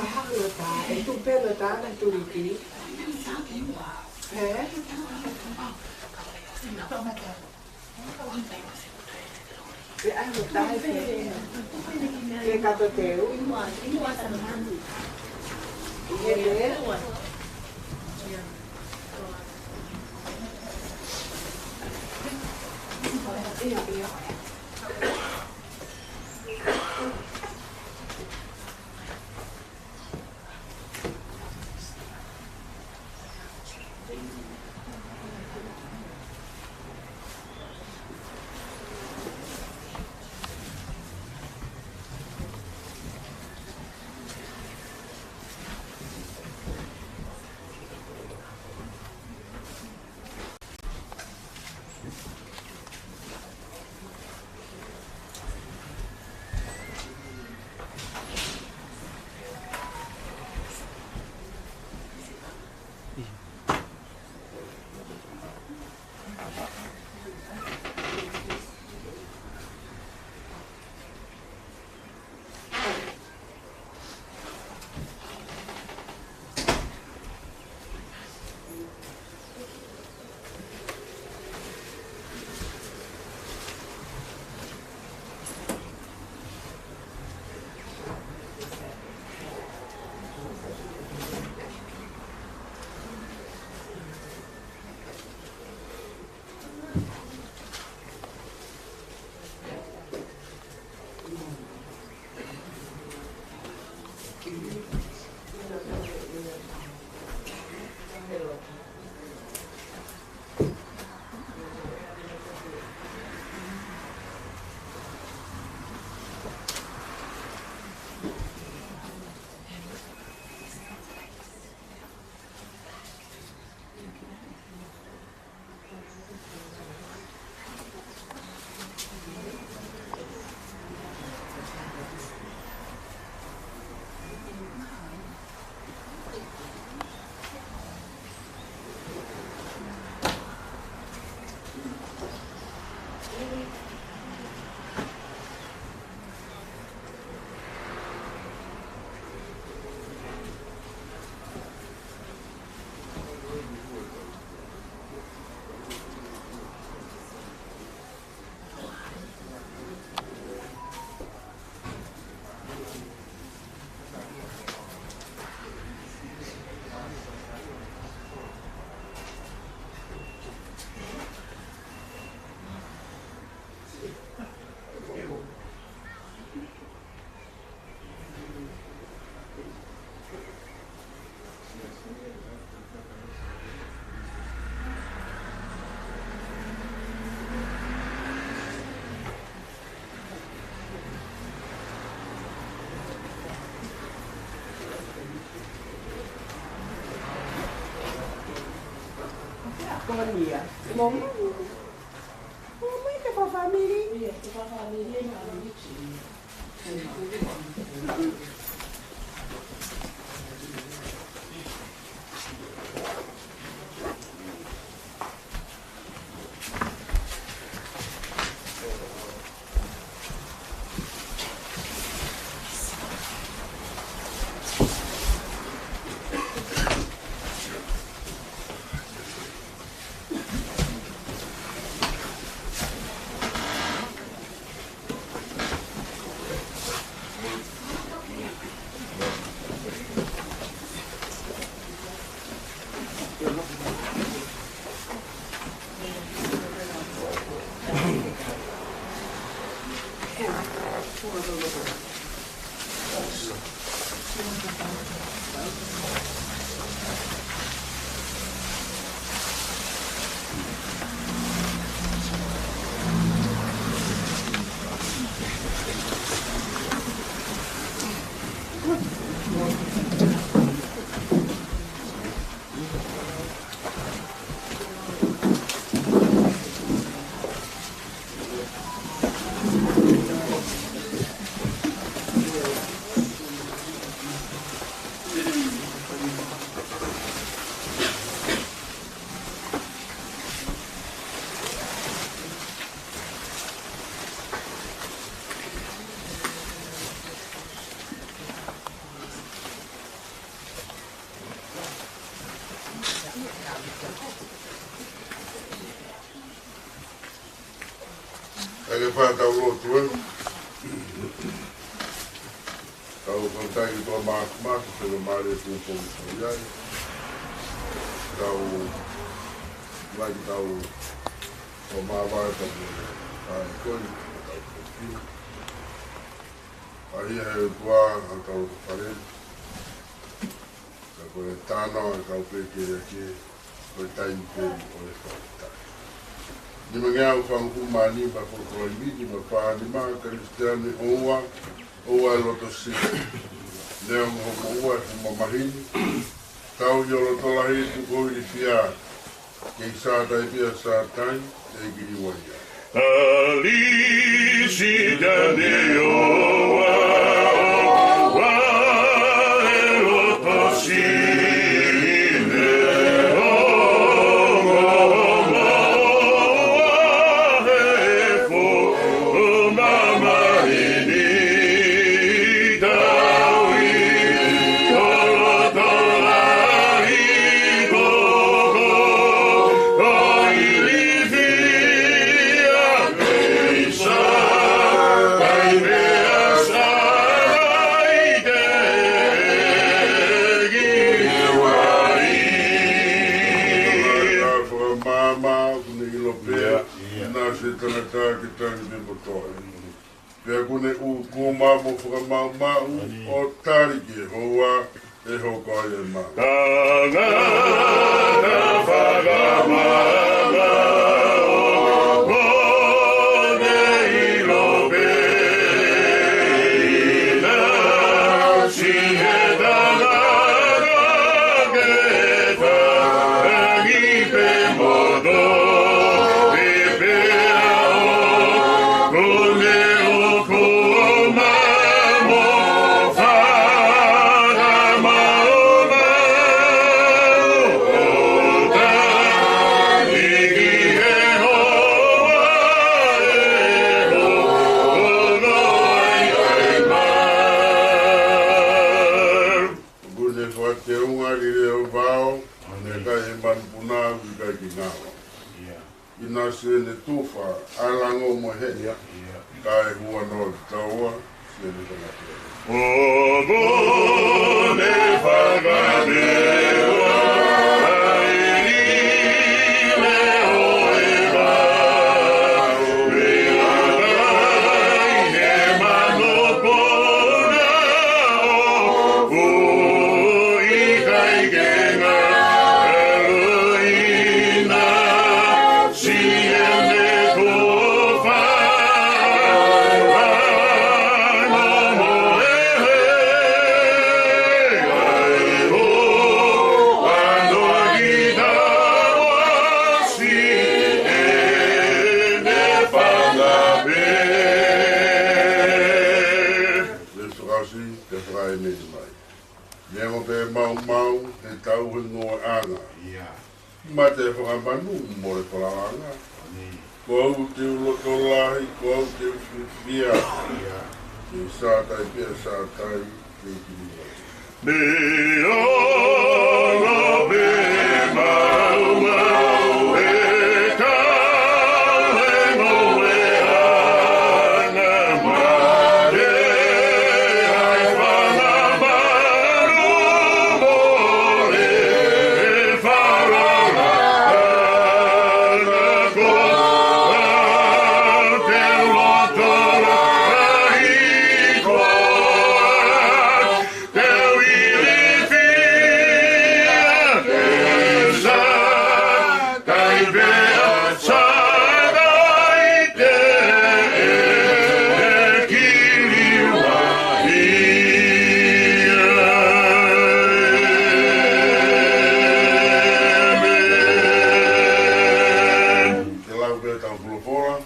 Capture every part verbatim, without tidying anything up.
Mahalo tā, ʻe tuʻu pē ʻa e tā na tuliki. He? Pe ai mo tai pe. Pe kato teu. He te. Ko e fāmili. Kae ke fai haʻatau lotu, ē. Tau fakatauange ki he ʻOtua Māfimafi, ko e mālie ʻo e pongipongi ko ia. Tau, mai ki tau, ko māvae tau mo e, ʻa e koi, tau kopi. ʻA ia ʻe he ʻOtua, ʻa tau fale. Ka ko e tānaki ʻa e kau pekia ke, ko e taimi pē ʻo e fakafetaʻi. Nimangeau fāngofulu mā nima, folofola ʻi he nima fā nima, Kalisitiane ʻoua, ʻoua ʻe loto siʻi. Neongo hoʻomo ʻoua ʻe fuʻu mamahi ni, tauhi ho loto lahi, tuku ho ilifia. Kei Sātai pē ʻa Sātai, ʻe kiliua ia. Kalisitiane ʻoua, ʻoua ʻe loto siʻi, neongo hoʻomo ʻoua ʻe fuʻu mamahi ni, tauhi ho loto lahi, tuku ho ilifia, kei Sātai pē ʻa Sātai, ʻe kiliua ia. Fakamaama, ʻoku ne ʻilo pē, ʻia, ʻia, ʻinasi e tangata ke tangi pē mo toe. Pea ʻoku ne ʻūkuma mo fakamaʻumaʻu, ʻio, ʻo tali ki he houa ʻe hoko ai e maama. Tangata fakamaama, ʻoku ne ʻilo pē, ʻinasi e tangata ke tangi pē mo toe, pea ʻoku ne ʻūkuma mo fakamaʻumaʻu, ʻo tali ki he houa ʻe hoko ai e maama. ʻOku ne fakateunga lile ʻo vao, ʻāmeni, kae ʻikai e manupuna, ʻoku ʻikai ke ngalo. ʻIa. ʻInasi ʻene tufa ʻa e lango mo e heni. ʻIa. Kae huanoa ki taua, siʻene tangata. ʻOku ne fakateunga ʻa e lile ʻo e vao, ʻo tali ki he manupuna, ʻoku ʻikai ke ngalo, ʻinasi ʻene tufa ʻa e lango mo e heni, kae hoko Pē maumau, he tau he ngoeʻanga. Ia. Mate fakamanu mole palanga. Ko au te u loto lahi, ko au te u fiefia. Ia. Ke sātai pea sātai, ke kini. Mei ono pē maumau e kau he ngoeʻanga. Mate ai fakamanu mole palanga. Ko au te u loto lahi, ko au te u ilifia, ke sātai pea sātai, ke kiliwa ia. Ke lau pē ʻetau folofola, ʻi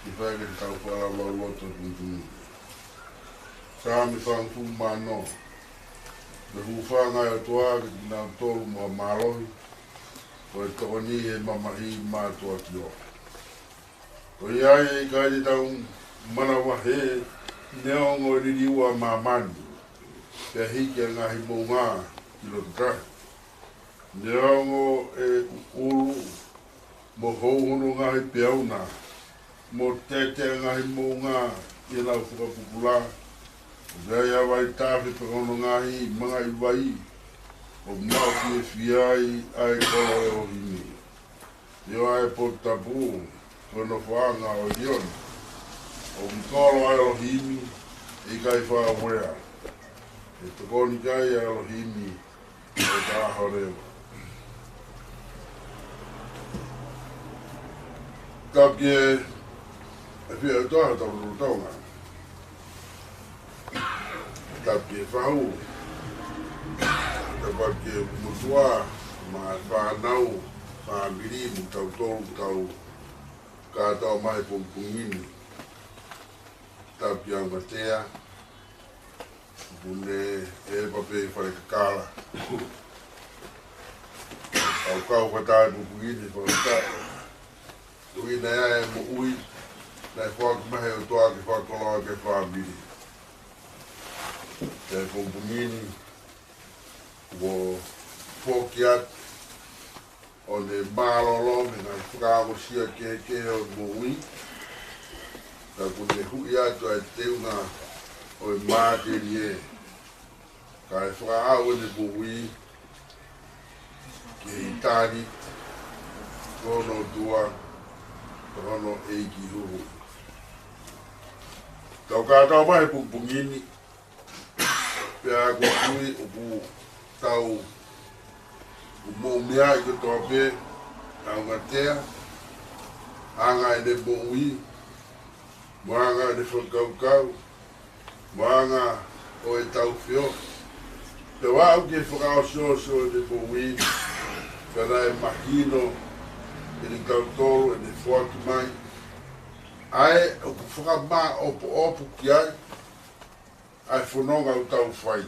he fai ke tau fakalaulauloto tuitui. Saame fāngofulu mā ono. Ko e hūfanga ʻe ʻOtua kiate kinautolu mo ha mālohi, ko e tokoni ʻi he mamahi mātuʻaki ʻo. Ko ia ai ʻe ʻikai te tau manavahē, neongo e liliu ʻa māmani, pea hiki ʻa e ngaahi moʻunga ki loto tahi. Neongo e ʻuʻulu mo hou hono ngaahi peau na, mo tete ʻa e ngaahi moʻunga ʻi heʻenau fakapupula, ʻoku ʻi ai ʻa e vaitafe pea mo hono ngaahi mangaʻi vai, ʻoku maʻu fiefia ai ʻa e kolo ʻo e ʻElohimi. ʻIo, ʻa e potu tapu, ko e nofoʻanga ʻo ʻIlioni. ʻOku kolo ʻa e ʻElohimi, ʻe ʻikai fakaueʻi. ʻE tokoni ki ai ʻa e ʻElohimi, ʻo ka ʻaho leva. Tapu ki he ʻafio ʻa e ʻOtua ʻi hotau lotolotonga. Tapu ki he fahu. Tapu ki he motuʻa, mo e fānau, fāmili, mo tautolu, tau kātoa mai he pongipongi ni. Tapu ki he ongo tea, ʻoku ne ʻeva pē fai kakala. Kau kau fakataha he pongipongi ni, fakataha. Ko ia naʻe ʻi ai e moʻui, naʻe foaki mai ʻe he ʻOtua ke fakakoloa ki he fāmili. He pongipongi ni, kuo foki atu ʻo ne mālōlō mei he ngaahi fakaongosia kehekehe ʻo e moʻui. Ka kuo ne huʻi atu ʻa e teunga ʻo e matelie, kae fakaʻau ʻene moʻui ki he ʻitāniti, ko hono ʻOtua, ko hono ʻEiki huhu. Tau kātoa mai he pongipongi ni, pea ʻoku ou tui ʻoku tau, ʻoku mou meaʻi kotoa pē, ʻa e ongo tea, anga ʻene moʻui, mo e anga ʻene fakakaukau, mo e anga ʻo ʻetau feohi. Pea ʻoku aʻu ki he fakaʻosiʻosi ʻo ʻene moʻui, pea naʻe mahino kiate kitautolu ʻene foaki mai ʻa e ʻoku fakamāʻopoʻopo ki ai ʻa e fononga ʻoku tau fai.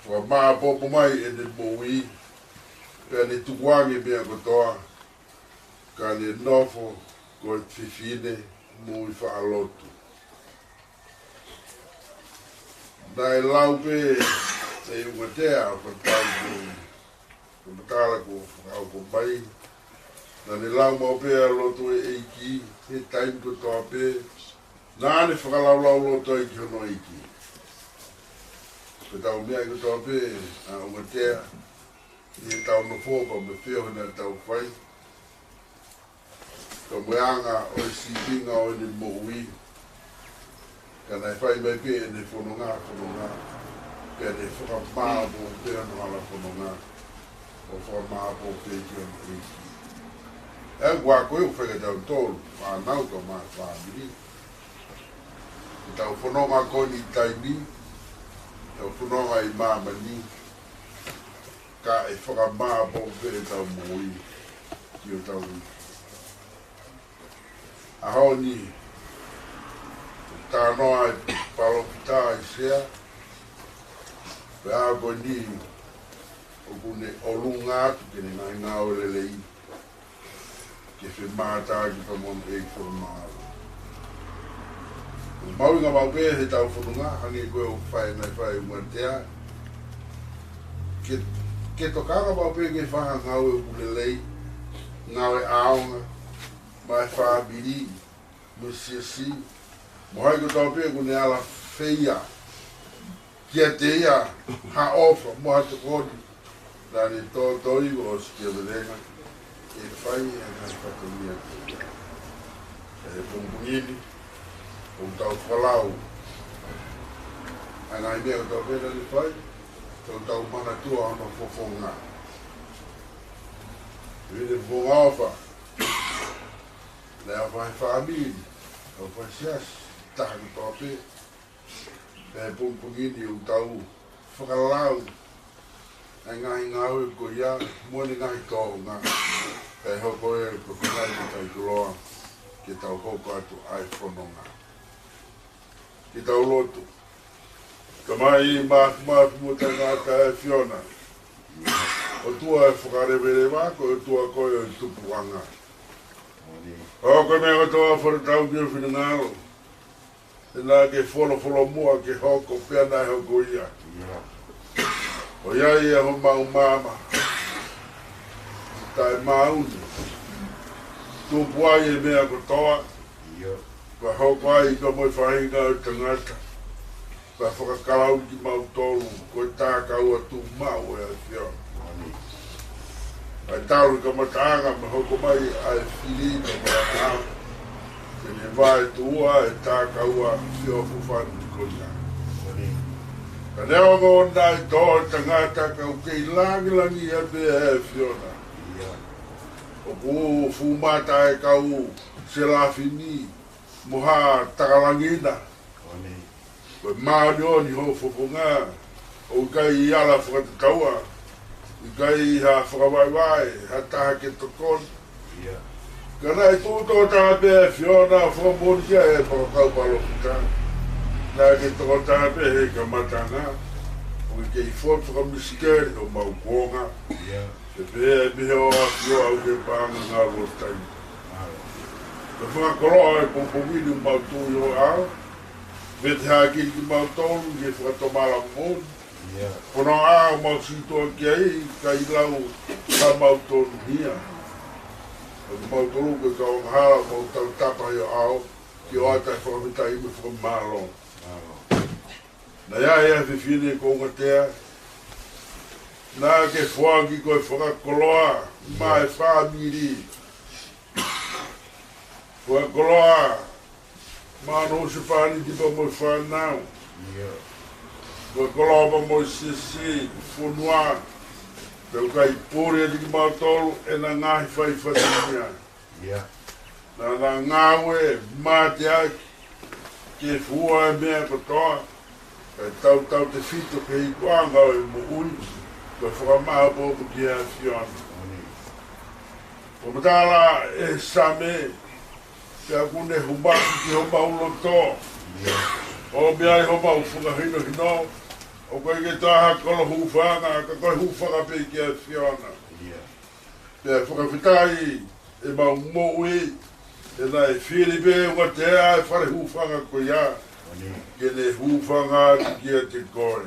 Fakamāʻopoʻopo mai ʻene moʻui, pea ne tukuange meʻa kotoa, ka ne nofo ko e fefine moʻui faʻa lotu. Naʻe lau pē ʻe he ongo tea, ʻo ka tau ko, ko e matala ko, ʻo ka mai. Naʻa ne lau maʻu pē ʻa e lotu ʻo e ʻEiki he taimi kotoa pē, naʻa ne fakalaulauloto ai ki hono ʻEiki. Ko ʻetau meʻa kotoa pē, ʻa e ongo tea, ʻi heʻetau nofo pea mo e feohi naʻa tau fai, ka mo e anga ʻo e sīpinga ʻo ʻene moʻui, ka naʻe fai mai pē ʻene fononga, fononga, pea ne fakamāʻopoʻopo pē hono hala fononga, ʻo fakamāʻopoʻopo pē ki hono ʻEiki. ʻE ʻoku ʻa ko e ʻoku fai kiate kitautolu, fānau kae ʻumaʻā e fāmili. ʻEtau fononga ko eni taimi, ʻetau fononga ʻi māmani, ka ʻe fakamāʻopoʻopo pē ʻetau moʻui ki hotau ʻEiki. ʻAho ni, talanoa ʻa e palōfita ʻAisea, Ko e ʻaho ko eni ʻoku ne ʻolunga atu ki heʻene ngaahi ngāue lelei, ke femātaaki pea mo hono ʻEiki ko e mālō. ʻOku mahuʻinga maʻu pē heʻetau fononga, hangē ko e ʻoku fai, naʻe fai ʻe Umatea, ke, ke tokanga maʻu pē ki he faʻahinga ngāue ʻoku lelei, ngāue ʻaonga, maʻa e fāmili, mo e siasi, mo hai kotoa pē ʻoku ne ala feia kiate ia ha ʻofa mo ha tokoni, naʻa ne tōtōiva ʻo sikia velenga, ʻe fai ʻa e ngaahi fatongia ko ia. ʻI he pongipongi ni, ʻoku tau fakalau ʻa e ngaahi meʻa kotoa pē naʻa ne fai, ʻoku tau manatua hono fofonga. ʻI he fofonga ʻofa, naʻe ʻofa he fāmili, ʻofa he siasi, taha kotoa pē. Pea ʻi he pongipongi ni ʻoku tau fakalau ʻa e ngaahi ngāue ko ia mo ʻene ngaahi tōʻonga, pea ʻe hoko ē ko e konga ʻi he kai koloa ke tau hoko atu ʻa e fononga. Ke tau lotu. Tamai Māfimafi mo Taʻengata ʻa e ʻAfiona, ʻOtua ʻo e fakaleveleva, ko e ʻOtua koe ʻo e tupuʻanga. ʻO ko e meʻa kotoa fakatatau ki ho finangalo, he naʻa ke folofola muʻa ke hoko pea naʻe hoko ia. ʻOku ʻi ai ʻa homau maama taʻemaʻu ni, tupu ai e meʻa kotoa, pea hoko ai ka mo e faʻahinga ʻo e tangata, pea fakakalauni kimautolu ko e takaua tuʻumaʻu ʻo e ʻAfiona. ʻA e talu e kamataʻanga mo e hoko mai ʻa e fili ka mo e ʻaho, te ne vaetuʻua e takaua feʻofoʻofani ko ia. Ka neongo naʻe tō e tangata, ka ʻoku kei langilangiʻia pē ʻa e ʻAfiona. ʻOku fuʻu mata e kau selafimi mo ha takalangina. Ko e māʻoniʻoni ho fofonga, ʻoku ʻikai ala fakatataua, ʻikai ha fakavaivai, ha taha ke tokoni. Ka naʻe tuʻu tokotaha pē ʻa e ʻAfiona ʻo fakamoʻoni ki ai ʻa e fakakaukau palōfita. Naʻa ke tokotaha pē he kamataʻanga, ʻoku ke kei fotu fakamisikeli homau kuonga. Ke pehē mei he ʻAfio ʻoku ke paʻanga ngāue ʻo taimi. Ko e fakakoloa ʻo e pongipongi ni ʻoku mau tuʻu ʻi ho ʻao, vete hākili kimautolu ʻi he fakatomala moʻoni. Ko hono ʻao ʻoku mau sītuʻa ki ai, ʻikai lau ka mau tonuhia. Ko kimautolu ko e kau angahala ʻoku mau tautapa ʻi ho ʻao, ke ʻoatu e fakafetaʻi mo e fakamālō. Naʻe ʻi ai ʻa e fefine ko Umatea, naʻa ke foaki ko e fakakoloa maʻa e fāmili. Fakakoloa maʻa hono husepāniti pea mo e fānau. Fakakoloa pea mo e siasi, fonua. Pea ʻoku ʻikai puli ʻiate kimautolu ʻena ngaahi fai fatongia. Naʻa na ngāue mateaki ke fua e meʻa kotoa, kae tautautefito ki he ikuʻanga ʻo e moʻui, ko e fakamaʻopoʻopo ki he ʻAfiona. Ko e matala ʻe he Saame, pea ʻoku ne humaki ki homau loto, ʻo meʻa ai homau fakahinohino, ʻoku ʻikai ke toe ʻi ai ha kolo hūfanga, ka ko e hūfanga pē ki he ʻAfiona. Pea fakafetaʻi ʻemau moʻui, he naʻe fili pē ʻe Umatea e fale hūfanga ko ia, ke ne hūfanga atu kiate koe.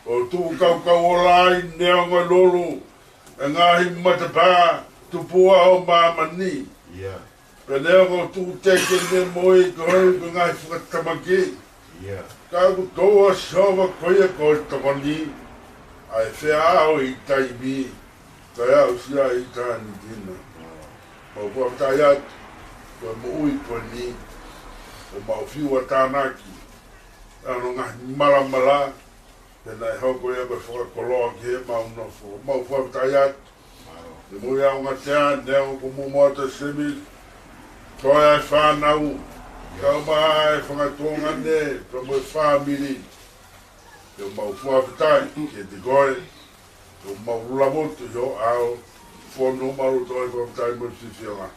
ʻO tuʻu kaukau ʻo lāi neongo e lulu e ngaahi matapā tupuʻa ʻo māmani. Pea neongo ʻoku tuʻu teke ne moʻui koe ko e ngaahi fakatamaki. Ka ʻoku tō ʻa Sihova ko ia ko e tokoni, ʻa e feʻao ʻi taimi, kae aʻusia ʻi ʻitāniti na. Mau fakafetaʻi atu, ko e moʻui ko eni, ʻoku mau fiu ʻa tānaki, ʻa hono ngaahi malamala, pea naʻe hoko ia ko e fakakoloa ki heʻemau nofo. Mau fakafetaʻi atu, ʻi he moʻui ʻa Umatea, neongo kuo muʻomuʻa ʻa Semi, toe ʻa e fānau, kau mai ʻa e fanga tuongaʻane, pea mo e fāmili. Pea mau fakafetaʻi kiate koe, ʻoku mau lava atu ʻi ho ʻao, fonu homau loto ʻi he fakafetaʻi mo e fiefia.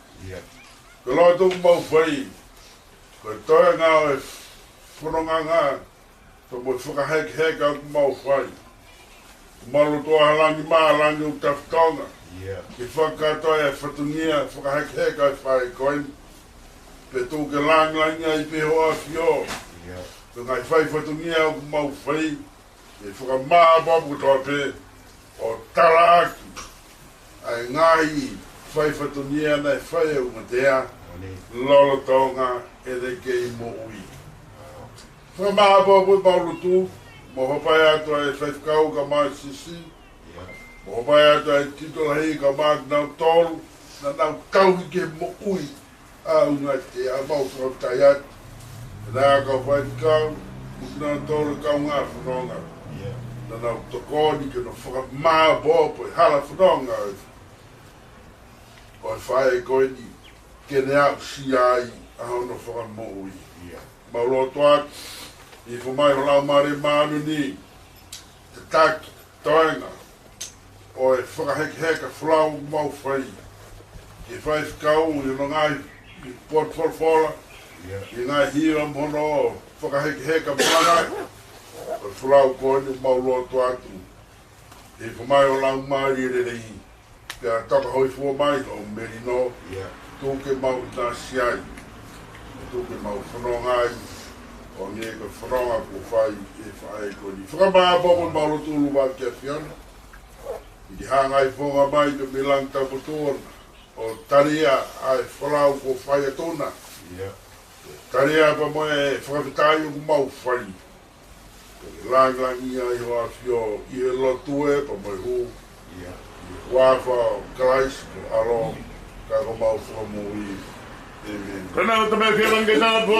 Ko e lotu ʻoku mau fai, ko e toenga ʻo e fononga, Pea mo e fakahekeheka ʻoku mau fai. Mau lotua ha langi mā, langi ʻoku tafitonga. Ke fakakātoa e fatongia fakahekeheka ʻo e faʻē ko eni. Pea tuku ke langilangiʻia ai pē ho ʻAfio. Pea ngaahi fai fatongia ʻoku mau fai, ʻe fakamāʻopoʻopo kotoa pē ʻo talaʻaki ʻa e ngaahi fai fatongia naʻe fai ʻe Umatea lolotonga ʻene kei moʻui. Fakamāʻopoʻopo ʻemau lotu, mo hopo atu ʻa e faifekau kae ʻumaʻā e siasi, mo hopo atu ʻa e tokolahi kae ʻumaʻā kinautolu naʻa nau tauhi ke moʻui ʻa Umatea. ʻOku mau fakafetaʻi atu ʻa e kau faifekau, mo kinautolu e kaungā fononga naʻa nau tokoni ke nau fakamāʻopoʻopo e hala fononga ʻo e faʻē ko eni, ke ne aʻusia ai ʻa hono fakamoʻui. Mau lotua atu, hifo mai ho Laumālie Māʻoniʻoni, tataki toenga ʻo e fakahekeheka folau ʻoku mau fai ki he faifekau ʻi hono ngaahi potu folofola, ʻi he ngaahi hiva mo hono fakahekeheka malanga ʻo e folau ko eni. Mau lotua atu, hifo mai ho Laumālie Lelei, pea toka hōifua mai hoʻo melino, tuku ke mau ʻinasi ai, tuku ke mau fononga ai ʻo hangē ko e fononga kuo fai ʻe he faʻē ko eni. Fakamāʻopoʻopo ʻemau lotu ʻuluaki ʻAfiona, ʻi he hanga ʻi fonga mai pē mei langi taupotu ʻo talia ʻa e folau kuo fai ʻe Tona. Talia pea mo e fakafetaʻi ʻoku mau fai. Ke langilangiʻia ai ho ʻAfio ʻi he lotu ē pea mo e hū, ʻi he huafa ʻo Kalaisi ko e ʻAlo, ka ko homau Fakamoʻui. ʻĒmeni. Kona o tabe ke langi tapu.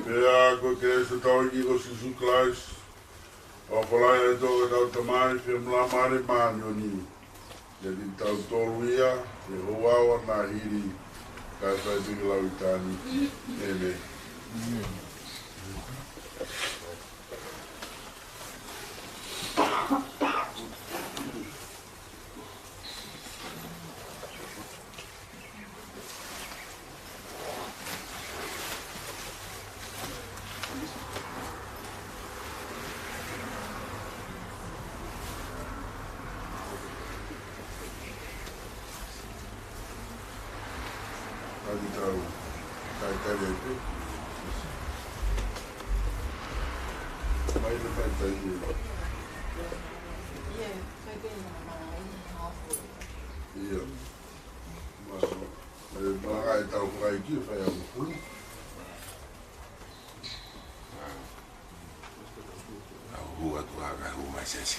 Pea ko e kelesi ʻa hotau ʻEiki ko Sīsū Kalaisi, ʻofa lahi ʻa e ʻOtua ko hotau Tamai, feohi mo e Laumālie Māʻoniʻoni, ʻiate kitautolu ia, ʻi he ʻaho ni mo e hili, kae fai pē ki he ʻitāniti. ʻĒmeni. Ka tau talitali ai pē. Mai le talitali. ʻIo. Mālō. Ē, malanga ʻetau fakaʻeiki, fai ʻaupito. Au hū atu ā kae hū mai siasi.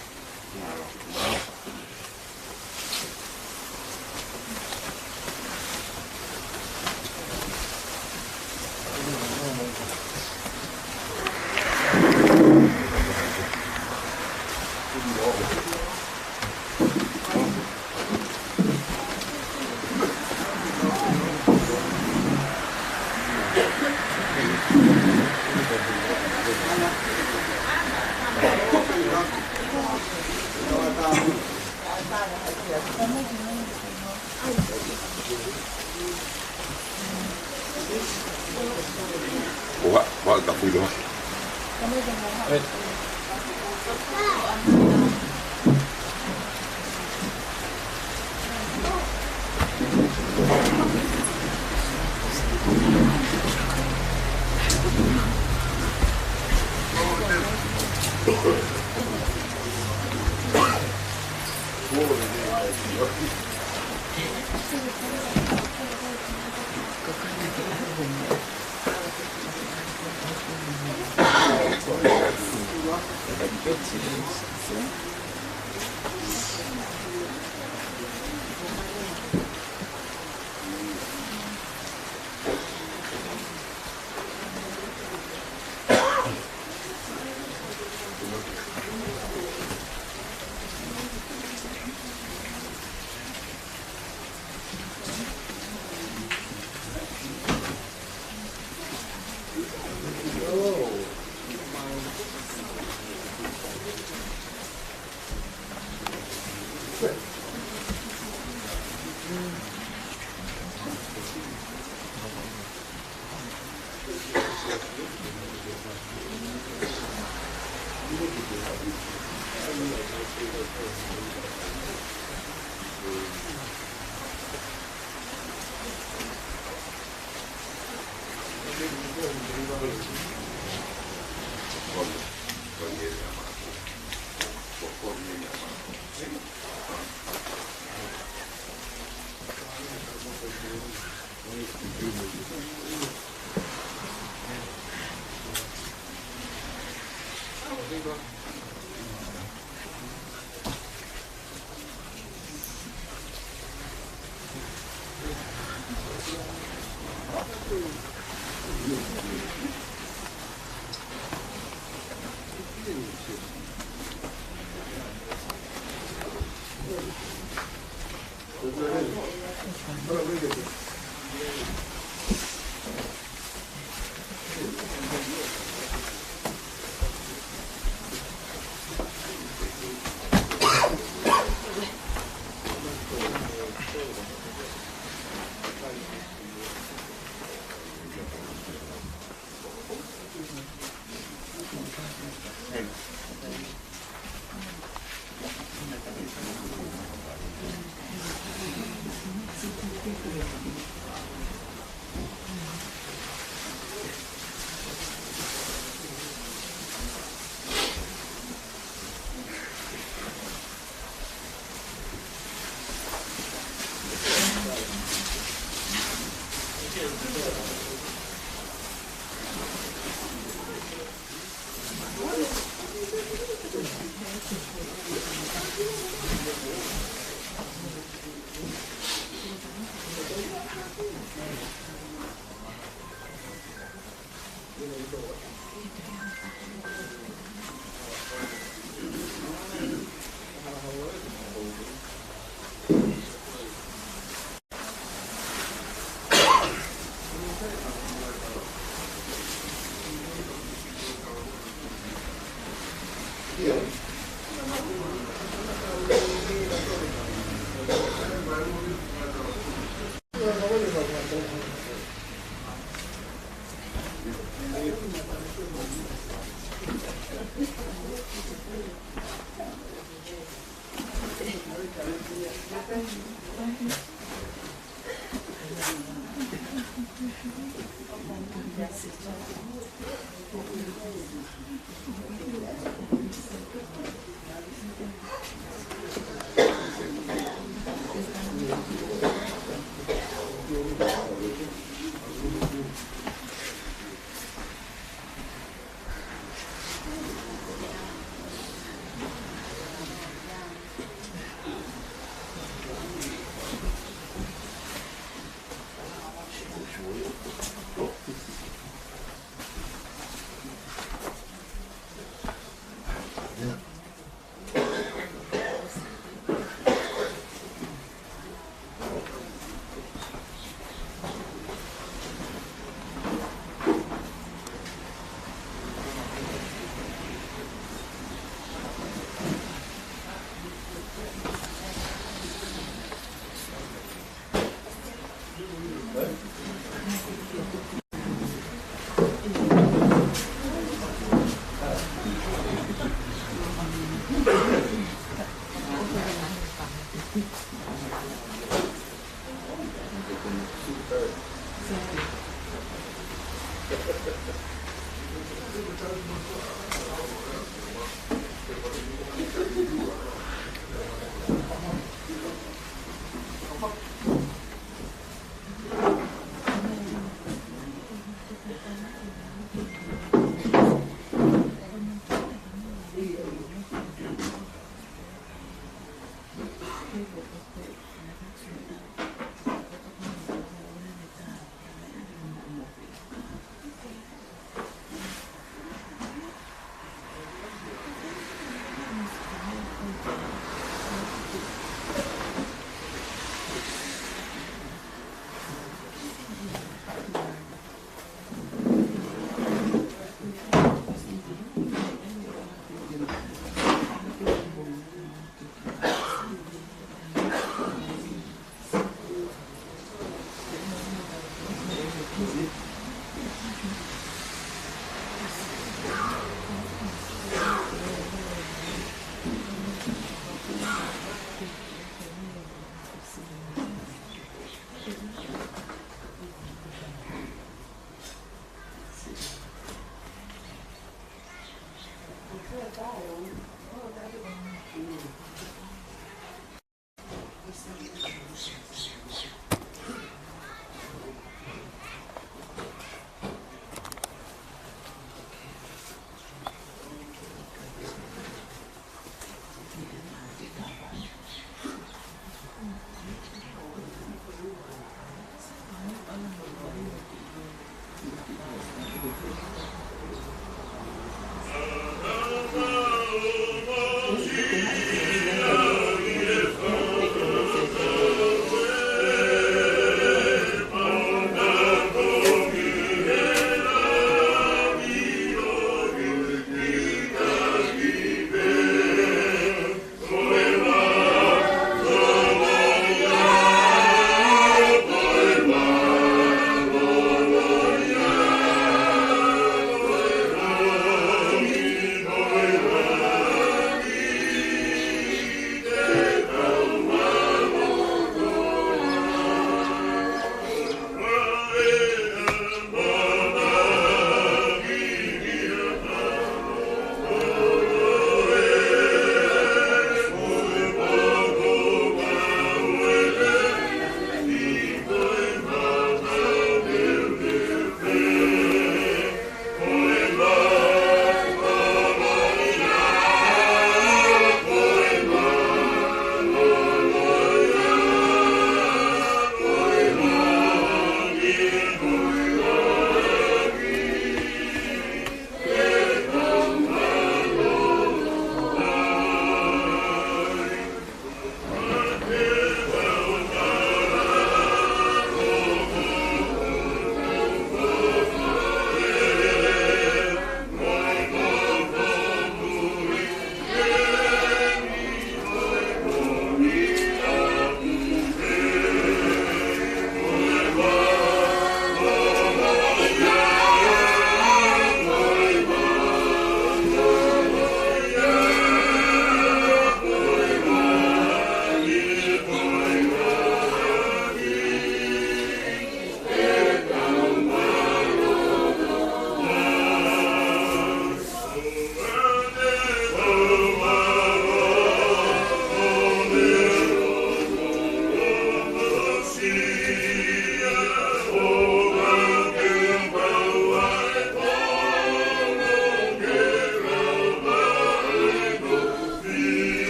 Ua, ua ka fui loa.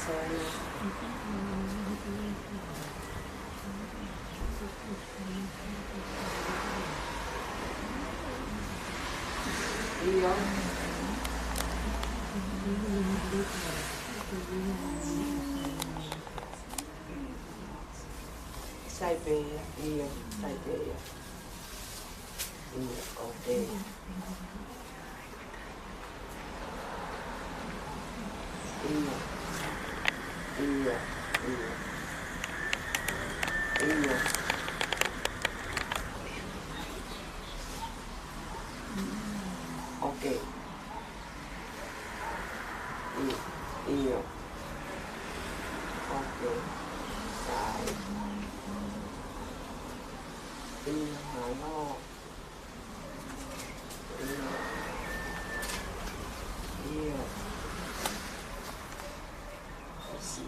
ʻIo. Sai pē ia, ʻio, sai pē ia. ʻIo, ʻokei. ʻIo. ʻIo, ʻio. ʻIo. ʻOkei. ʻI-, ʻio. ʻOkei. Sai. ʻIo, mālō. ʻIo. ʻIo. ʻOsi.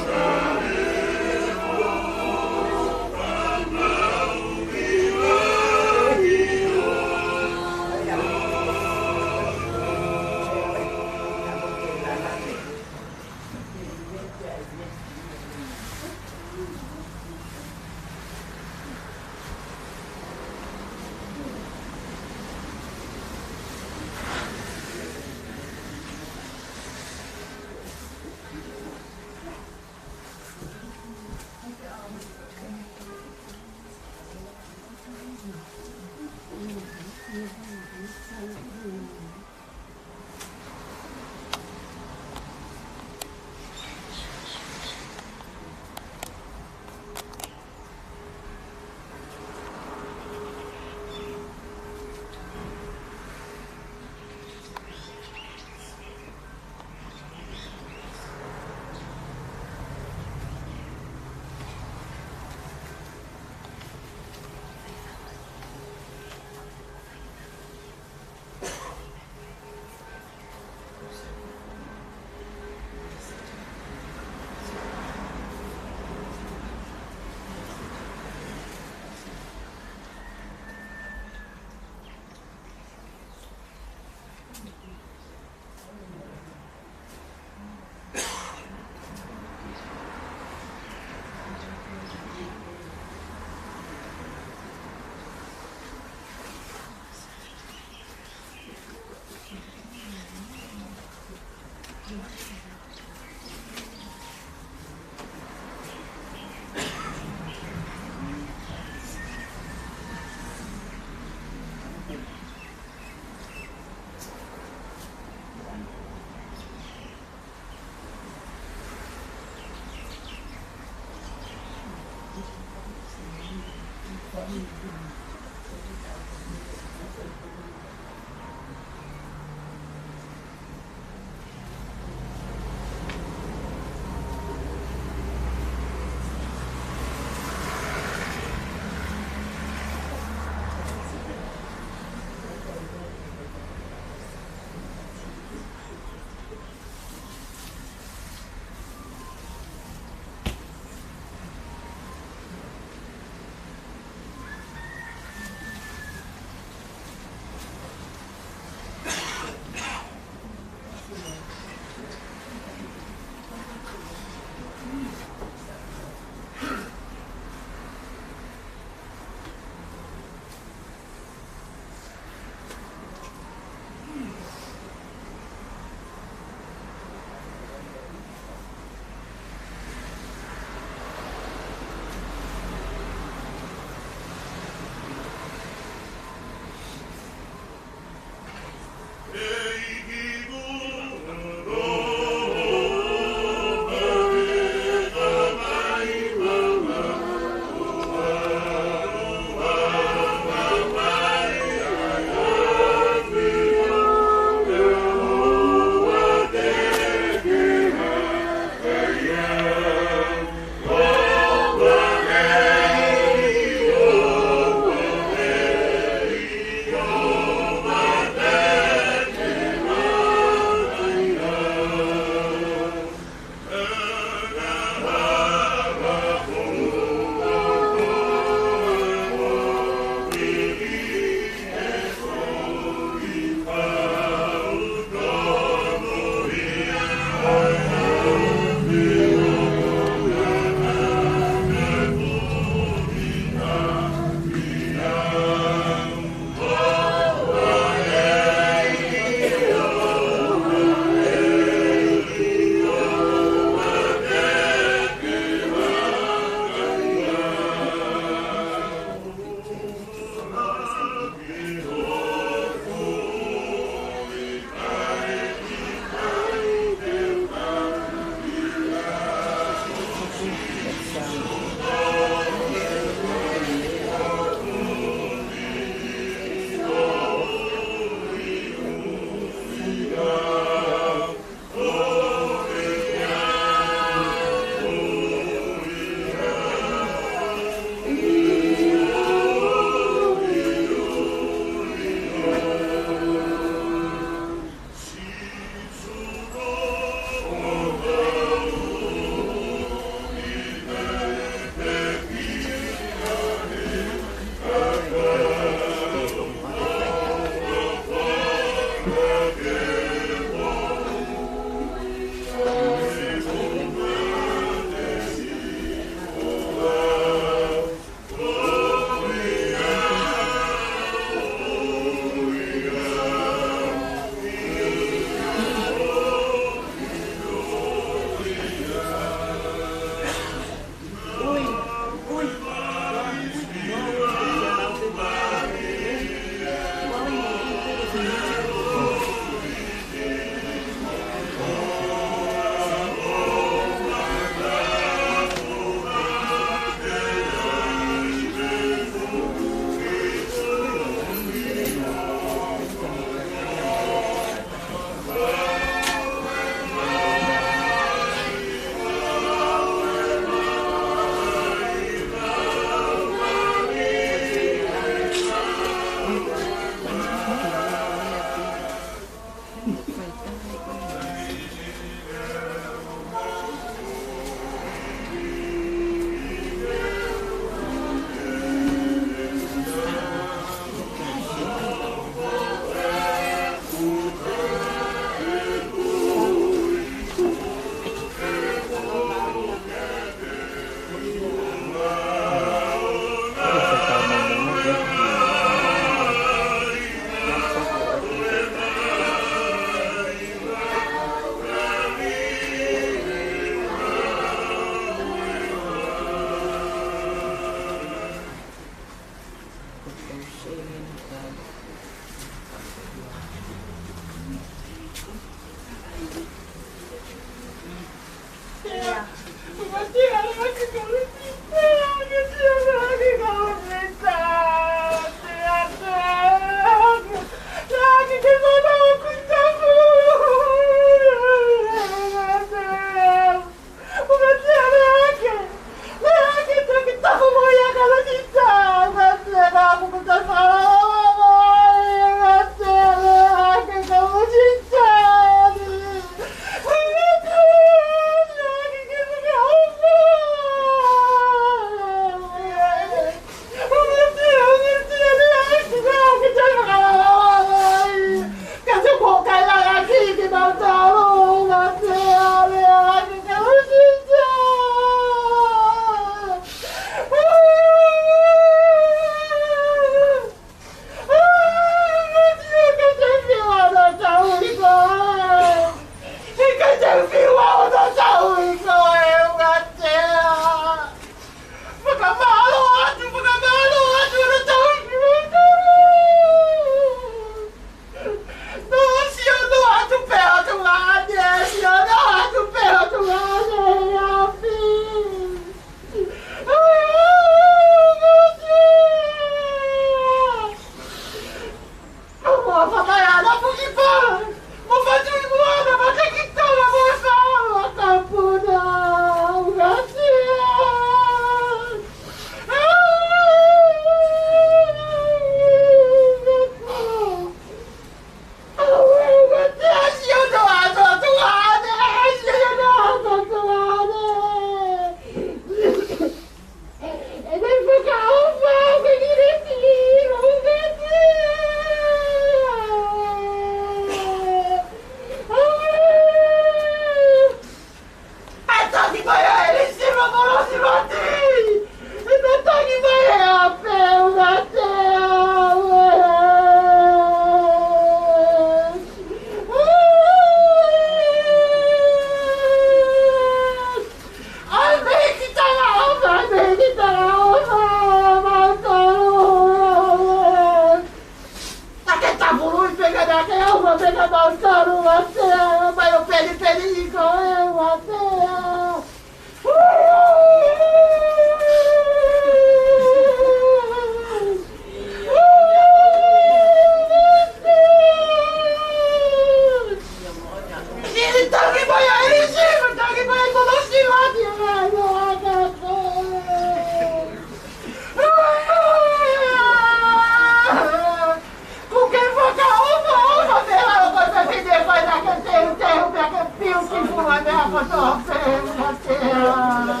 Pea kotoa pē ʻa e tea.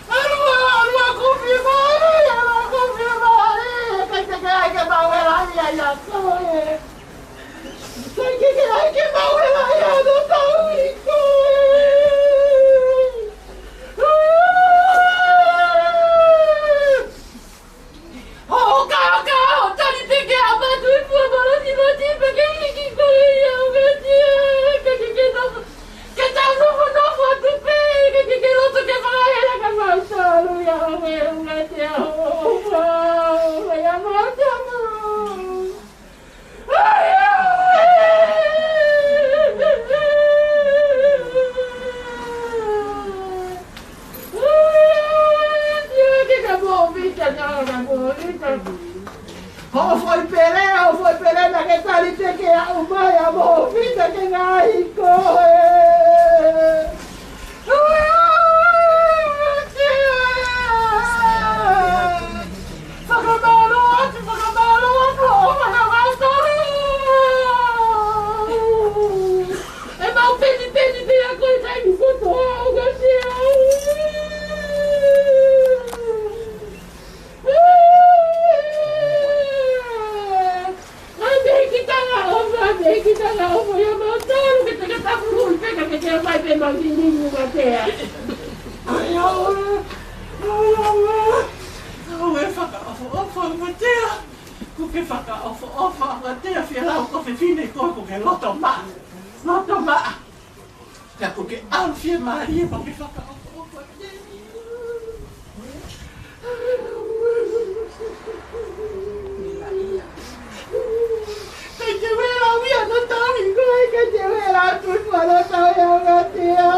ʻAlu, ʻalu, ʻalu ʻo kupi mai, ʻalu ʻo kupi mai, ʻikai te ke ʻai ke mau ʻela ia ʻia koe. ʻIkai ke ke ʻai ke mau ʻela ia ʻa e tau ʻi koe. Hoʻo kaokao, tali pē ke ʻaupito ʻi fua malotimoti, pea ke hiki koe ia ʻo ngaahi tea, ke, ke, ke nofo, ke tau nofonofo atu pē, ke, ke, ke loto ke fakahela ka mau solu ia ʻo ngaahi tea, ʻo, ʻo, ʻo, ia mau tama. Hoʻo foʻi pele, hoʻo foʻi pele naʻa ke tali pē ke aʻu mai ʻa Mōfita ke ngaahi koe. Fakamālō atu, fakamālō atu, ʻo fakamālō. ʻE mau penipeni pē ʻa koe taimi kotoa ʻo ngaahi tea. Ngaahi meʻa ki tanga ʻofa, meʻa ki tanga ʻofa, ia mau tolu ke te ka tapu lui pē ka ke te mai pē mau tini ngaahi tea. ʻAi ʻaue, ʻai ʻaue, ʻaue fakaʻofoʻofa ngaahi tea. Kuo ke fakaʻofoʻofa ngaahi tea, fielau ko fefine ko, kuo ke loto maʻa, loto maʻa. Ka kuo ke ʻalu fiemālie mo ke fakaʻofoʻofa. Kai te vela uia no tau ʻi koe, kai te vela atu ʻi fua no tau ia ngaahi tea.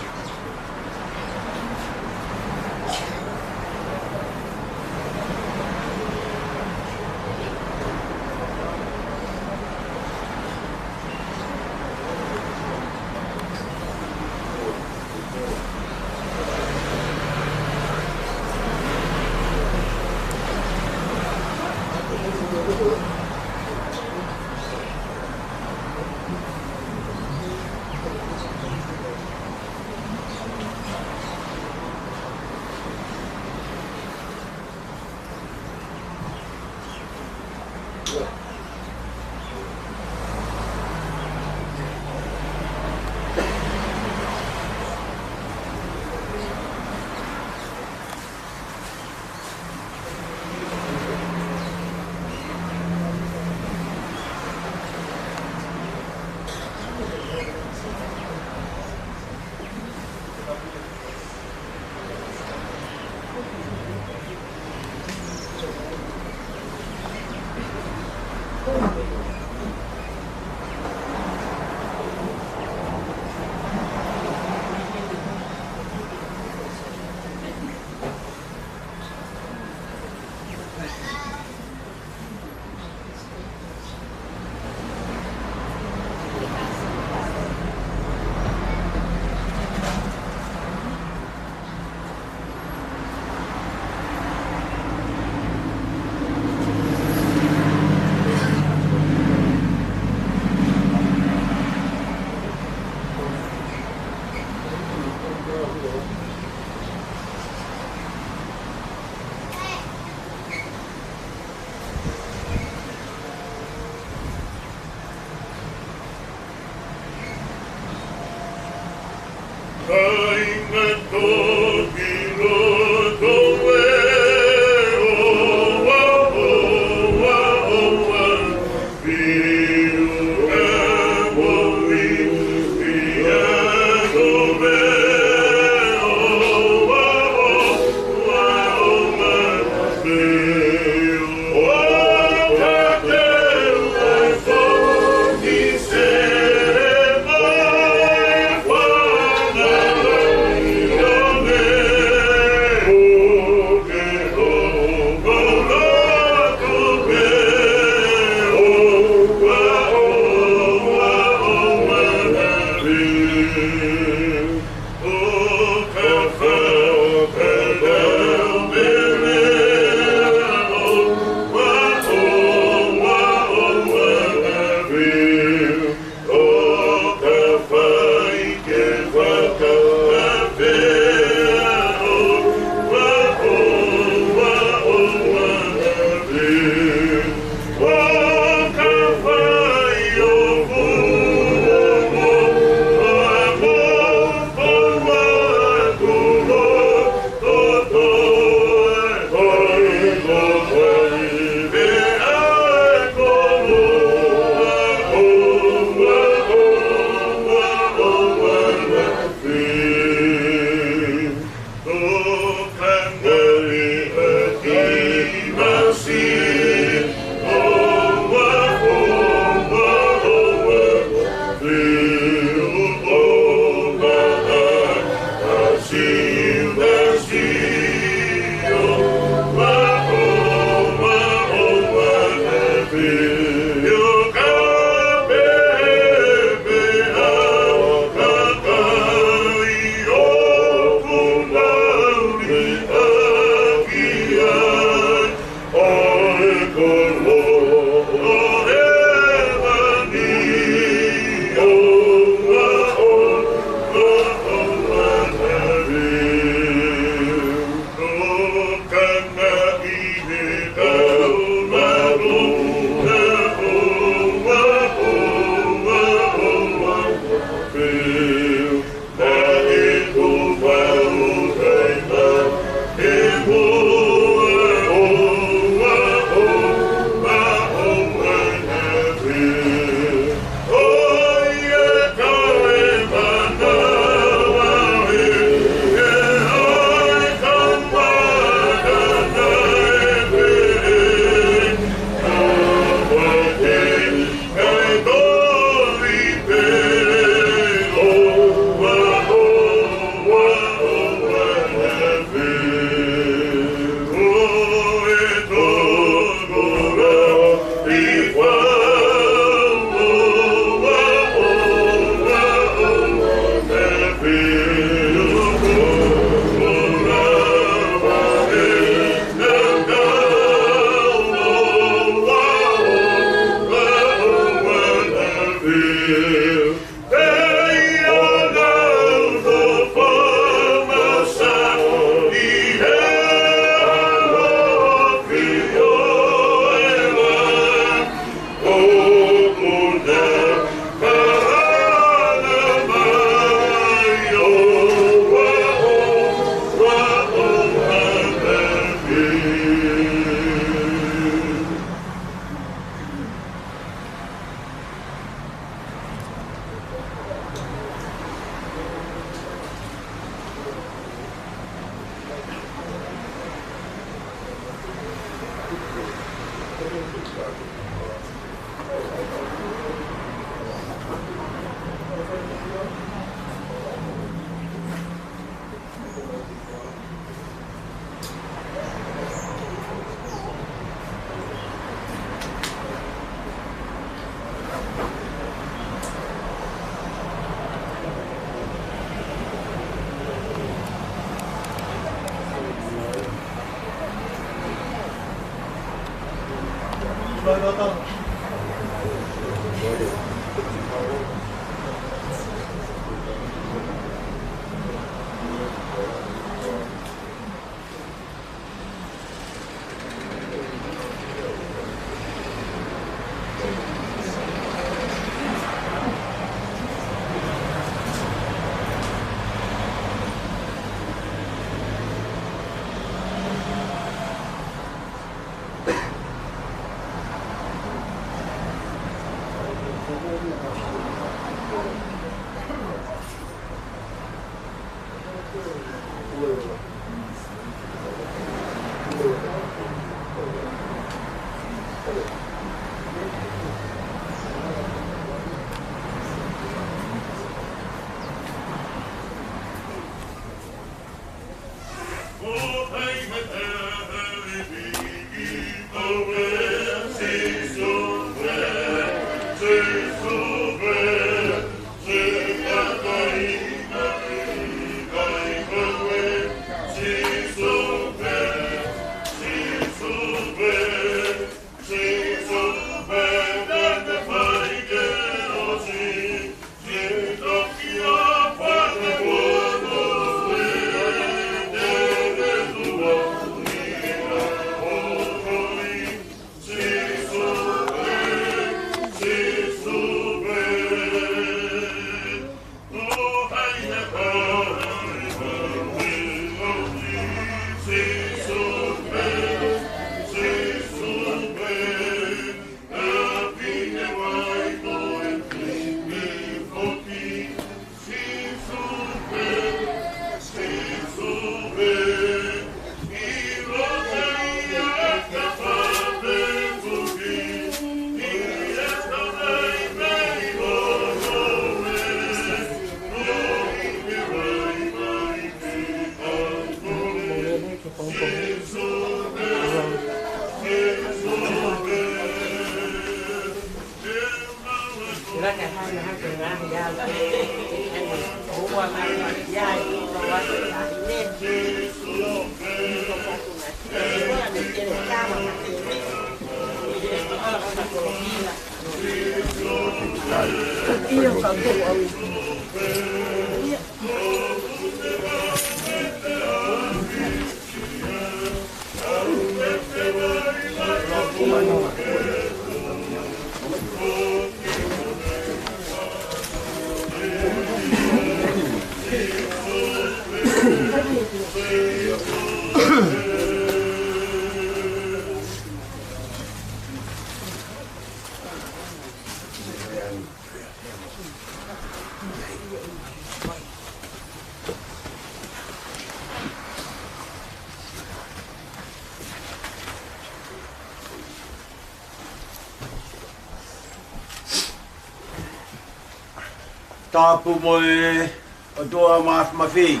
Tapu mo e ʻOtua Māfimafi.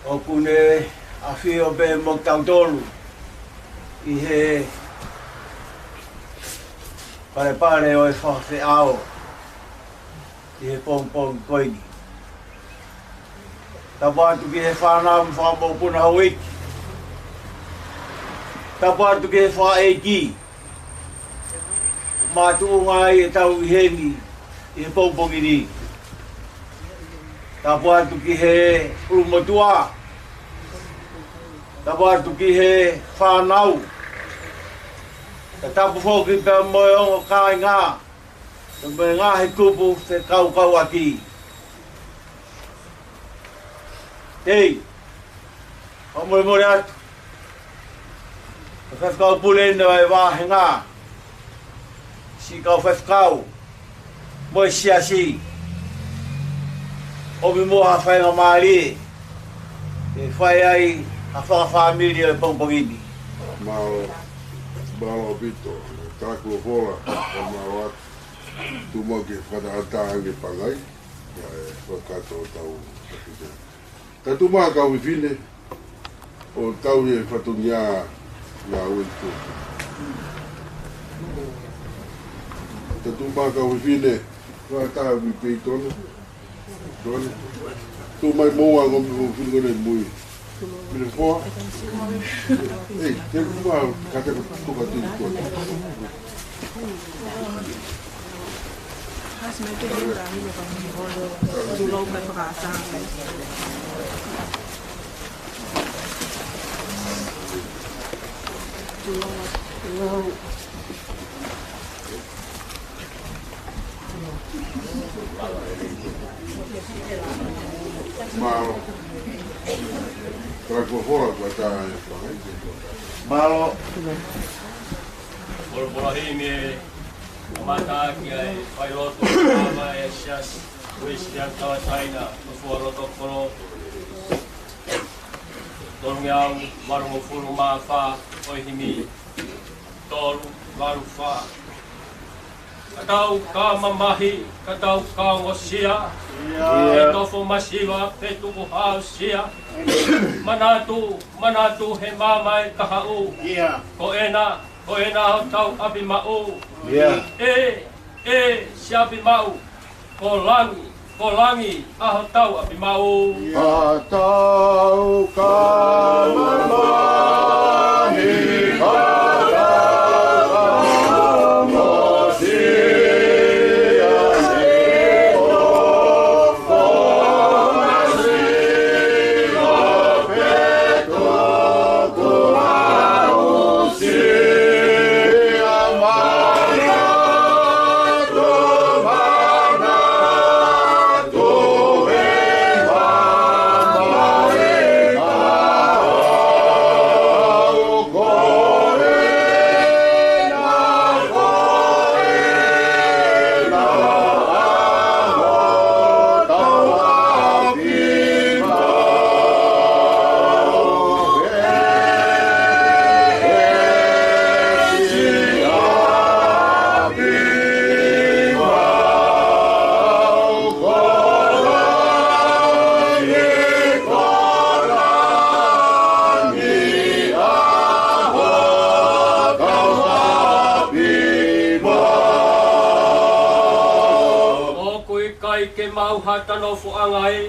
ʻOku ne ʻafio pē mo kitautolu ʻi he palepale ʻo e fakafeʻao ʻi he pongipongi ko eni. Tapu atu ki he fānau mo e fanga mokopuna houʻeiki. Tapu atu ki he fakaʻeiki ʻoku makatuʻunga ai ʻetau ʻi heni ʻi he pongipongi ni. Tapu atu ki he ʻulumotuʻa. Tapu atu ki he fānau. Ka tapu foki pea mo e ongo kāinga, pea mo e ngaahi kupu fekauʻaki. Hei, fakamolemole atu. Ko e faifekau pule ʻeni ʻo e vāhenga, siʻi kau faifekau mo e siasi, ʻomi muʻa ha faingamālie ke fai ai ha fakafāmili ʻo e pongipongi ni. Mālō, mālō ʻaupito, Kalake Folofola, mālō atu. Tuku muʻa ke fakataha ange pangai, ʻa e fakataha ʻo tau. Tapu mo e kau fefine, ʻo tau ʻi he fatongia ngāue ʻi tuʻa. Tapu mo e kau fefine, fakataha ʻi pē ʻi tonu. Tonu. Tuʻu mai mo ua ngaahi kau fefine ko eni mui. Fefine Foa. Ei, te u ma kate ko tuka tui tua. Mālō. Kalake Folofola, ko e taha e fanga. Mālō. Folofola himi ʻe kamata ʻaki ʻa e failotu ʻa e Siasi Uēsiliana Tauʻatāina ʻo Fualoto Kolo. Tolungeau valungofulu mā fā ʻo e himi. Tolu valu fā. Ka tau ka mamahi, ka tau ka ongosia. ʻIo. ʻE nofo masiva pe tukuhausia. Manatu, manatu he maama ʻe kahaʻu. ʻIo. Ko ena, ko ena hotau ʻapi maʻu. ʻIo. ʻE, ʻe, Siapi Maʻu. Ko langi, ko langi ʻa hotau ʻapi maʻu. Ka tau ka mamahi, ka tau ka ongosia. ʻOku ʻikai ke maʻu ha tanofoʻanga ē,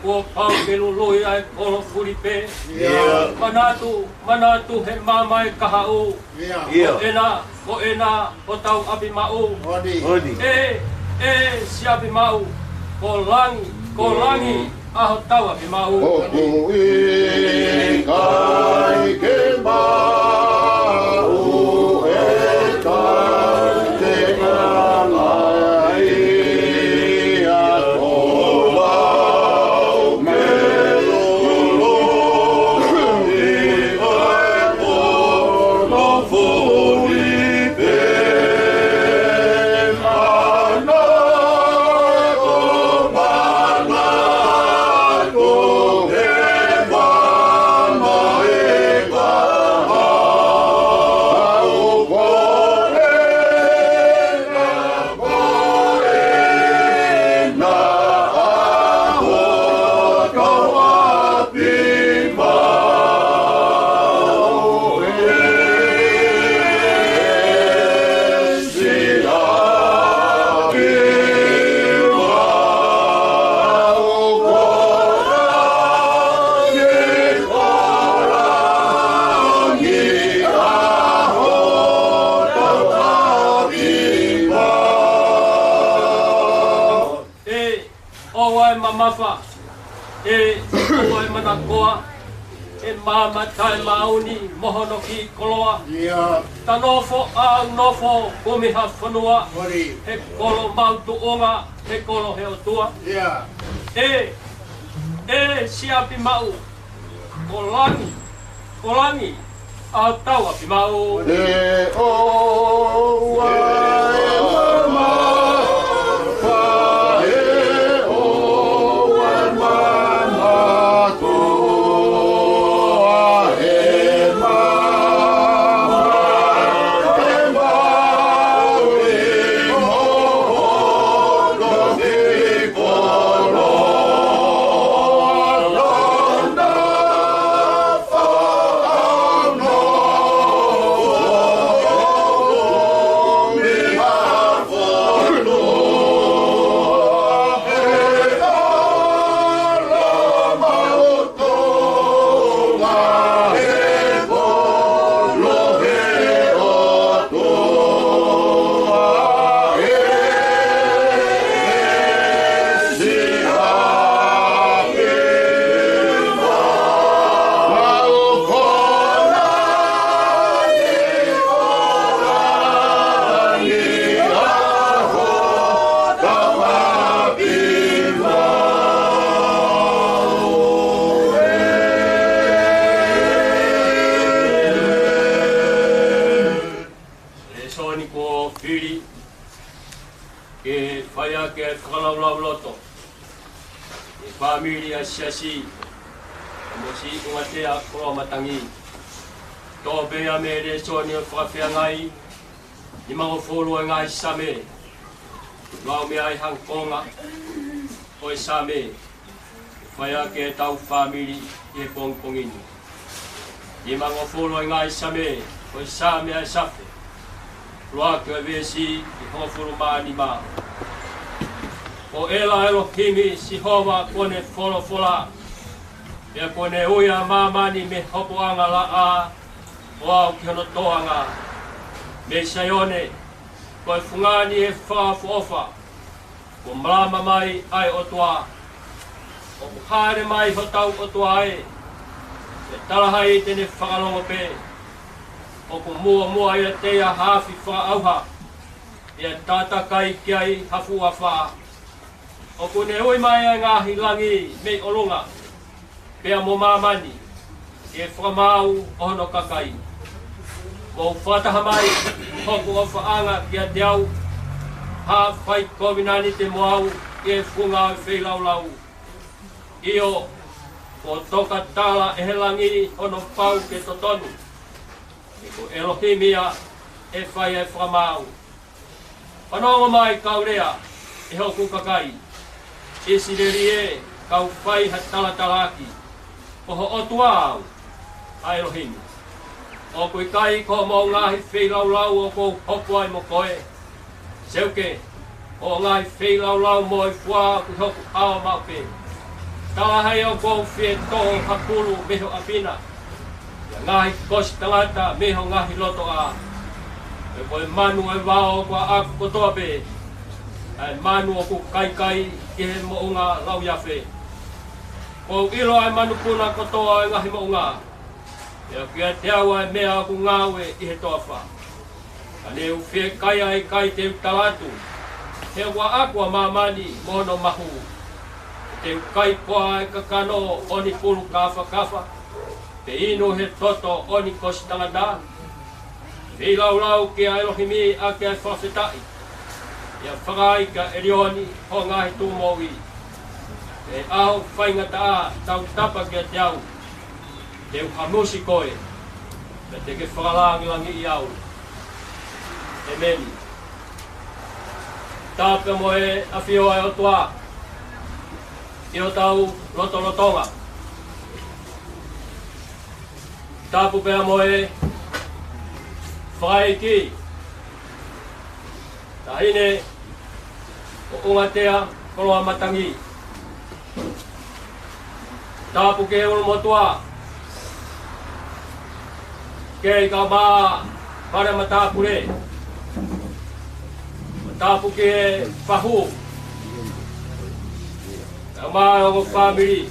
kuo pau ke lului ʻa e kolo fulipē. ʻIo. Manatu, manatu he maama ʻe kahaʻu. ʻIo. Ko ena, ko ena hotau ʻapi maʻu. ʻOni. ʻOni. ʻE, ʻe Siapi Maʻu, ko langi, ko langi ʻa hotau ʻapi maʻu. ʻOku ʻikai ke maʻu ʻe tautefito ʻE, ʻoua ʻe mamafa. ʻE, ʻoua ʻe manakoa. ʻE maama taʻemaʻa ni mo hono kiʻi koloa. ʻIo. Ta nofo ʻo nofo kumi ha fonua. ʻOni. He kolo maʻu tuʻunga, he kolo he ʻOtua. ʻIo. ʻE, ʻe Siapi Maʻu. Ko langi, ko langi ʻa hotau ʻapi maʻu. ʻE ʻoua ʻe mamafa, ʻe ʻoua ʻe mamafa, ʻe mamafa, ʻe mamafa. Lēsoni kuo fili ke fai ʻaki e fakalaulauloto ʻi he fāmili ʻa e Siasi ʻo Mōsese Ungatea Koloamatangi. Tō pē ia mei he lēsoni ʻo e Fakafeangai, nimangofulu ʻo e ngaahi Saame, Lau mei ai ha konga ʻo e Saame ke fai ʻaki ʻetau fāmili ʻi he pongipongi ni. Nimangofulu ʻo e ngaahi Saame, ko e Saame ʻa ʻĒsafe. ʻUluaki ʻo e veesi ki he hongofulu mā nima. Ko ʻEla ʻElohimi Sihova kuo ne folofola, pea kuo ne ui ʻa māmani mei he hopoʻanga laʻā ʻo aʻu ki hono tōʻanga. Mei Saione, ko e fungani ʻe fakaʻofoʻofa, kuo malama mai ʻa e ʻOtua. ʻOku hāʻele mai hotau ʻOtua ē, ʻe talaʻehai te ne fakalongo pē. ʻOku muʻomuʻa ʻiate ia ha afi fakaʻauha, ʻe tātakai ki ai ha fuʻu afā. ʻOku ne ui mai ʻa e ngaahi langi mei ʻolunga, pea mo māmani ʻi he fakamaau ʻo hono kakai. Mou fakataha mai hoku ʻofaʻanga kiate au, ha fai kovinānite mo au ʻi he funga ʻo e feilaulau. ʻIo, kuo tokatala ʻe he langi hono pau ke totonu, he ko ʻElohimi ia ʻe fai ʻa e fakamaau. Fanongo mai kau lea, ʻe hoku kakai. ʻIsileli ē, kau fai ha talatalaaki. Ko ho ʻOtua au, ʻa ʻElohimi. ʻOku ʻikai ko hoʻomou ngaahi feilaulau ʻoku ou hopo ai mo koe. Seuke, ko hoʻo ngaahi feilaulau mo e fua ʻoku ʻi hoku ʻao maʻu pē. Talaʻehai ʻoku ou fie toʻo ha pulu mei ho ʻapi na, ʻa e ngaahi kosi tangata mei ho ngaahi lotoʻā. He ko e manu ʻo e vao ʻoku ʻaʻaku kotoa pē, ʻa e manu ʻoku kaikai ki he moʻunga lauiafe. Kuo u ʻilo ʻa e manupuna kotoa ʻo e ngaahi moʻunga, pea ʻoku ʻiate au ʻa e meʻa ʻoku ngāue ʻi he toafa. Ka ne u fiekaia ʻe ʻikai te u tala atu, he ʻoku ʻaʻaku ʻa māmani mo hono mahu. Te u kai koā ʻa e kakano ʻo ni pulu kāfakafa, pe inu he toto ʻo ni kosi tangata? Feilaulau kia ʻElohimi ʻaki ʻa e fakafetaʻi, pea fakaai kia ʻElioni hoʻo ngaahi tuʻumoʻui. ʻI he ʻaho faingataʻa tautapa kiate au, te u hamusi koe, pea te ke fakalangilangiʻi au. ʻEmeni. Tapu pea mo e ʻafio ʻa e ʻOtua ʻi hotau lotolotonga. Tapu pea mo e fakaʻeiki, Taʻahine ko ʻUngatea Koloamatangi. Tapu ki he ʻulumotuʻa, kei kae ʻumaʻā Fale Matāpule. Tapu ki he fahu, kae ʻumaʻā e ongo fāmili.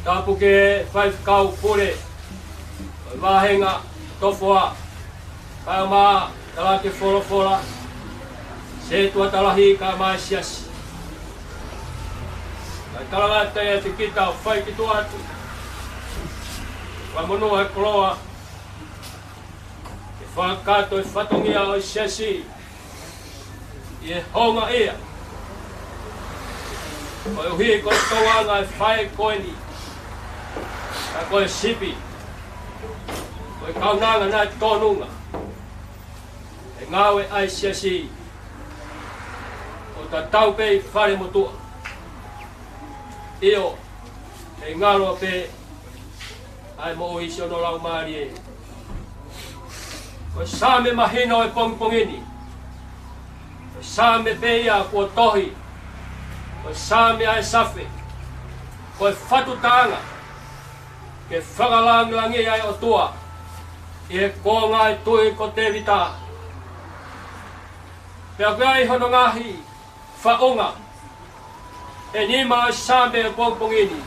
Tapu ki he faifekau pule ʻo e vāhenga Tofoa, kae ʻumaʻā e talaki folofola, sētuata lahi kae ʻumaʻā e siasi. Kae talangata ʻiate kita ʻo fai ki tuʻa atu, fakamonū e koloa, ke fakakakato e fatongia ʻo e siasi ʻi he houngaʻia. Koeʻuhi ko e tōʻonga e faʻē ko eni, ka ko e sipi, ko e kaunanga naʻe tōnunga he ngāue ʻa e siasi, ʻo tatau pē ʻi fale motuʻa. ʻIo, ʻe ngalo pē ʻa e moʻui ʻi hono laumālie. Ko e Saame mahino ʻo e pongipongi ni, ko e Saame pē ia kuo tohi, ko e Saame ʻa ʻĒsafe, ko e fatu taʻanga ke fakalangilangiʻi ʻa e ʻOtua ʻi he konga ʻo e tuʻi ko Tēvita. Pea ʻoku ʻi ai hono ngaahi faʻunga ʻe nima ʻo e Saame ʻo e pongipongi ni,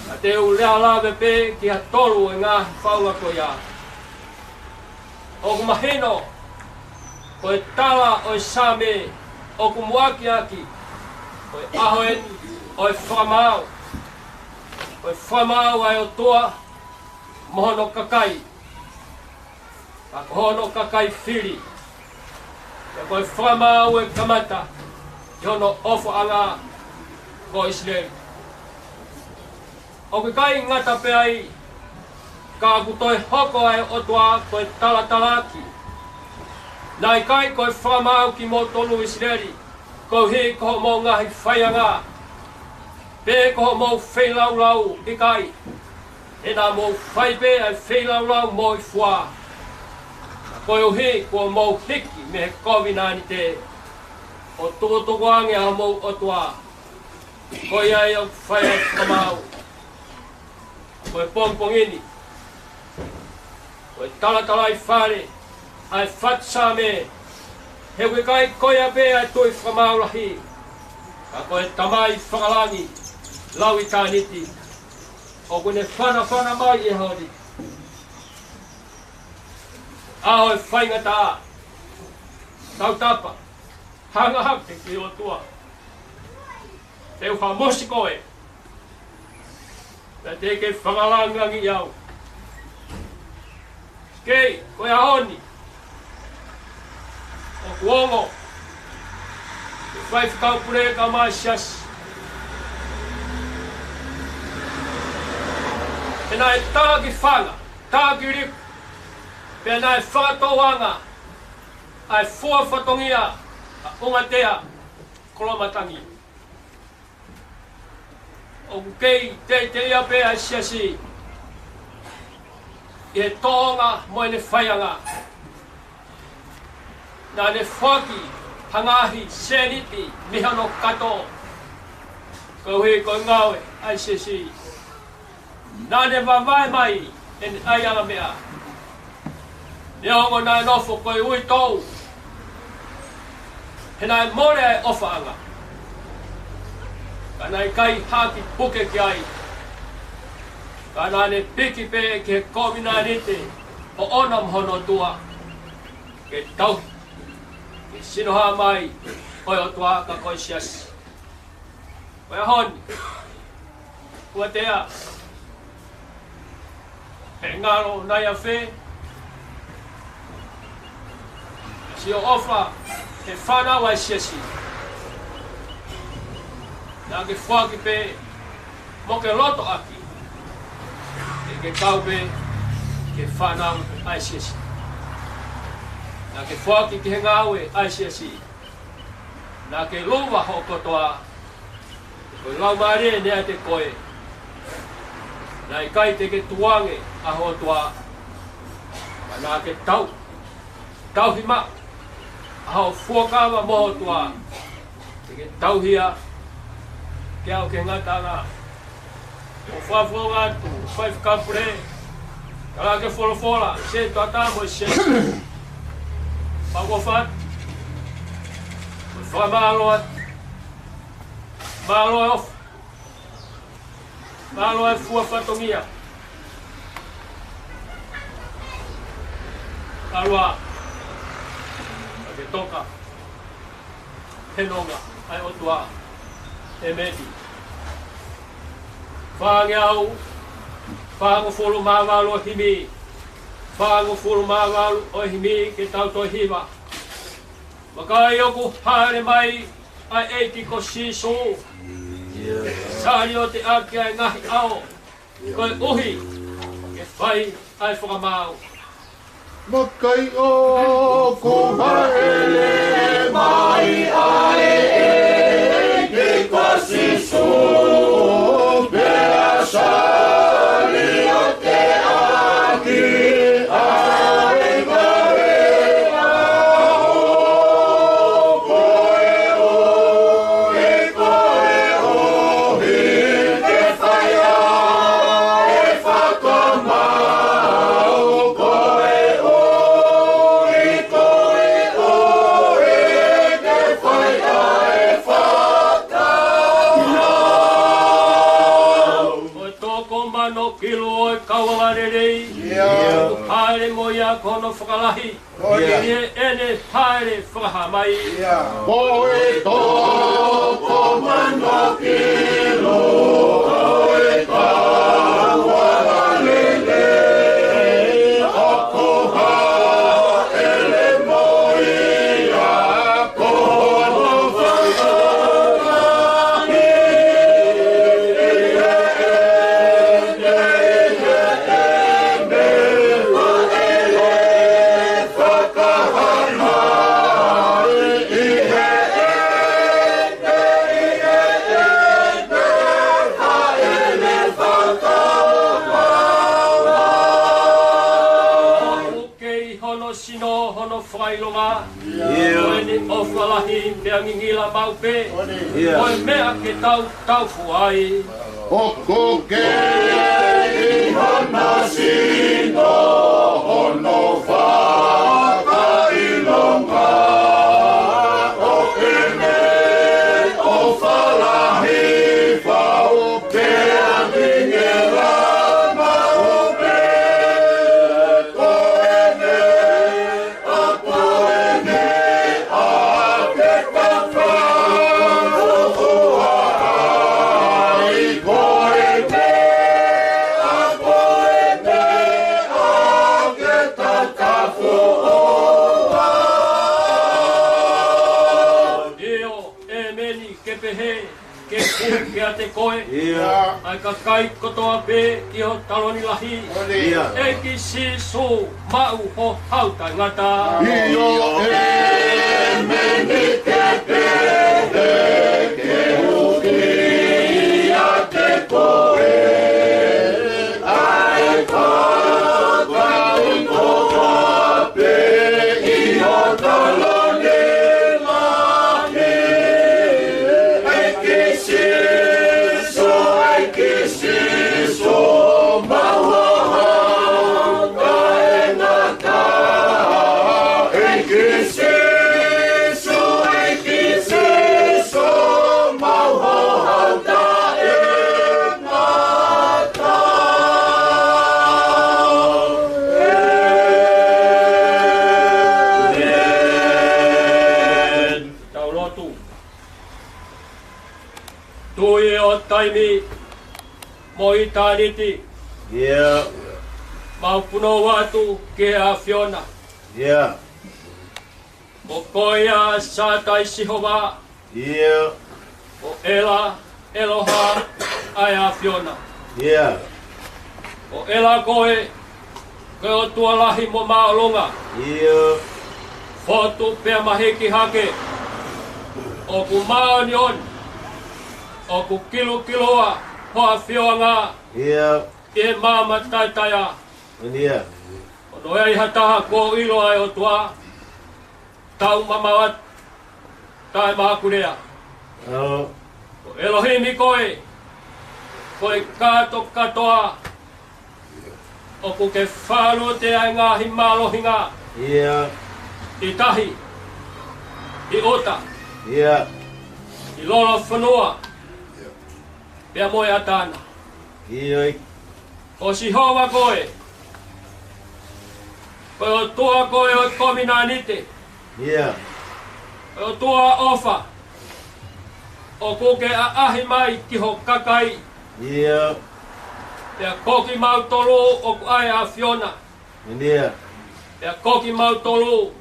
ka te u lea lave pē ki ha tolu ʻo e ngaahi faʻunga ko ia. ʻOku mahino ko e tala ʻo e Saame ʻoku muʻaki ʻaki, ko e ʻaho eni ʻo e fakamaau. Ko e fakamaau ʻa e ʻOtua mo hono kakai, ka ko hono kakai fili. Pea ko e fakamaau ʻe kamata ʻi hono ʻofaʻanga ko ʻIsileli. ʻOku ʻikai ngata pē ai, ka ʻoku toe hoko ʻa e ʻOtua ko e talatalaaki Naʻe ʻikai ko e fakamaau kimoutolu ʻIsileli, koeʻuhi ko hoʻomou ngaahi faianga, pe ko hoʻomou feilaulau, ʻikai, he naʻa mou fai pē ʻa e feilaulau moʻui fua. Koeʻuhi kuo mou hiki mei he kovinānite, ʻo tukutuku ange ʻa homou ʻOtua, ko ia ia ʻoku fai ʻa e fakamaau. Ko e pongipongi ni, ko e talatalaifale ʻa e fatu Saame, he ʻoku ʻikai ko ia pē ʻa e Tuʻi Fakamaau Lahi, ka ko e Tamai Fakalangi, lau ʻitāniti, ʻoku ne fanafana mai he ʻaho ni. ʻAho ʻo e faingataʻa, tautapa, hanga hake ki he ʻOtua. Te u hamosi koe, pea te ke fakalangilangiʻi au. Kei, ko e ʻaho ni, ʻoku ongo, ʻe faifekau pule kae ʻumaʻā e siasi, he naʻe taki fanga, taki liku, pea naʻe fakatouʻanga ʻa e fua fatongia ʻa Ungatea Kolomatangi. ʻOku kei teitei ia pē ʻa e siasi ʻi he tōʻonga mo ʻene faianga. Naʻa ne foaki ha ngaahi sēniti mei hono kato, koeʻuhi ko e ngāue ʻa e siasi. Naʻa ne vavae mai ʻene ʻaiʻanga meʻa. Neongo naʻe nofo ko e uitou, he naʻe mole ʻa e ʻofaʻanga, ka naʻe ʻikai ha kiʻi puke ki ai. Ka naʻa ne piki pē ki he kovinānite ʻoʻona mo hono ʻOtua, ke tauhi, ke sino hā mai ʻo e ʻOtua ka ko e siasi. Ko e ʻaho ni, ʻoku tea, he ngalo nai afe, sio ʻofa he fānau ʻa e siasi. Naʻa ke foaki pē mo ke loto ʻaki, ke ke kau pē ki he fānau ʻa e siasi. Naʻa ke foaki ki he ngāue ʻa e siasi. Naʻa ke luva hoʻo kotoa, ko e Laumālie ne ʻiate koe. Naʻe ʻikai te ke tukuange ʻa ho ʻOtua, ka naʻa ke tau, tauhi maʻu ʻa hoʻo fuakava mo ho ʻOtua, te ke tauhi ia ke aʻu ki he ngataʻanga. ʻOku fakafofonga atu, faifekau pule, tala ʻa e folofola, se tuʻa mo e se. Pau ko fat, fakamālō atu, mālō e ʻofa, mālō e fua fatongia. Kalua, ka ke toka he nonga ʻa e ʻOtua. ʻEmeni. Fāngeau, fāngofulu mā valu ʻo e himi, fāngofulu mā valu ʻo e himi ke tau toe hiva. Vakai ʻoku hāʻele mai ʻa e ʻEiki ko Sīsū, saliote ʻaki ʻa e ngaahi ʻao, koeʻuhi ke fai ʻa e fakamaau. Vakai ʻoku hāʻele mai ʻa e ʻEiki ko Sīsū, pea saliote ʻaki ʻa e ngaahi ʻao, koeʻuhi ke fai ʻa e fakamaau, koeʻuhi, koeʻuhi ke fai ʻa e fakamaau. Ko e toko mano kilu ʻo e kau angalelei, ʻoku hāʻele mo ia ko hono fakalahi. ʻI heʻene hāʻele fakahā mai. Ko e toko mano kilu ʻo e kau angalelei, ʻoku hāʻele mo ia ko hono fakalahi. Ko eni ʻofa lahi pea ngingila maʻu pē. Ko e meʻa ke tau taufuaʻi. ʻOku ke ʻi hono sino hono fakaʻilonga. ʻO ʻene ʻofa lahi fau pea ngingila maʻu pē. Ko ʻene ʻIo, ʻēmeni, ke pehē, ke pule kiate koe. ʻA e kakai kotoa pē ʻi ho taloni lahi. ʻEiki Sīsū, maʻu ho hau taʻengata. ʻIo, ʻēmeni, ke pehē, ke pule kiate koe. ʻA e kakai kotoa pē ʻi ho taloni lahi. ʻEiki Sīsū, ʻEiki Sīsū, maʻu ho hau taʻengata. ʻEiki Sīsū, ʻEiki Sīsū, maʻu ho hau taʻengata. ʻĒmeni. Tau lotu. Tuʻi ʻo taimi mo ʻitāniti. Mau punou atu ki he ʻAfiona. Ko koe ʻa Sātai Sihova. Ko ʻEla, ʻEloha ʻa e ʻAfiona. Ko ʻEla koe, ko e ʻOtua lahi mo māʻolunga. Fotu pea mahiki hake. ʻOku māʻoniʻoni, ʻoku kilukilua ho ʻafioʻanga ʻi he maama taʻetaʻeʻaho. Hono ʻi ai ha taha kuo ʻilo ʻa e ʻOtua, tau mamaʻo atu, taʻemaʻaku lea. Ko ʻElohimi koe, ko e kātokātoa, ʻoku ke fālute ʻa e ngaahi mālohinga ʻi tahi, ʻi ʻuta, ʻi lolofonua, pea mo e ʻatā na. Ko Sihova koe, ko e ʻOtua koe ʻo e kovinānite, ko e ʻOtua ʻofa, ʻoku ke ʻaʻahi mai ki ho kakai. Pea ko kimautolu ʻoku ʻa e ʻAfiona. Pea ko kimautolu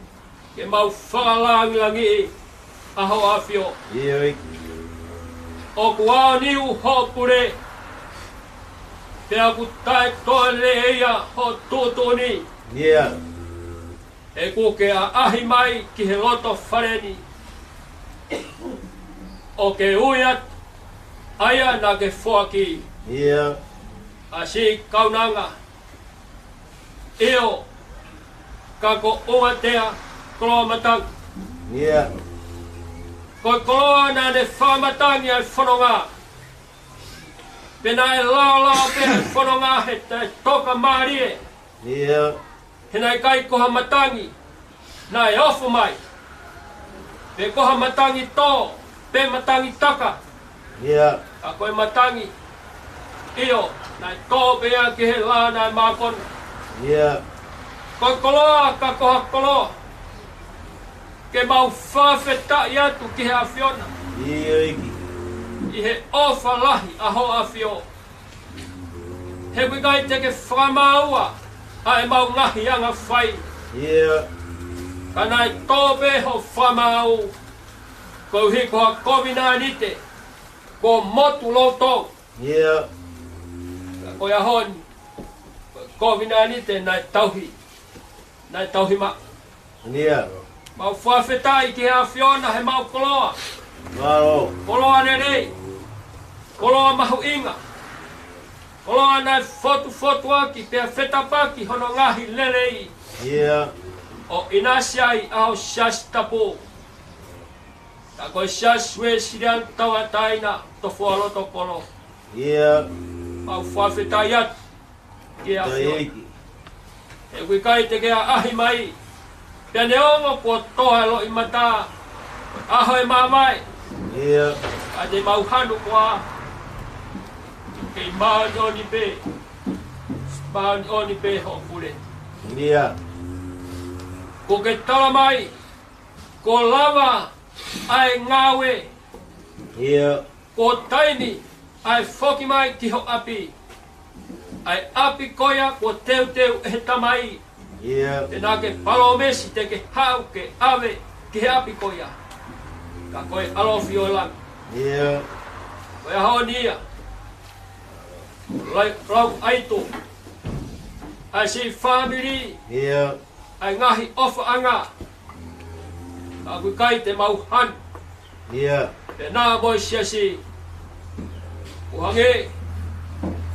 ke mau fakalāngilangiʻi ʻa ho ʻAfio. ʻOku aoniu hoʻo pule, pea ʻoku taʻetoʻa lelei ia hoʻo tuʻutuʻuni. He ʻoku ke ʻaʻahi mai ki he loto fale ni, ʻo ke ui atu ʻa ia naʻa ke foaki, ʻa siʻi kaunanga. ʻIo, ka ko ʻUngatea koloa matangi. Ko e koloa naʻa ne fakamatangi ʻa e fononga, pea naʻe laolao pē ʻa e fononga he taʻetoka mālie. He naʻe ʻikai ko ha matangi naʻe ofo mai, pe ko ha matangi tō, pe matangi taka. Ka ko e matangi, ʻio, naʻe tō pē ia ki he lā naʻe mākona. Ko e koloa, ka ko ha koloa ke mau fakafetaʻi atu ki he ʻAfiona ʻi he ʻofa lahi ʻa ho ʻAfio. He ʻoku ʻikai te ke fakamāua ʻa ʻemau ngaahi anga fai, ka naʻe tō pē hoʻo fakamaau, koeʻuhi ko ha kovinānite kuo motu loto. Ka ko e ʻaho ni, ko e kovinānite naʻe tauhi, naʻe tauhi maʻu. Mau fakafetaʻi ki he ʻAfiona he mau koloa. Koloa lelei. Koloa mahuʻinga. Koloa naʻe fotufotuaki pea fetapaki hono ngaahi lelei. ʻo ʻinasi ai ʻa e Siasi Tapu, ka ko e Siasi Uēsiliana Tauʻatāina Tofualoto Kolo. ʻIo. Mau fakafetaʻi atu ki he ʻAfiona. He ʻoku ʻikai te ke ʻaʻahi mai, pea neongo kuo toʻa e loʻimata, ʻaho e mamae, ʻio, ka te mau hanu koā, kei māʻoniʻoni pē, māʻoniʻoni pē hoʻo pule. ʻIo. Kuo ke tala mai, kuo lava ʻa e ngāue. ʻIo. Kuo taimi ʻa e foki mai ki ho ʻapi. ʻA e ʻapi ko ia kuo teuteu ʻe he Tamai. ʻIo. Pea naʻa ke palōmesi te ke haʻu ke ʻave ki he ʻapi ko ia. Ka ko e ʻalofi ʻo e langi. ʻIo. Ko e ʻaho ni ia. Lau, lau ʻaito. ʻA e siʻi fāmili. ʻIo. ʻA e ngaahi ʻofaʻanga. Ka ʻoku ʻikai te mau hanu. ʻIo. Pea naʻa mo e siasi. ʻO hangē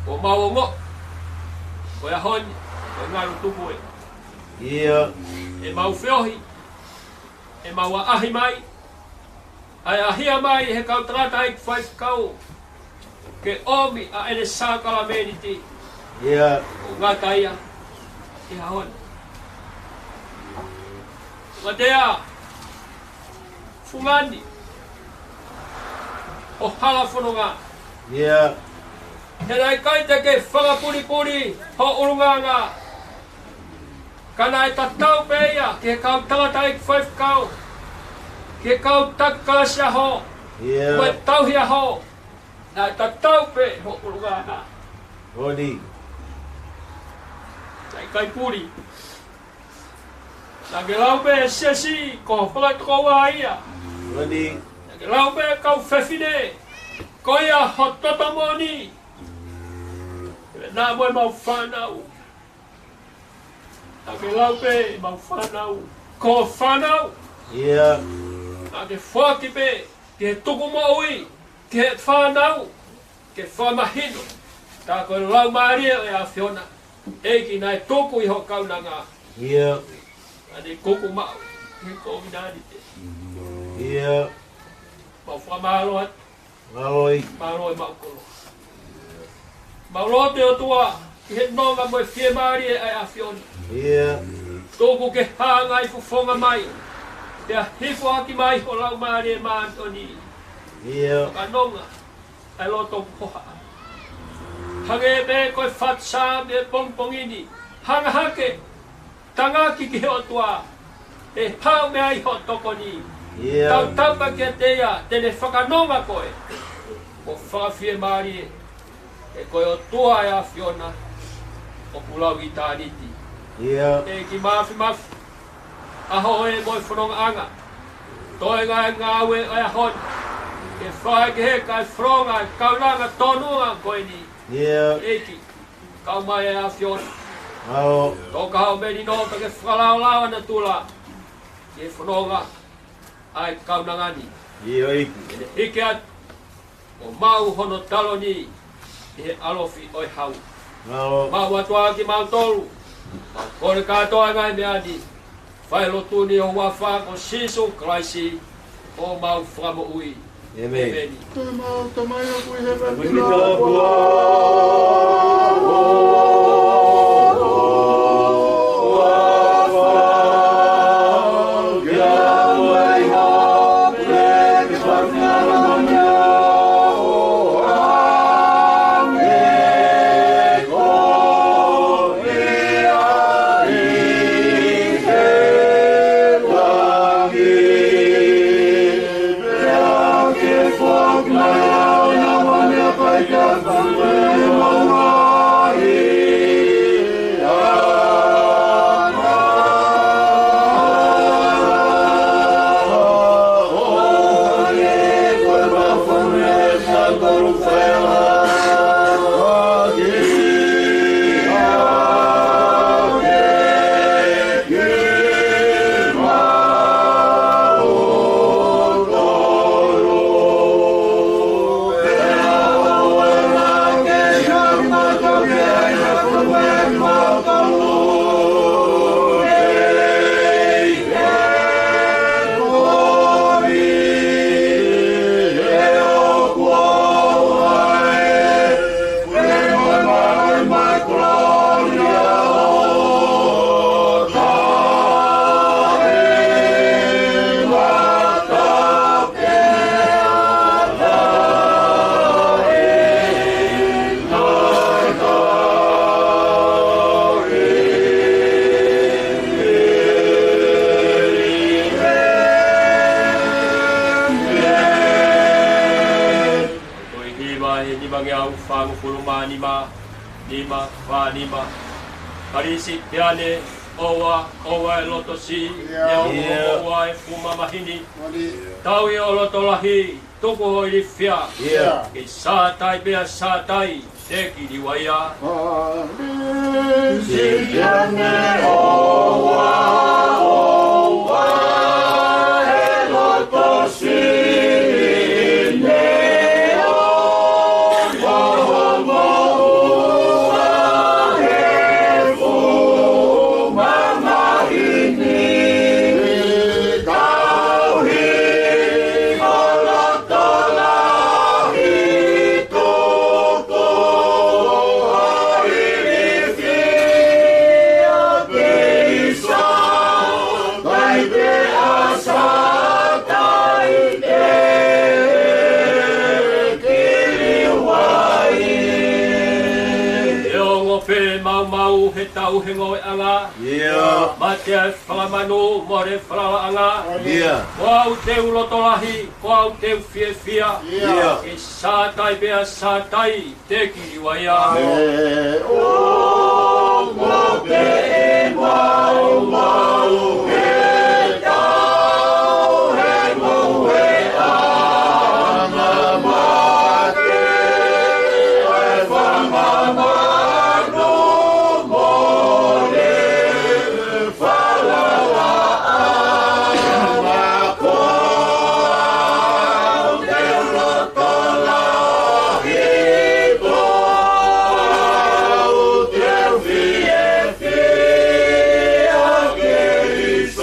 kuo mau ongoʻi, ko e ʻaho ni, ko e ngalu tupu ē. ʻIo. ʻE mau feohi, ʻe mau ʻaʻahi mai, ʻa e ʻaʻahi mai he kau tangataʻeiki faifekau ke ʻomi ʻa ʻene sākalamēniti. ʻIo. ʻO ngata ia ʻi he ʻaho ni. Ngata ia, fungani ho hala fononga. ʻIo. He naʻe ʻikai te ke fakapulipuli ho ʻulungaanga. Ka naʻe tatau pē ia ki he kau tangataʻeiki faifekau, ki he kau taki kalasi ʻaho, ʻio, mo e tauhi ʻaho. Naʻe tatau pē ho ʻulungaanga. Moʻoni. Naʻe ʻikai puli. Naʻa ke lau pē siasi ko ho fakatokoua ia. Moʻoni. Naʻa ke lau pē kau fefine, ko ia ho toto moʻoni. Naʻa mo e mau fānau. Naʻa ke lau pē mau fānau ko ho fānau. ʻIo. Naʻa ke foaki pē ki he tuku moʻui ki he fānau, ke fakamahino, tā ko e Laumālie ʻo e ʻAfiona, ʻEiki, naʻe tuku ʻi ho kaunanga. ʻIo. Naʻa ne kuku maʻu he kovinānite. ʻIo. Mau fakamālō atu. Mālō ʻEiki. Mālō e mau kolo. Mau lotu ʻOtua, ʻi he nonga mo e fiemālie ʻa e ʻAfiona. ʻIo. Tuku ke hanga ʻi fofonga mai, pea hifo ʻaki mai ho Laumālie Māʻoniʻoni. ʻIo. Fakanonga ʻa e loto hohaʻa. Hangē pē ko e faʻu Saame he pongipongi ni. Hanga hake, tangaki ki he ʻOtua, ʻe haʻu mei ai hoʻo tokoni. ʻIo. Tautapa kiate ia, te ne fakanonga koe. Mo fakafiemālie, he ko e ʻOtua ʻa e ʻAfiona, ʻoku lau ʻitāniti. ʻIo. ʻEiki Māfimafi, ʻaho ē mo e fonongaʻanga. Toe ngaahi ngāue ʻo e ʻaho ni, ke fai ki he kakai fononga e kaunanga tonu ko eni. ʻIo. ʻEiki, kau mai e ʻAfiona. ʻAo. Toka ho melino pea ke fakalaolao ʻa natula ki he fononga ʻa e kaunanga ni. ʻIo ʻEiki. Ke ne hiki atu ʻo maʻu hono taloni ʻi he ʻalofi ʻo e hau. ʻAo. Maʻu atu ʻa kimautolu. Mau kole kātoa e ngaahi meʻa ni, fai e lotu ni ʻi he huafa ko Sīsū Kalaisi, ko homau Fakamoʻui. ʻĒmeni. ʻĒmeni. Tamai ʻoku ʻi hēvani, Ngeau fāngofulu mā nima, nima fā nima. Kalisitiane, ʻoua, ʻoua ʻe loto siʻi, ʻio, ʻoua, ʻoua ʻe fuʻu mamahi ni. Tauhi ho loto lahi, tuku ho ilifia. ʻIo. Ke sātai pea sātai, te kiliuaia. Kalisitiane, ʻoua, ʻoua ʻe loto siʻi, ʻoua ʻe fuʻu mamahi ni. Tauhi ho loto lahi, tuku ho ilifia. Ke sātai pea sātai, te kiliuaia. ʻE ongo pē maumau he tauhi e ngoueʻanga. ʻIo. Mate ʻa e fanga manu, mole e falalaʻanga. ʻIo. Ko au te u loto lahi, ko au te u fiefia. ʻIo. Ke sātai pea sātai, te kiliuaia. ʻE ongo pē maumau he tauhi e ngoueʻanga, mate ʻa e fanga manu, mole e falalaʻanga. Ko au te u loto lahi, ko au te u fiefia.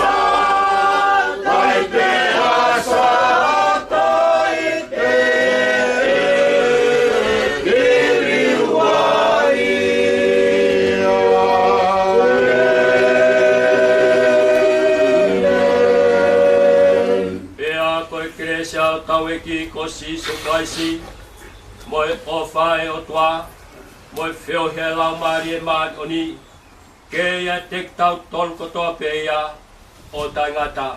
Ke sātai pea sātai, te kiliuaia. Pea ko e kelesi ʻa hotau ʻEiki ko Sīsū Kalaisi, mo e ʻofa ʻa e ʻOtua, mo e feohi ʻa e Laumālie Māʻoniʻoni, ke ʻiate kitautolu kotoa pē ia ʻo taʻengata.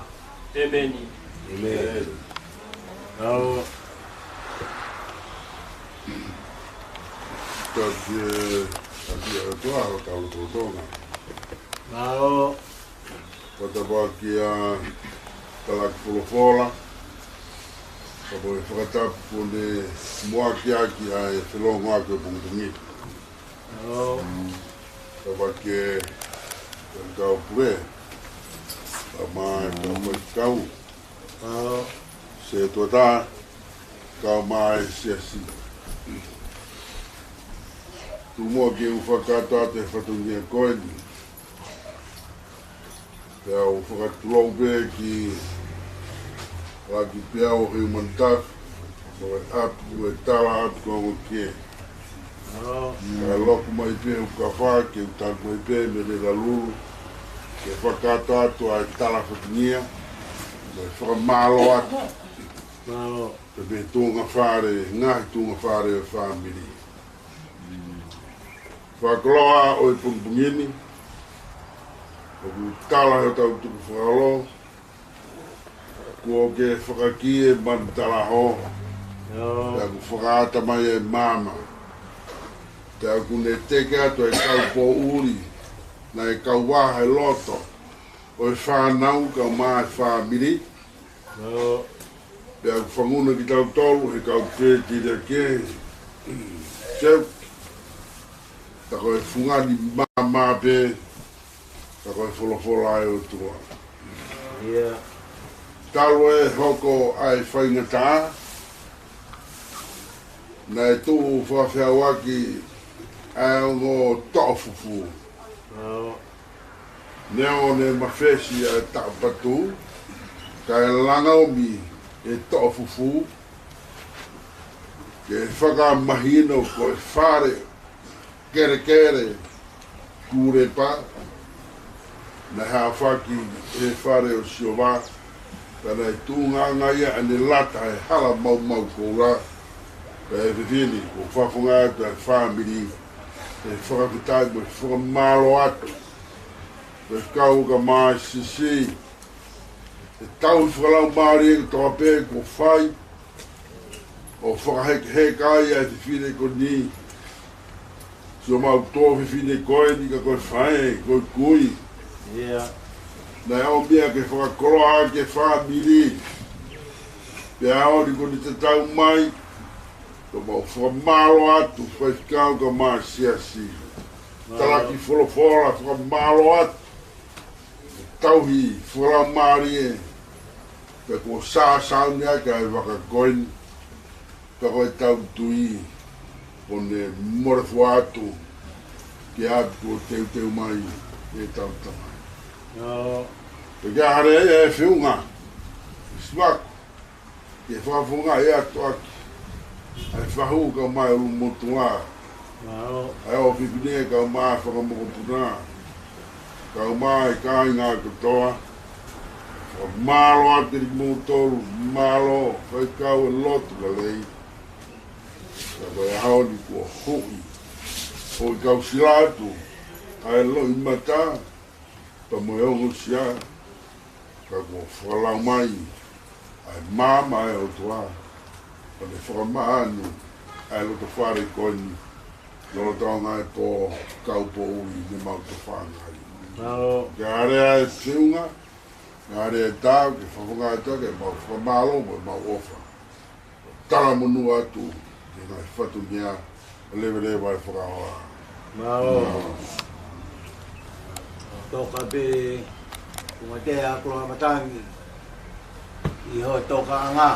ʻEmeni. ʻEmeni. Tau taki e, taki e ʻOtua ʻo tau lotolotonga. Tau Fakatapu ki he talaki folofola, ka ko e fakatapu kuo ne muʻaki ʻaki ʻa e felōngoaki ʻo e pongipongi ni. Fakatapu ki he kau pule, kae ʻumaʻā e kau faifekau, setuata, kae ʻumaʻā e siasi. Tuku muʻa ke u fakakakato atu e fatongia ko eni. Pea u fakatulou pē ki he ʻEiki pea ʻo Heumanutafu, ʻo e ʻapi, ʻo e tala ʻapi ko ʻAngokie. Kae loku mai pē ʻo kafā ke u tali mai pē mei Honolulu, ke fakakakato atu ʻa e tala fatongia, mo e fakamālō atu. Mālō. Pea mei he tuʻunga fale, ngaahi tuʻunga fale ʻo e fāmili. Fakakoloa ʻo e pongipongi ni, ʻoku tala ʻe hotau tukufakaholo, kuo ke fakakī e manu talaʻoho, pea kuo fakaʻata mai e maama. Pea ʻoku ne teke atu e kau poʻuli, naʻe kau vaha e loto ʻo e fānau kae ʻumaʻā e fāmili. Pea ʻoku fanguna kitautolu he kau pēteliake, Seuki, ka ko e fungani maama pē, ka ko e folofola ʻa e ʻOtua. Talu e hoko ʻa e faingataʻa, naʻe tuʻu fakafeʻauaki ʻa e ongo toʻo fufū. Neongo ne mafesi ʻa e taʻapatu, kae langa ʻomi e toʻo fufū, ke fakamahino ko e fale kelekele kūlepa, naʻe hāfaki he fale ʻo Sihova, ka naʻe tuʻunga ange ia ʻene lata he hala maumau koula, pea ʻe fefine, ʻoku ou fakafofonga atu ʻa e fāmili, ʻe fakafetaʻi mo e fakamālō atu. Pea kau ka mai sisi, ʻe tauhi fakalaumālie kotoa pē kuo fai, ʻo fakahekeheka ai ʻa e fefine ko eni. Sio, mau tuofefine ko eni ka ko e faʻē, ko e kui. Ia. Naʻe ʻomi ia ke fakakoloa ʻaki e fāmili. Pea ʻaho ni kuo ne tatau mai, ka mau fakamālō atu, faifekau kae ʻumaʻā e siasi. Mālō. Talaki folofola, fakamālō atu. Tauhi fakalaumālie, pea kuo sāsāuni ʻaki ʻa e vaka ko eni, ka ko ʻetau tui, kuo ne mole fua atu ki he ʻapi kuo teuteu mai ʻe heʻetau Tamai. ʻIo. Pea ke hare ai e feʻunga, Sivaku, ke fakafofongaʻi atu ʻaki ʻa e fahu kae ʻumaʻā e ʻulumotuʻa. ʻIo. ʻA e ʻofefine kae ʻumaʻā e fanga mokopuna, kae ʻumaʻā e kāinga kotoa. Fakamālō atu kiate kimoutolu, mālō faifekau e lotu lelei. Ka ko e ʻaho ni kuo huʻi, ʻo ʻikai sila atu ʻa e loʻimata, pea mo e ongosia, ka kuo folau mai ʻa e maama ʻa e ʻOtua, ʻo ne fakamaʻa ʻa e loto fale ko eni, lolotonga e pō kaupō ʻi heʻemau tofanga ai. Mālō. Ke hare ai e feʻunga, ke hare ai e taau, ke fakafofongaʻi atu ʻaki ʻemau fakamālō mo ʻemau ʻofa. Talamonū atu ki he ngaahi fatongia, leveleva e fakahoa. Mālō. Mālō. Toka pē, Kumatea Koloamatangi, ʻi hoʻo tokaʻanga.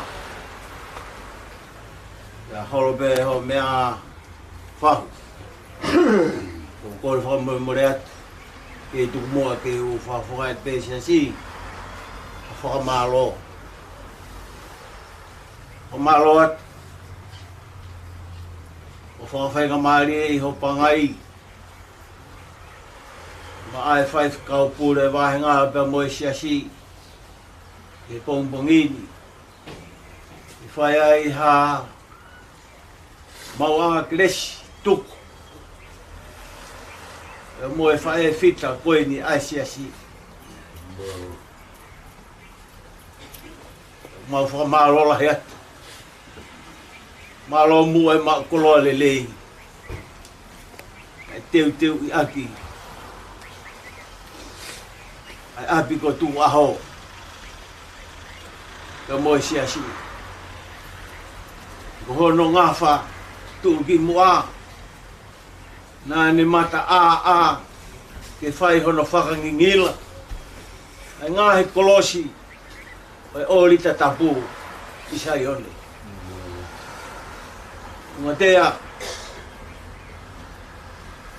Pea holo pē hoʻo meʻa fahu. ʻOku ou kole fakamolemole atu, ke tuku muʻa ke u fakafofongaʻi atu pē siasi, ʻa e fakamālō. Fakamālō atu. ʻO fakafaingamālie ʻi hoʻo pangai, maʻa e faifekau pule vāhenga pea mo e siasi, he pongipongi ni. ʻI fai ai ha maʻuʻanga kelesi tuku. Pea mo e faʻē fita ko eni ʻa e siasi. Mau fakamālō lahi atu. Mālō muʻa e maʻu koloa lelei. ʻA e teuteuʻi ʻaki ʻa e ʻapi ko Tukuʻaho, pea mo e siasi. Ko hono ngafa tuʻukimuʻa, naʻa ne mataʻāʻā ke fai hono fakangingila ʻa e ngaahi kolosi ʻo e ʻōlita tapu ʻi Saione. Kumatea,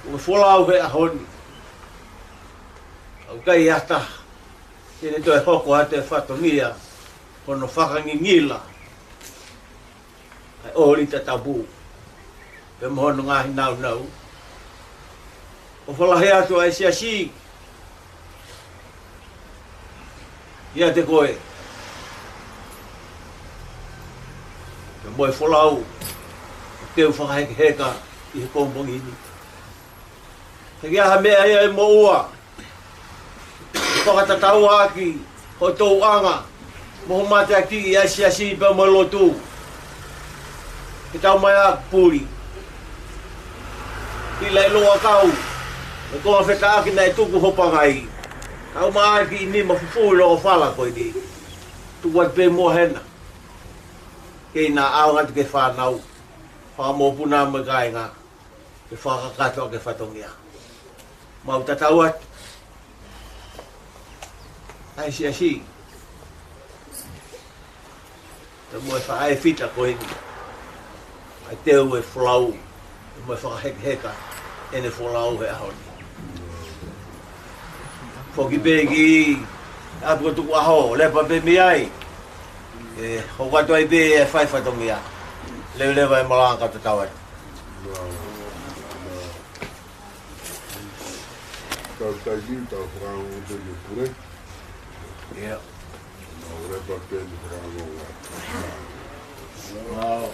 ʻoku folau he ʻaho ni. ʻOku ʻikai ha taha te ne toe hoko atu e fatongia hono fakangingila ʻa e ʻōlita tapu, pea mo hono ngaahi nāunau. ʻOfa lahi atu ʻa e siasi ʻiate koe, pea mo e folau ʻoku teu fakahekeheka ʻi he pongipongi ni. He ko e hā ha meʻa ia ʻe moʻua, fakatatau ʻaki hoʻo tōʻonga mo hoʻo mateakiʻi ʻa e siasi pea mo e lotu. Ke tau mai ʻa puli ʻi he louʻakau, mo e konga fetaʻaki naʻe tuku hoʻo pangai. Tau mai ʻaki ʻi he nima fufū ʻi loto fala ko eni. Tuku atu pē muʻa hena. Kei na ʻaonga atu ki he fānau, fanga mokopuna mo e kāinga, ke fakakakato ʻaki e fatongia. Mau tatau atu ʻa e siasi, pea mo e faʻē fita ko eni, ʻa e teu e folau, mo e fakahekeheka ʻene folau he ʻaho ni. Foki pē ki ʻapi ko Tukuʻaho, lepa pē mei ai. ʻE hoko atu ai pē e fai fatongia. Leveleva e malanga ka tatau atu. Tau taimi, tau fakaongo pē mei pule. ʻIo. Mau lepa pē mei fakaongo. Wow.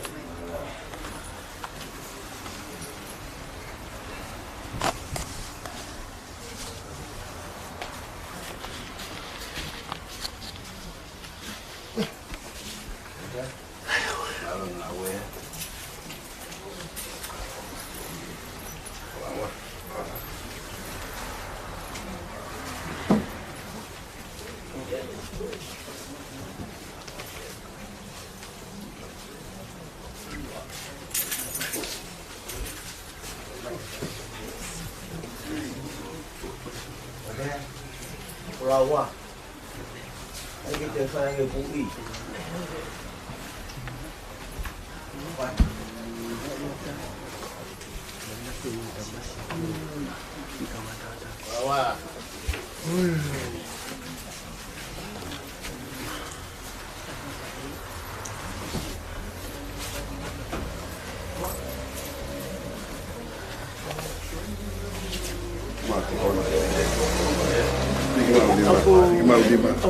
ʻOku, ʻoku ʻoku ʻoku ʻoku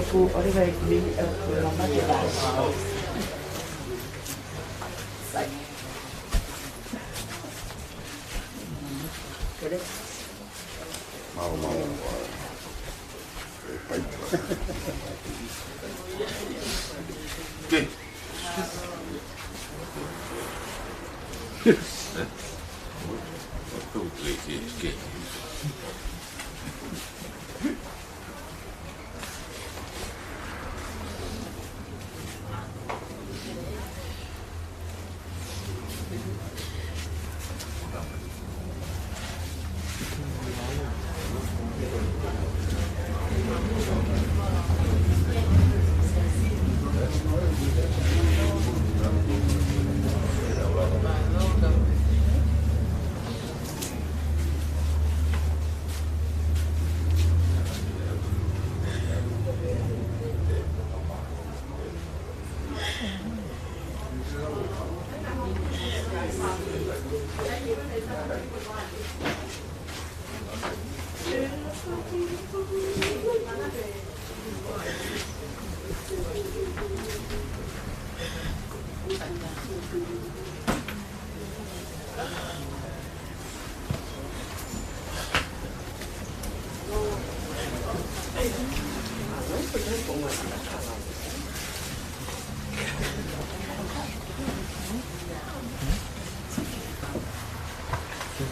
ʻoku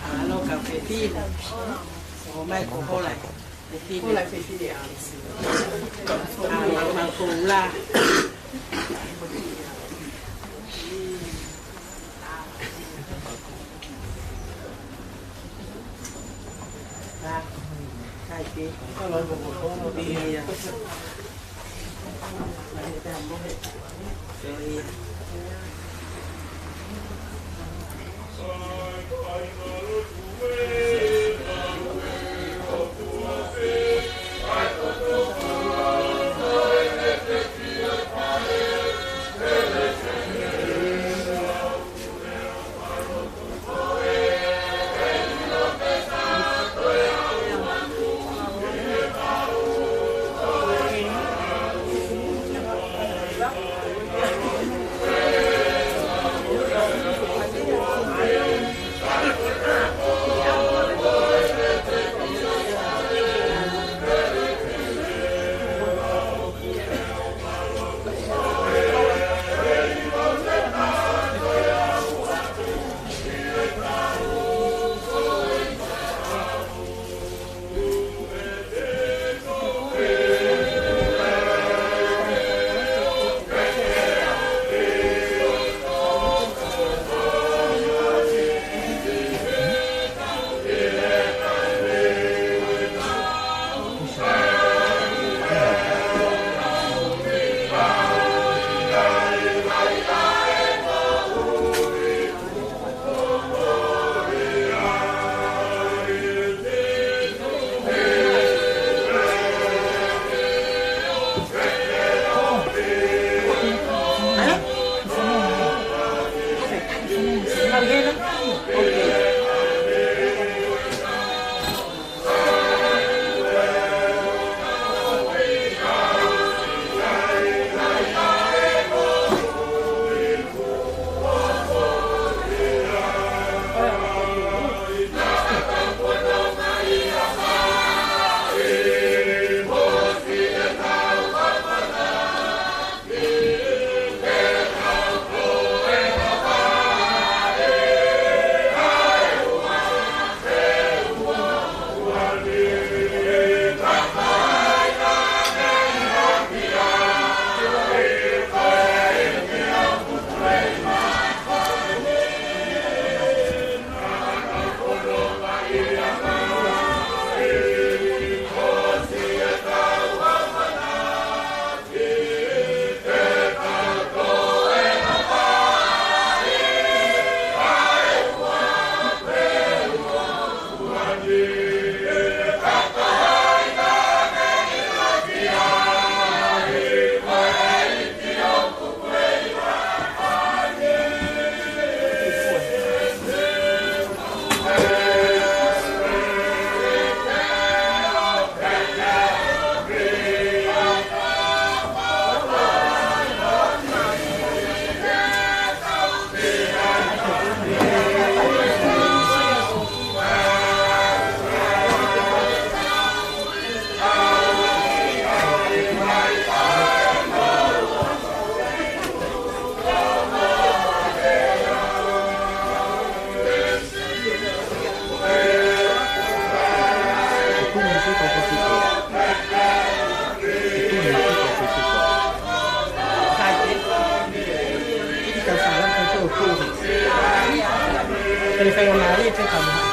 ʻAlo ka fefine. ʻOmai ko hola. Fefine. Hola fefine a. ʻAlo ma ko la. Pele fai ona ale pe kama.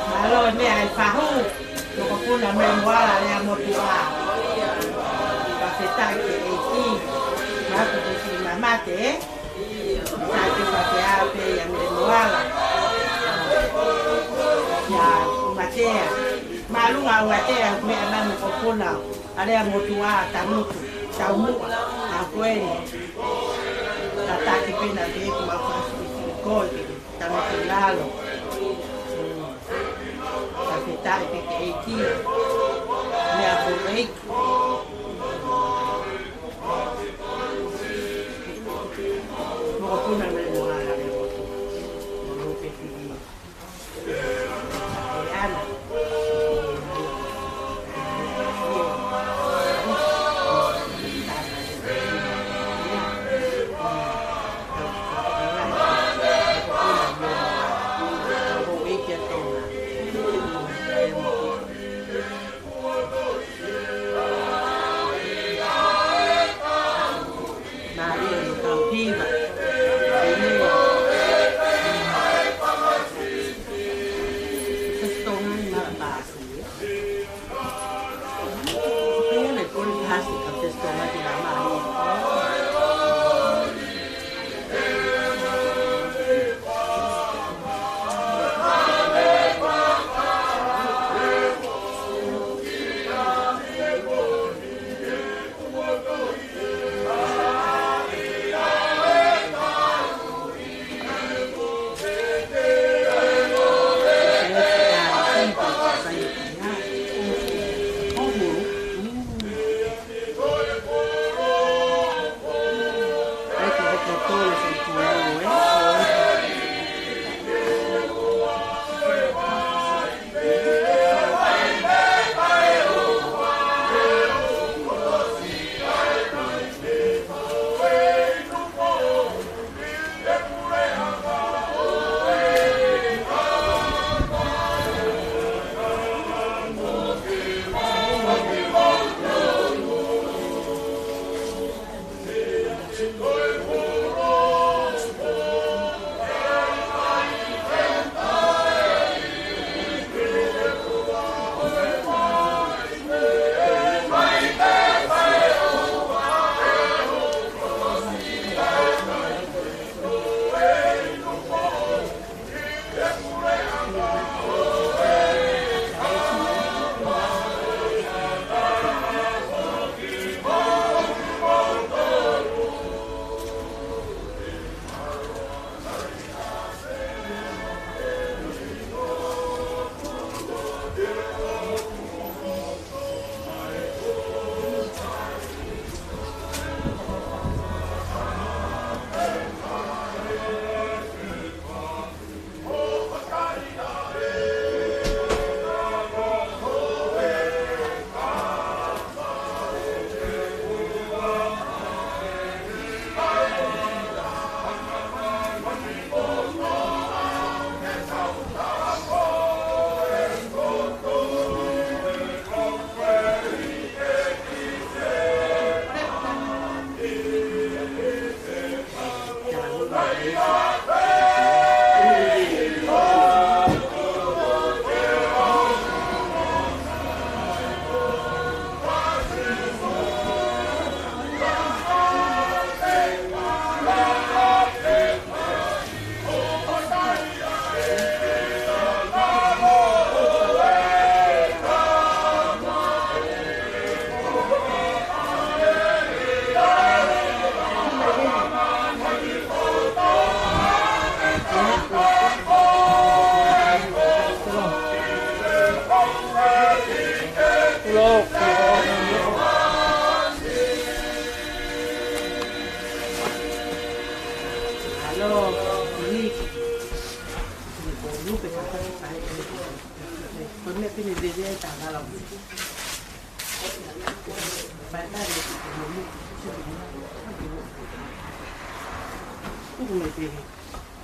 Mālō e meʻa ʻa e fahu, mokopuna Melemuala Leamotuʻa. Fakafetaʻi ki he ʻEiki, maku te si mamate, ē? Sa ke fake a pe ia Melemuala. Ia Umatea. Mālunga Umatea, meʻa mai mokopuna ʻa Leamotuʻa, Tanuku, Taumuʻa, ʻa ko eni. Tataki pē na ke ku ma fasi ko e tama ki lalo. Taʻe peke ʻeiki. Meʻa ko ʻeiki. Mokopuna me mo ala le motu. Mo lo pe ki. Ana.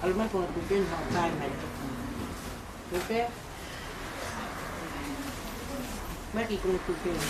Alo mai ko e kupe ni hao kai mai. Kupe. Mai ki ko e kupe ni.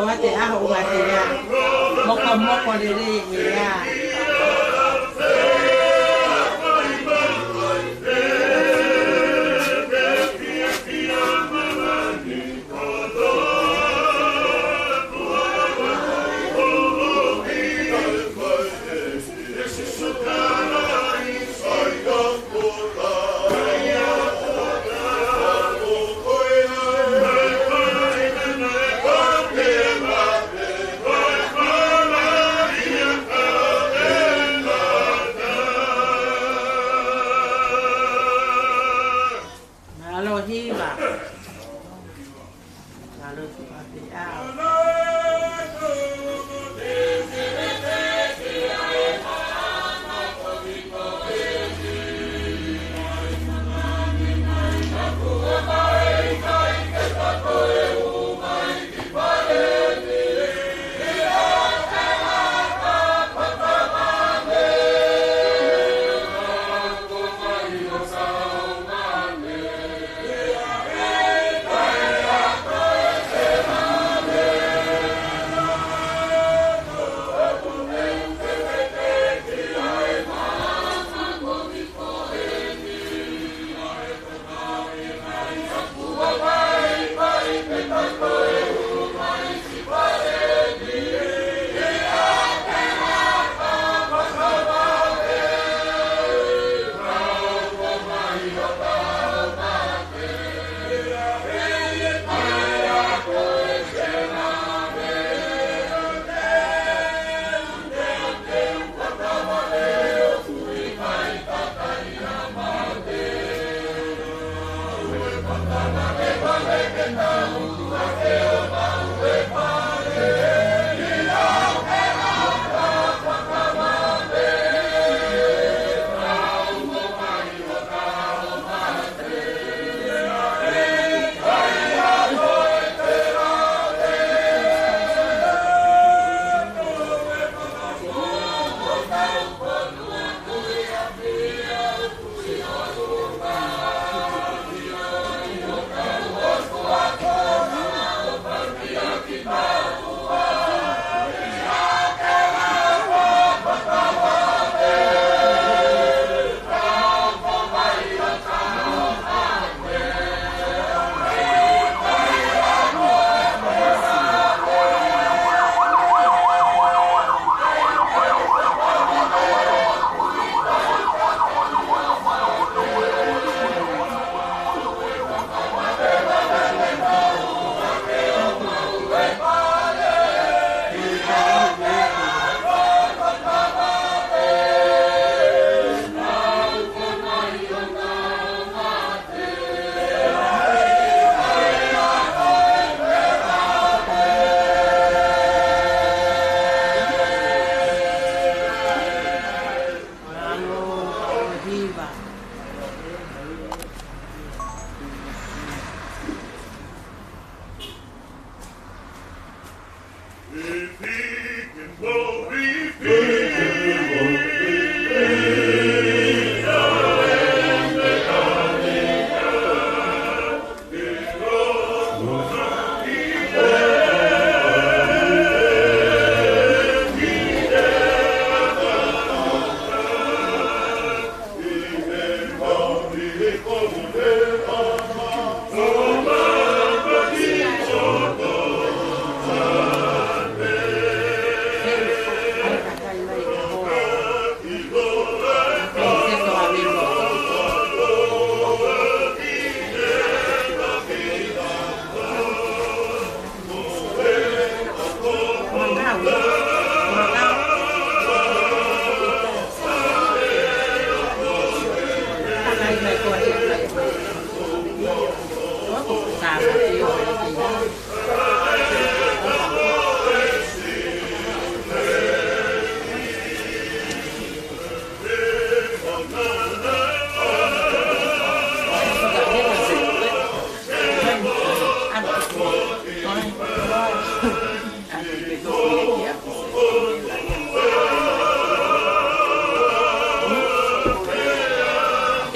ʻOua te aho ua te ia. Mokomoko lelei e ia.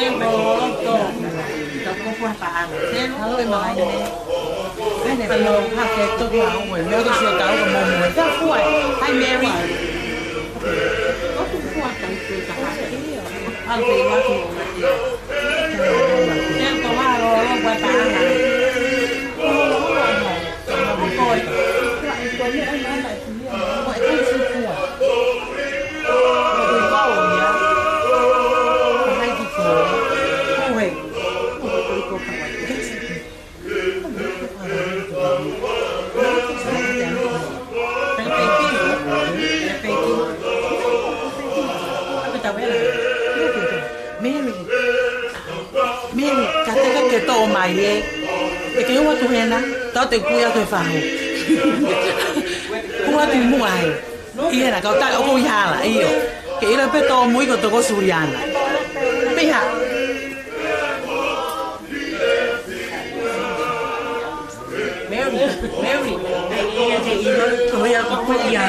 Ko Loto, ka ko Fua Paʻanga. Te lu ke malai ne. Ai ne pio ha ke to ka ue. Me o to sio ka ue mo mo. Ka Fua. Hi, Mary. Ko Fua ka i te ka ha. Al te wa ko ma te. Te ko wa lo lo Fua Paʻanga. Ko e. Mimi, Mimi, ka te ke ke tō mai ē. ʻE ke ua tu hena, tau te kuia ke fahu. Ua tu mua ē. ʻI hena, kau ta ʻoku ʻi hala, ʻio. Ke ʻilo pē tō mui ko toko Suliana. Piha. Mary, Mary. Ko ia ko ia.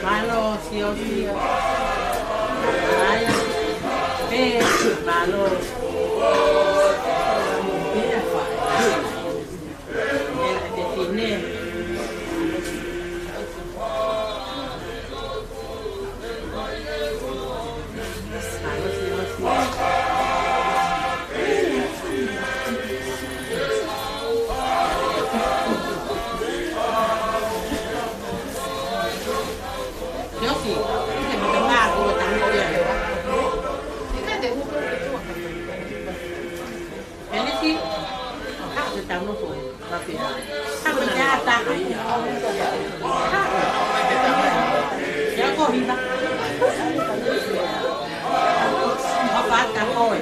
Mālō, sio, sio. Mālō. Pē, mālō. Pē, fai. Elisi, haʻu ke tau nofo ē, ka pehē. Haʻu ke ata. Haʻu. Ia ko hiva. Hapa ata koe.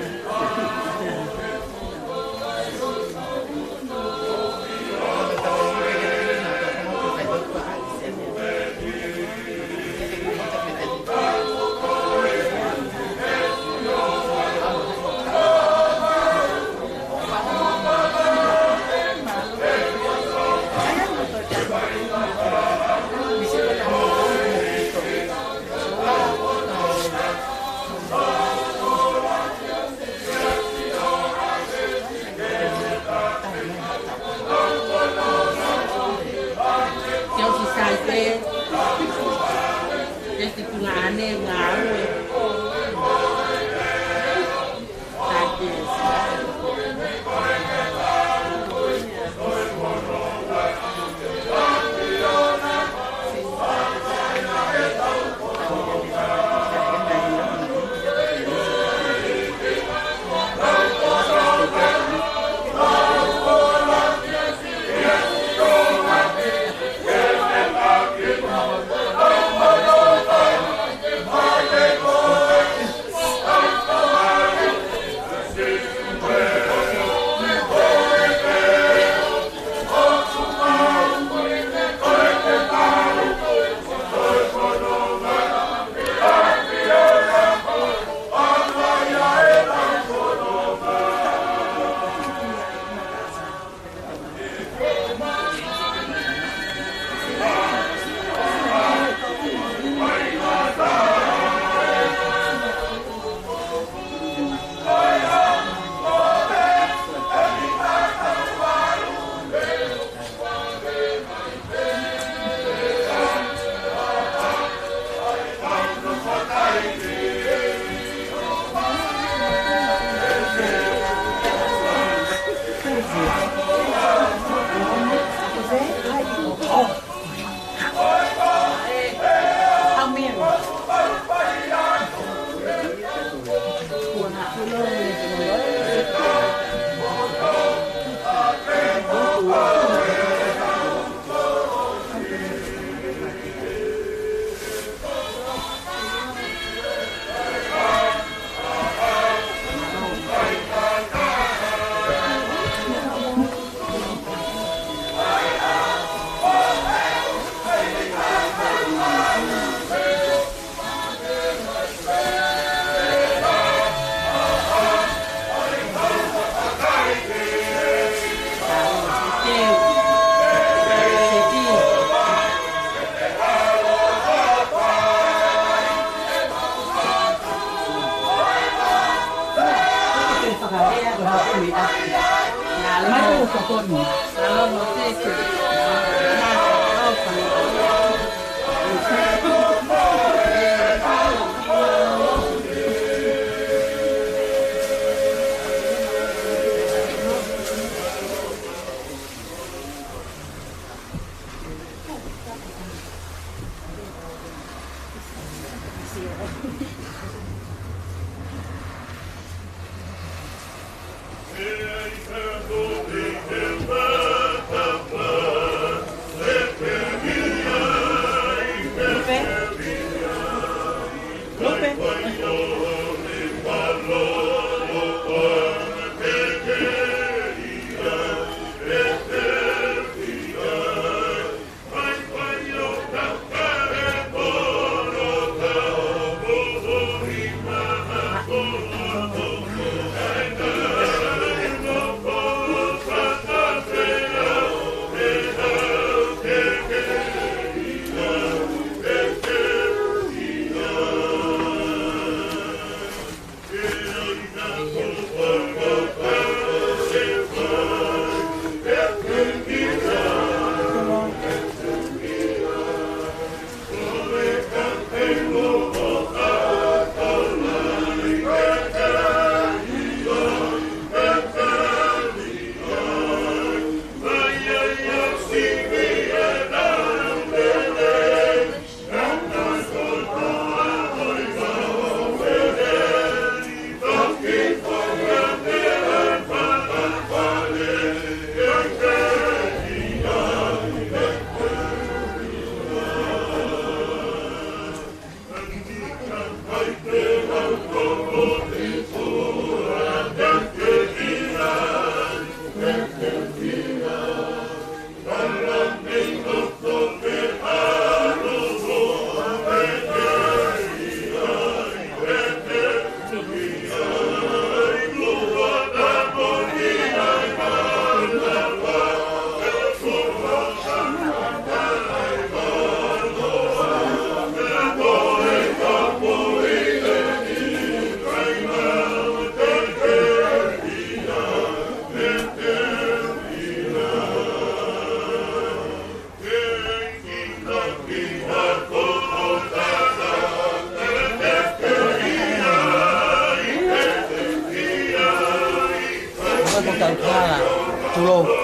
Tulou. Tulou.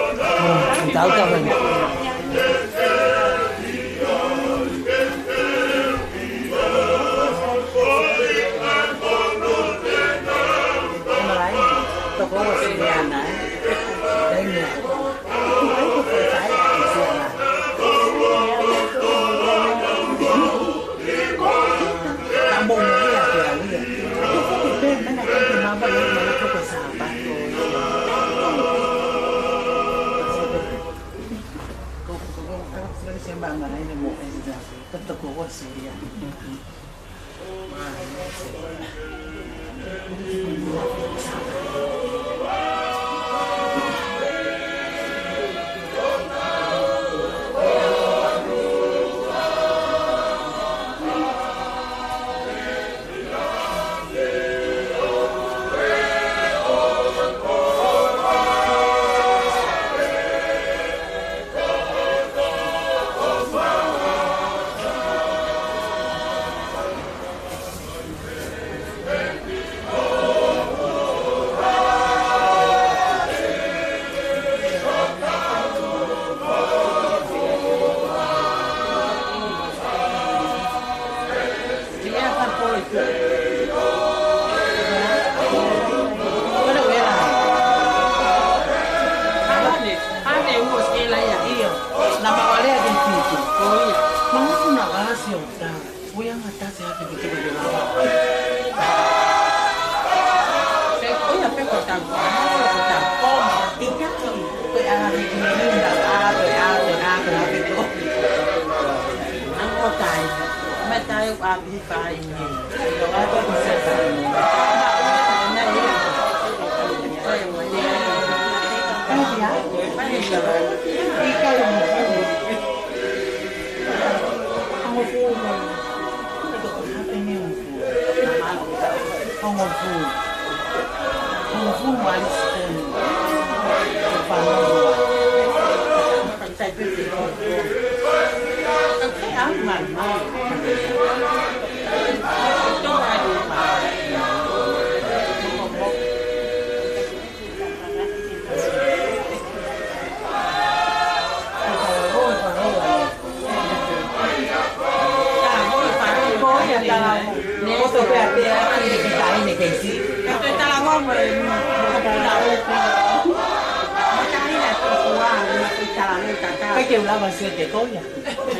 Kai ke u lava sio te koia.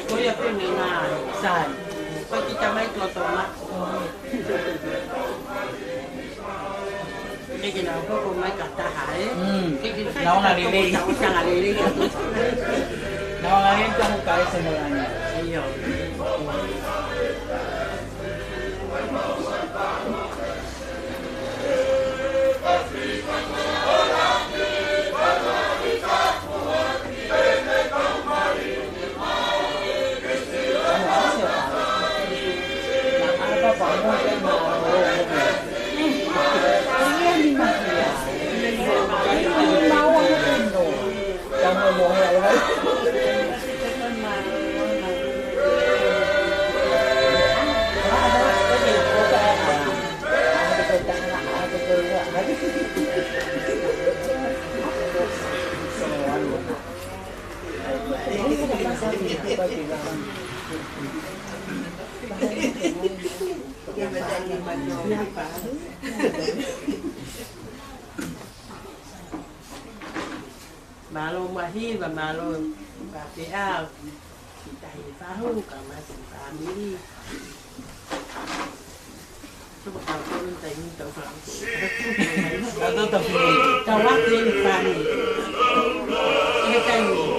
Koia pē mei nā. Sai. Kai kita mai tuʻa toma. Ke ke na hoko mai ka taha, ē? Mm. Ke ke na ona lelei. Ka taha lelei ka tu. Na ona lelei ka mo ka ese mo lani. ʻIo. Mālō muʻa hiva, mālō pāpea, ki tahi fahu, ka masi fāmili. Tuku tau tolu taimi tau fahu. Tau tau tau fili. Tau ake ni fāmili. Eke taimi.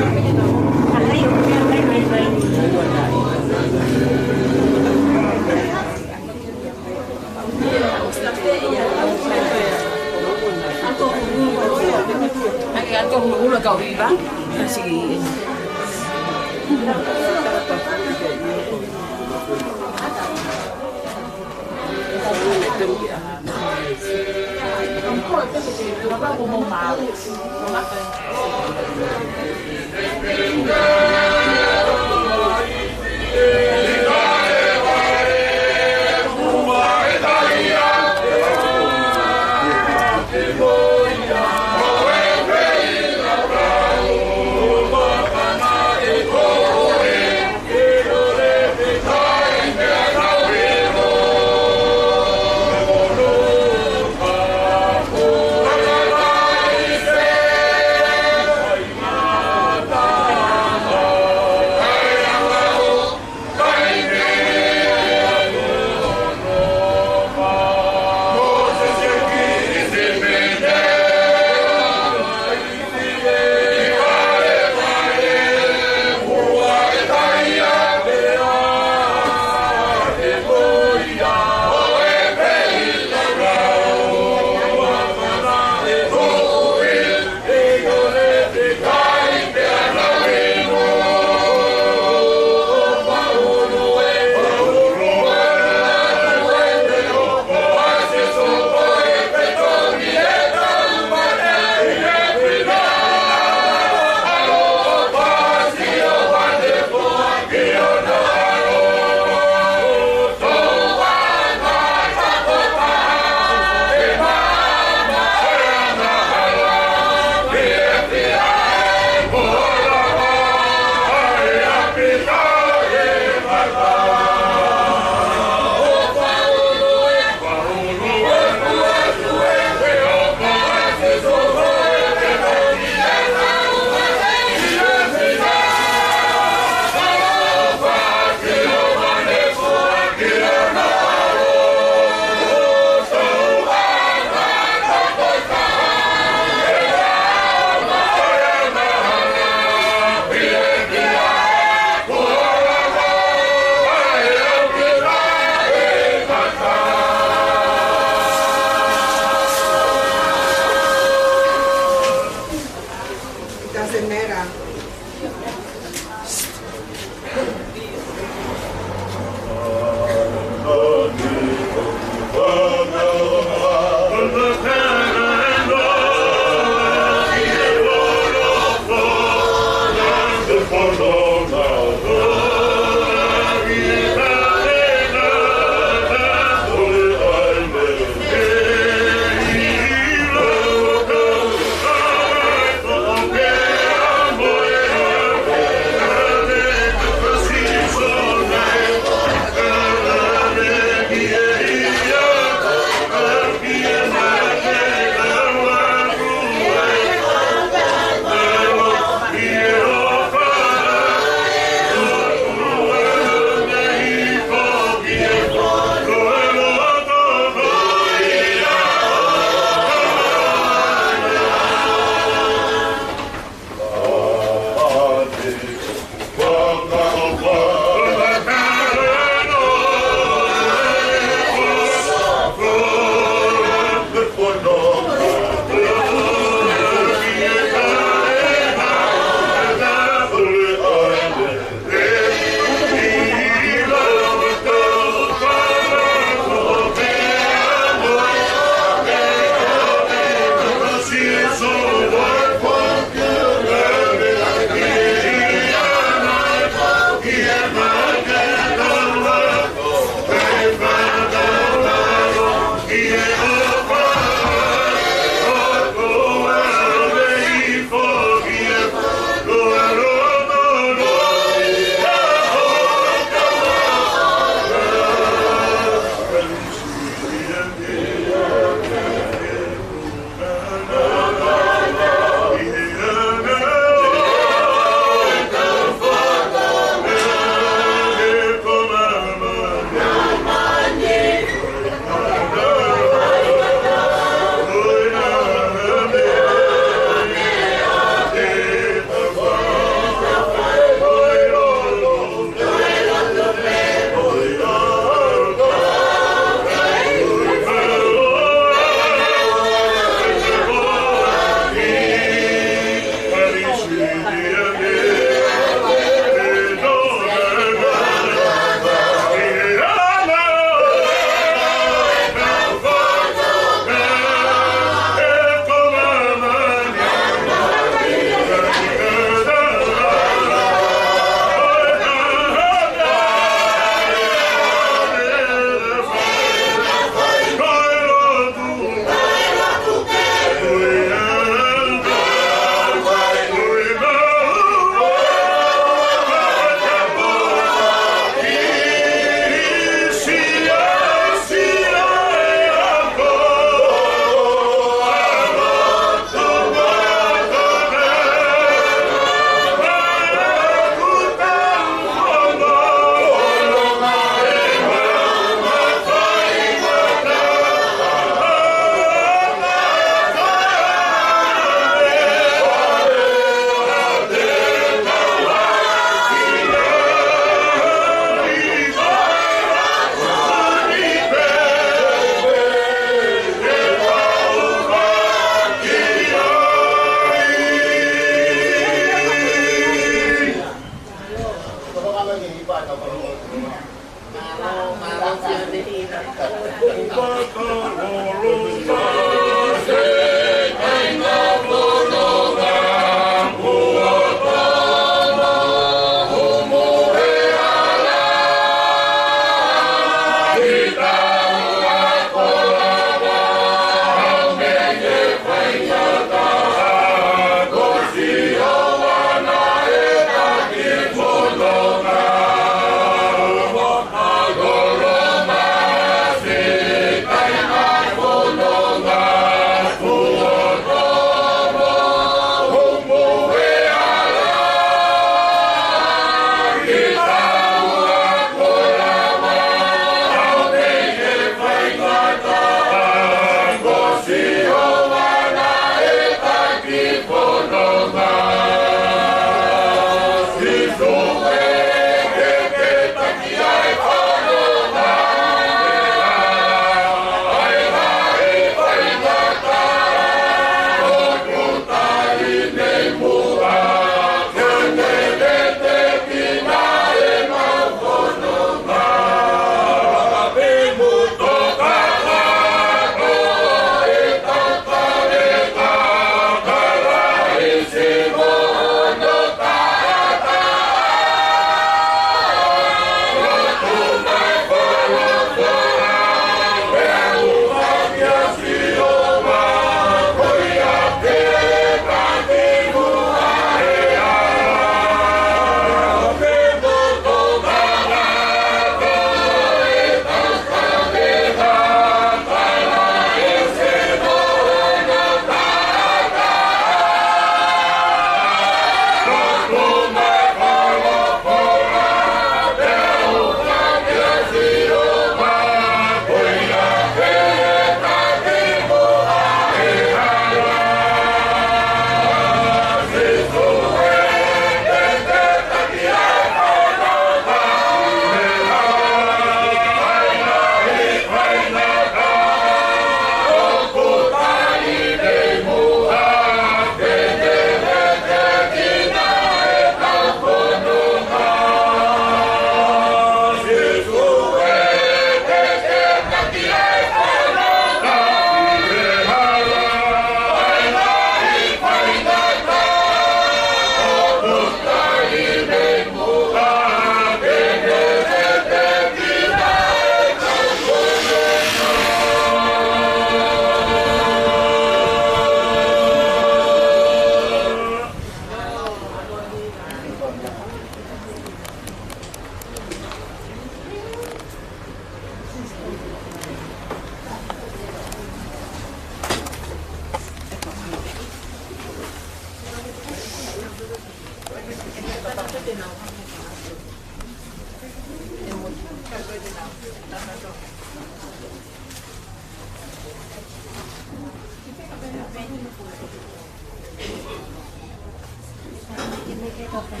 Talamai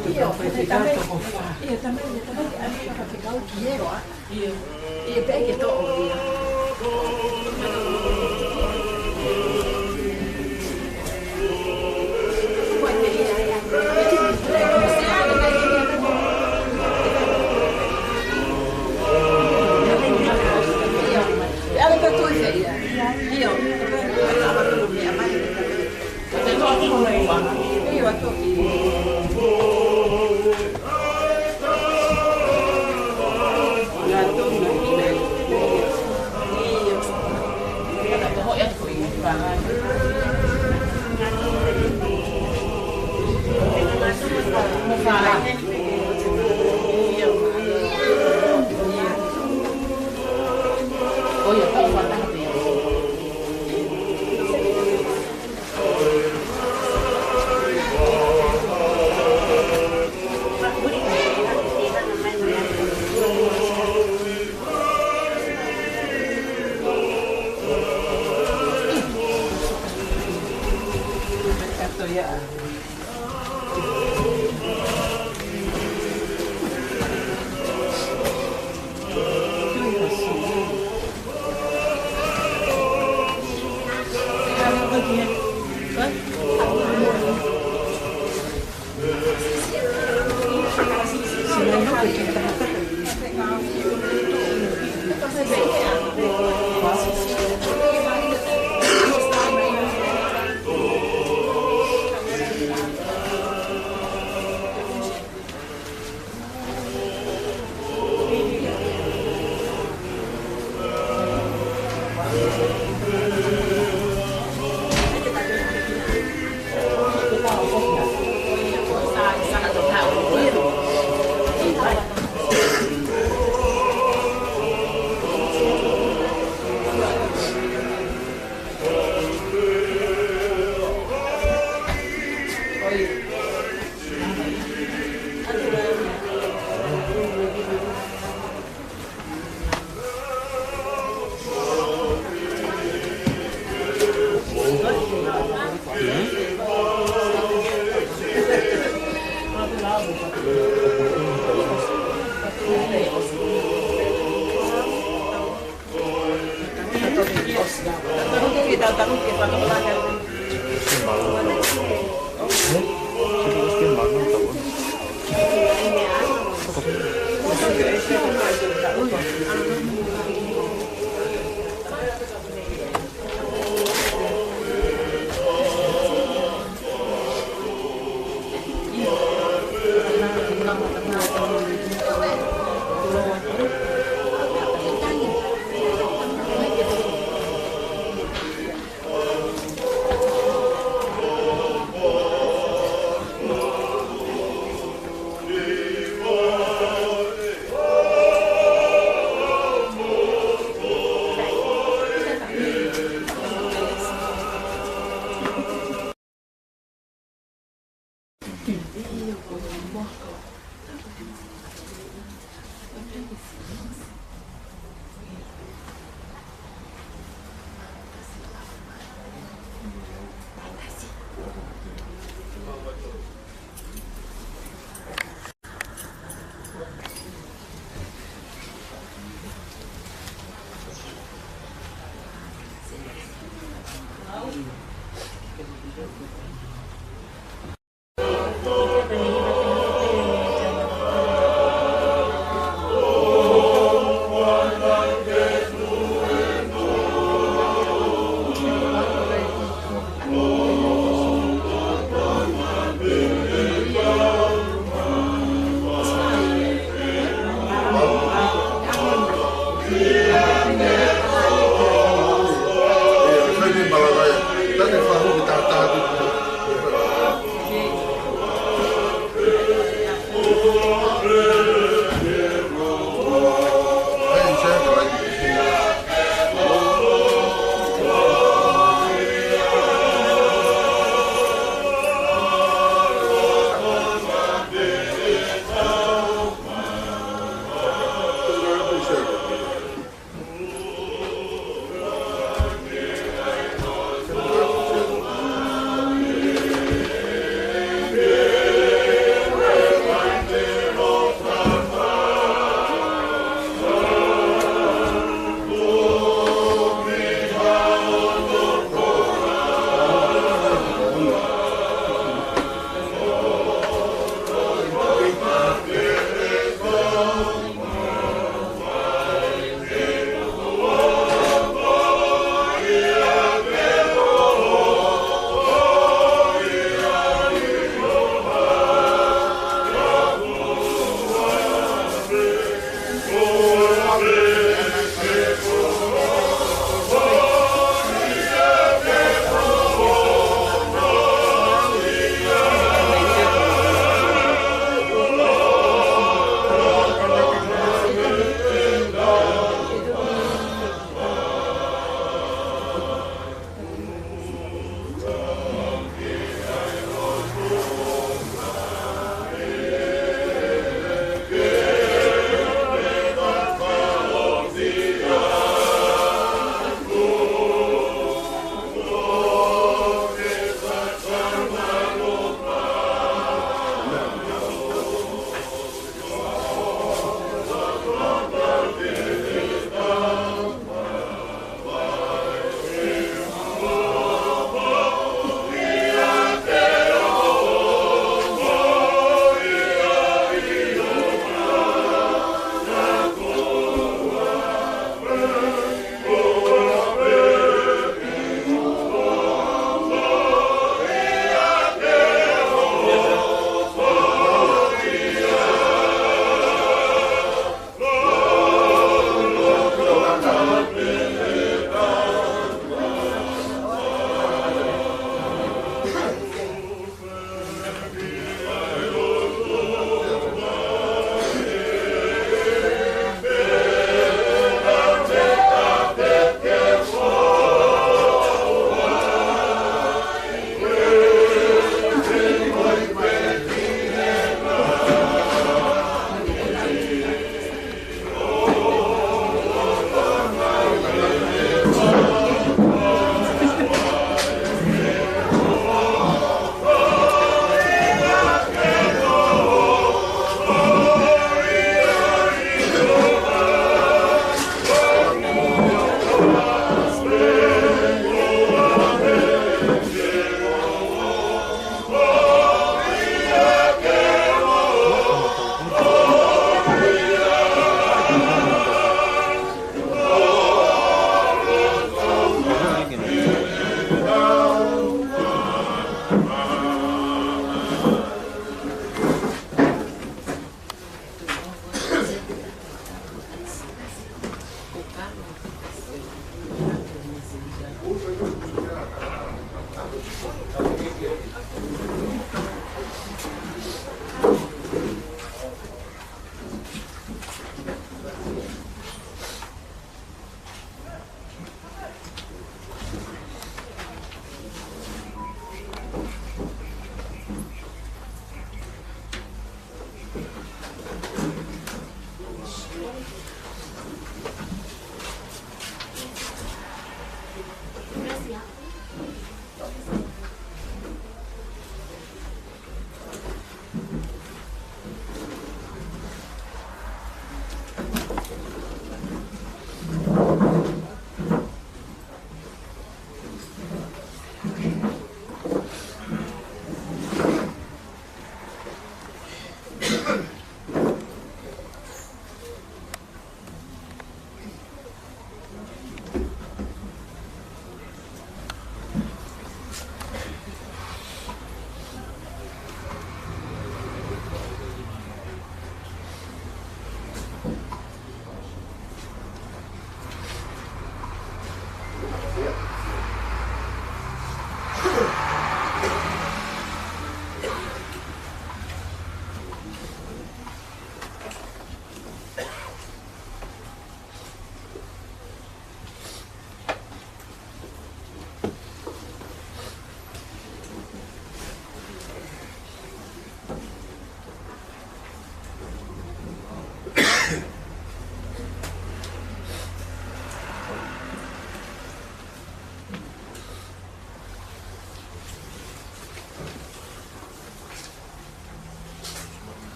ke tau fai ke tau toko fā. Ia, tamai, ia, tamai, ʻa e fekau ki he ʻOtua. Ia, ia, pea ke toʻo ia.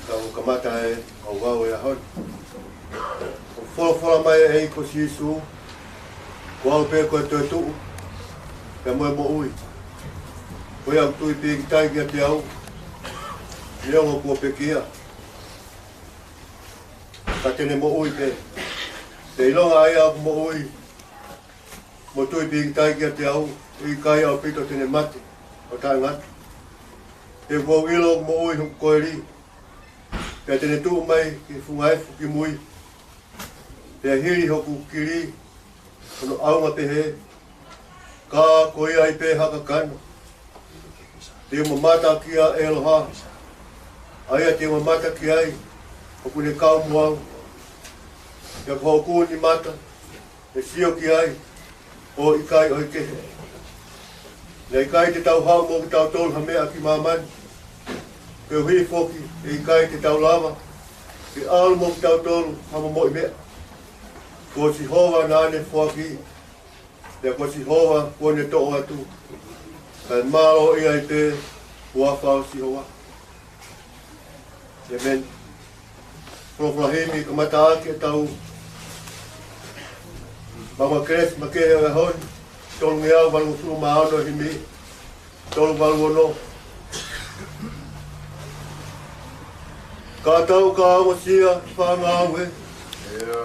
Tau kamata e ʻaho ʻo e ʻaho ni. ʻOku folofola mai ʻe he ʻEiki ko Sīsū, ko au pē ko e toetuʻu, pea mo e moʻui. Ko ia ʻoku tui pīkitai kiate au, neongo kuo pekia, ka te ne moʻui pē. Te ne ʻilonga ʻa ia ʻoku moʻui mo tui pīkitai kiate au, ʻe ʻikai ʻaupito te ne mate ʻo taʻengata. He kuo u ʻilo ʻoku moʻui hoku koeli, pea te ne tuʻu mai ki he funga efu ki mui. Pea hili hoku kili, hono ʻaonga pehē, ka ko ia ai pē ha kakano. Te u mamata ki he ʻeloha, ʻa ia te u mamata ki ai, ʻoku ne kau mo au. Pea ko hoku nima mata, ʻe sio ki ai, ʻo ʻikai ʻo e kehe. Naʻe ʻikai te tau haʻu mo kitautolu ha meʻa ki māmani. Koeʻuhi foki, ʻe ʻikai te tau lava ke ʻalu mo kitautolu ha momoʻi meʻa. Ko Sihova naʻa ne foaki, pea ko Sihova kuo ne toʻo atu. Kae mālō ia ai pē ʻa e huafa ʻo Sihova. ʻĒmeni. Folofola himi kamata ʻaki ʻetau maʻunga kelesi makehe ʻo e ʻaho ni, tolungeau valungofulu mā ono, himi tolu valu ono. Ka tau ka ongosia, fānau ē,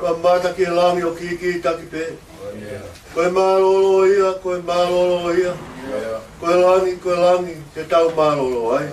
ka mata ki he langi ʻo kīkītaki pē. Ko e mālōlō ia, ko e mālōlō ia. Ko e langi, ko e langi, te tau mālōlō ai.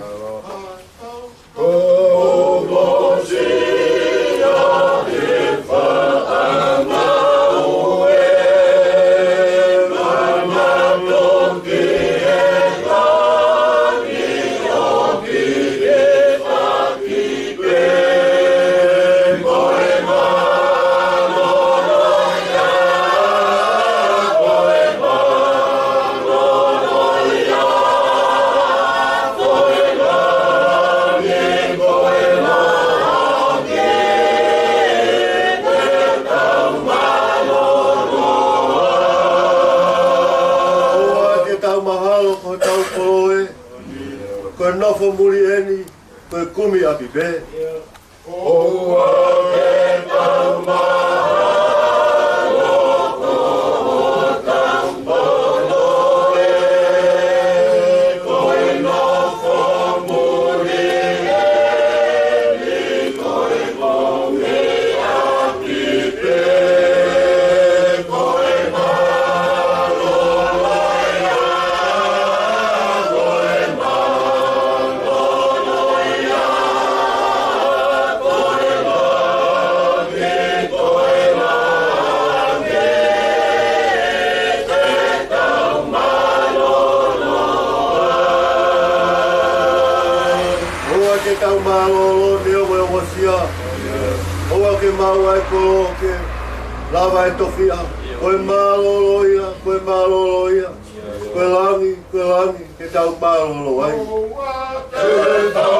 ʻOua te tau mahalo ko hotau koloa, ko e nofo muli eni, ko e kumi ʻapi pē. ʻOua te tau mahalo ko hotau koloa, ko e nofo muli eni, ko e kumi ʻapi pē. Ko e mālōlō ia, ko e mālōlō ia, ko e Koloke, lava e tofiʻa, ko e mālōlō ia, ko e mālōlō ia, ko e langi, ko e langi, ke tau mālōlō ai. Ke tau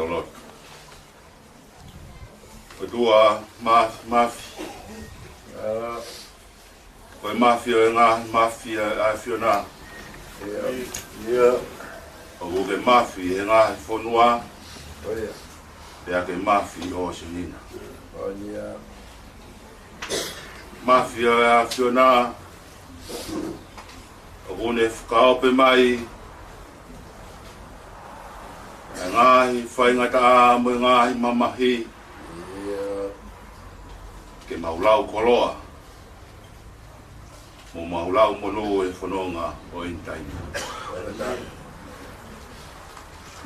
lotu. ʻOtua Mā-, Māfi. Ko e Māfi ʻo e ngaahi Māfi ʻa, ʻa e ʻAfiona. ʻIo. ʻOku ke Māfi he ngaahi fonua. Pea ke Māfi ʻo Senina. Māfi ʻo e ʻAfiona, ʻoku ne fakaope mai e ngaahi faingataʻa mo e ngaahi mamahi ke mau lau koloa, mo mau lau monū e fononga ʻo eni taimi.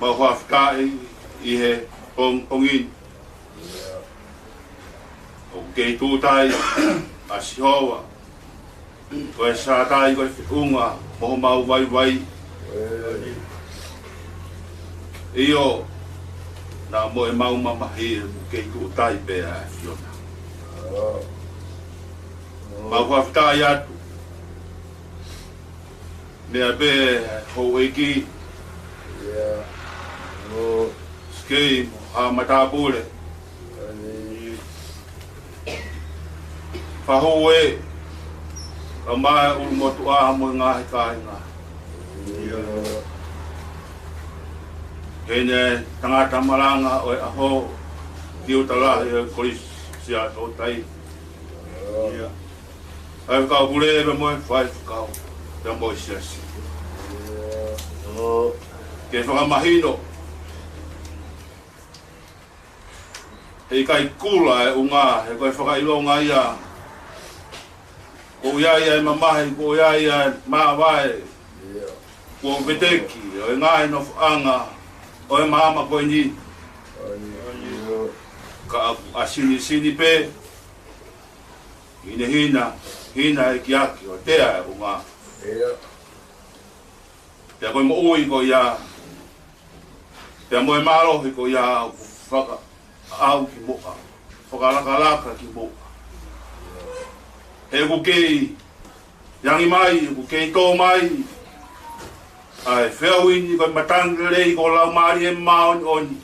Mau fakafetaʻi ʻi he pongipongi ni. ʻOku kei tūʻuta ai ʻa Sihova, ko e Sātai, ko e feʻunga mo homau vaivai. ʻIo, naʻa mo ʻemau mamahi ʻoku kei tūʻuta ai pē ʻa e ʻAfiona. Mau fakafetaʻi atu. Meʻa pē houʻeiki. Sikei mo ha matāpule. Fahue, ka mai ʻulumotuʻa mo e ngaahi kāinga. Heni tangata malanga ʻo e ʻaho, ki uta lahi ʻo e Kolisi ʻa Toutai. Faifekau pule pea mo e faifekau, pea mo e siasi. Ke fakamahino, he ʻikai kula e ʻunga, he ko e fakaʻilonga ia. Ko ia ia e mamahi, ko ia ia e māvae. Ko e veteki ʻo e ngaahi nofoʻanga ʻo e māmani ko eni. Ka ʻoku ʻasinisini pē, hinehina, hina e kiaki ʻo tea e ʻunga. Pea ko e moʻui ko ia, pea mo e mālohi ko ia ʻoku fakaʻau ki muʻa, fakalakalaka ki muʻa. He ʻoku kei ʻange mai, ʻoku kei tō mai ʻa e feʻauhi ni ko e matangi lelei ko e Laumālie Māʻoniʻoni.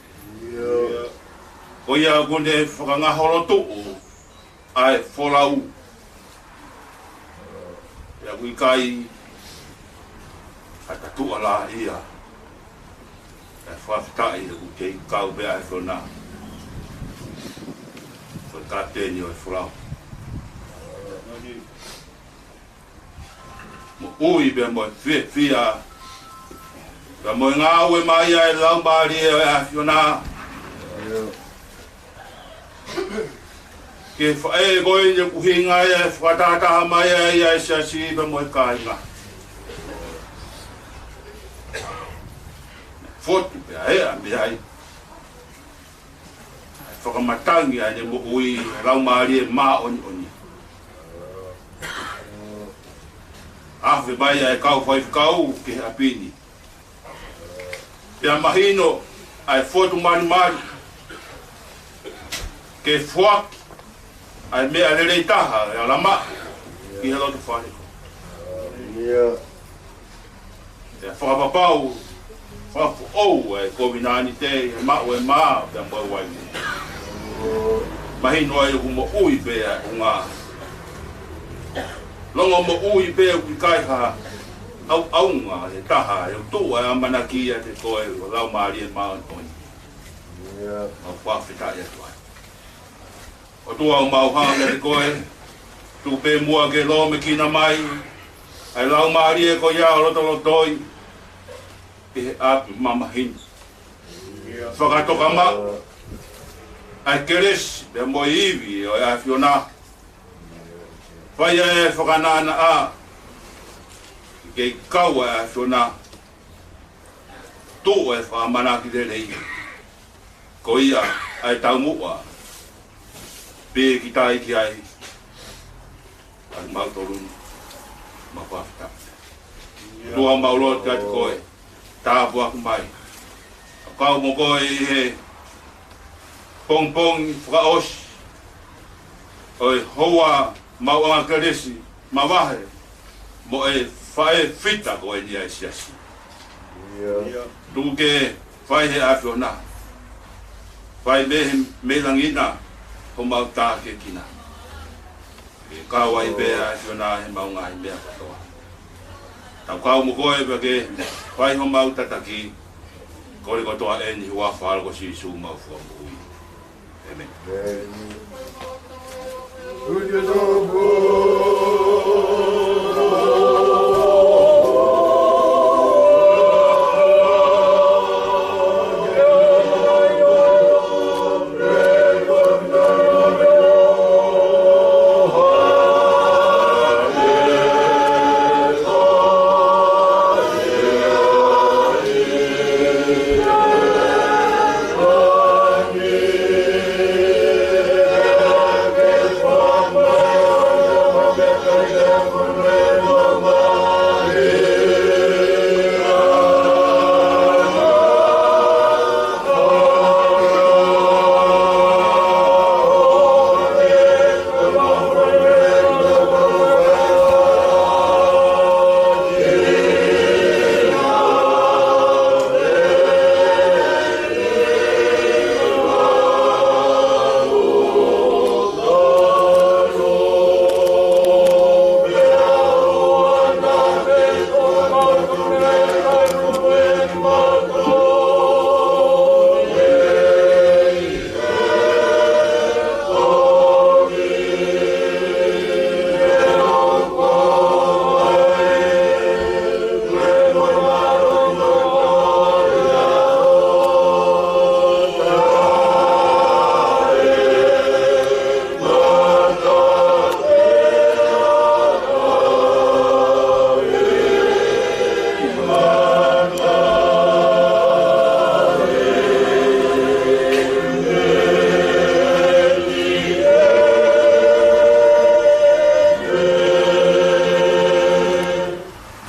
Ko ia ʻoku ne fakangaholotuʻu ʻa e folau. Pea ʻoku ʻikai ha tatuʻa lā ia. ʻE fakafetaʻi ʻoku kei kau pē ʻa e ʻAfiona, ko e kapiteni ʻo e folau. Moʻui pea mo e fiefia, pea mo e ngāue mai ʻa e Laumālie ʻo e ʻAfiona. Ke faʻē ko eni ʻoku hinga ia ʻe fakatahataha mai ai ʻa e siasi pea mo e kāinga. Fotu pea ʻea mei ai ʻa e fakamatangi ʻa ʻene moʻui ʻa e Laumālie Māʻoniʻoni. Afe mai ʻa e kau faifekau ki he ʻapi ni. Pea mahino ʻa e fotu malimali ke foaki ʻa e meʻa lelei taha ʻe ala maʻu ki he loto fale. Pea fakapapau, fakafoʻou ʻa e kovinānite ʻi he maʻu e mā pea mo e uaine. Mahino ai ʻoku moʻui pē ʻa e ʻunga. Longomoʻui pē, ʻoku ʻikai ha ʻauʻaunga ʻe taha, he ʻoku tuʻu ʻa e ʻamanaki ʻiate koe ʻo Laumālie Māʻoniʻoni. Mau fakafetaʻi atu ai. ʻOtua, ʻoku mau hanga kiate koe, tuku pē muʻa ke lōmekina mai ʻa e laumālie ko ia ʻo lotolotoi ʻi he ʻapi mamahi ni. Fakatoka maʻu ʻa e kelesi pea mo e ivi ʻo e ʻAfiona. Fai ʻa e fakanaʻanaʻa ke kau ʻa e ʻAfiona, tuʻu ʻa e fakamanaki lelei, ko ia ʻa e taumuʻa pē ki tai ki ai ʻa kimautolu ni. Mau fakafetaʻi. ʻOtua, mau lotu atu koe, tāpuakiʻi mai. ʻOku kau mo koe ʻi he pongipongi fakaʻosi ʻo e houa maʻuʻanga kelesi mavahe mo e faʻē fita ko eni ʻa e siasi. Tuku ke fai he ʻAfiona, fai mei he meʻi langi na homau tākiekina, ke kau ai pē ʻa e ʻAfiona he mau ngaahi meʻa kotoa. Tau kau mo koe pea ke fai homau tataki. Kole kotoa eni ʻi he huafa ʻo Sīsū homau Fakamoʻui. ʻĒmeni.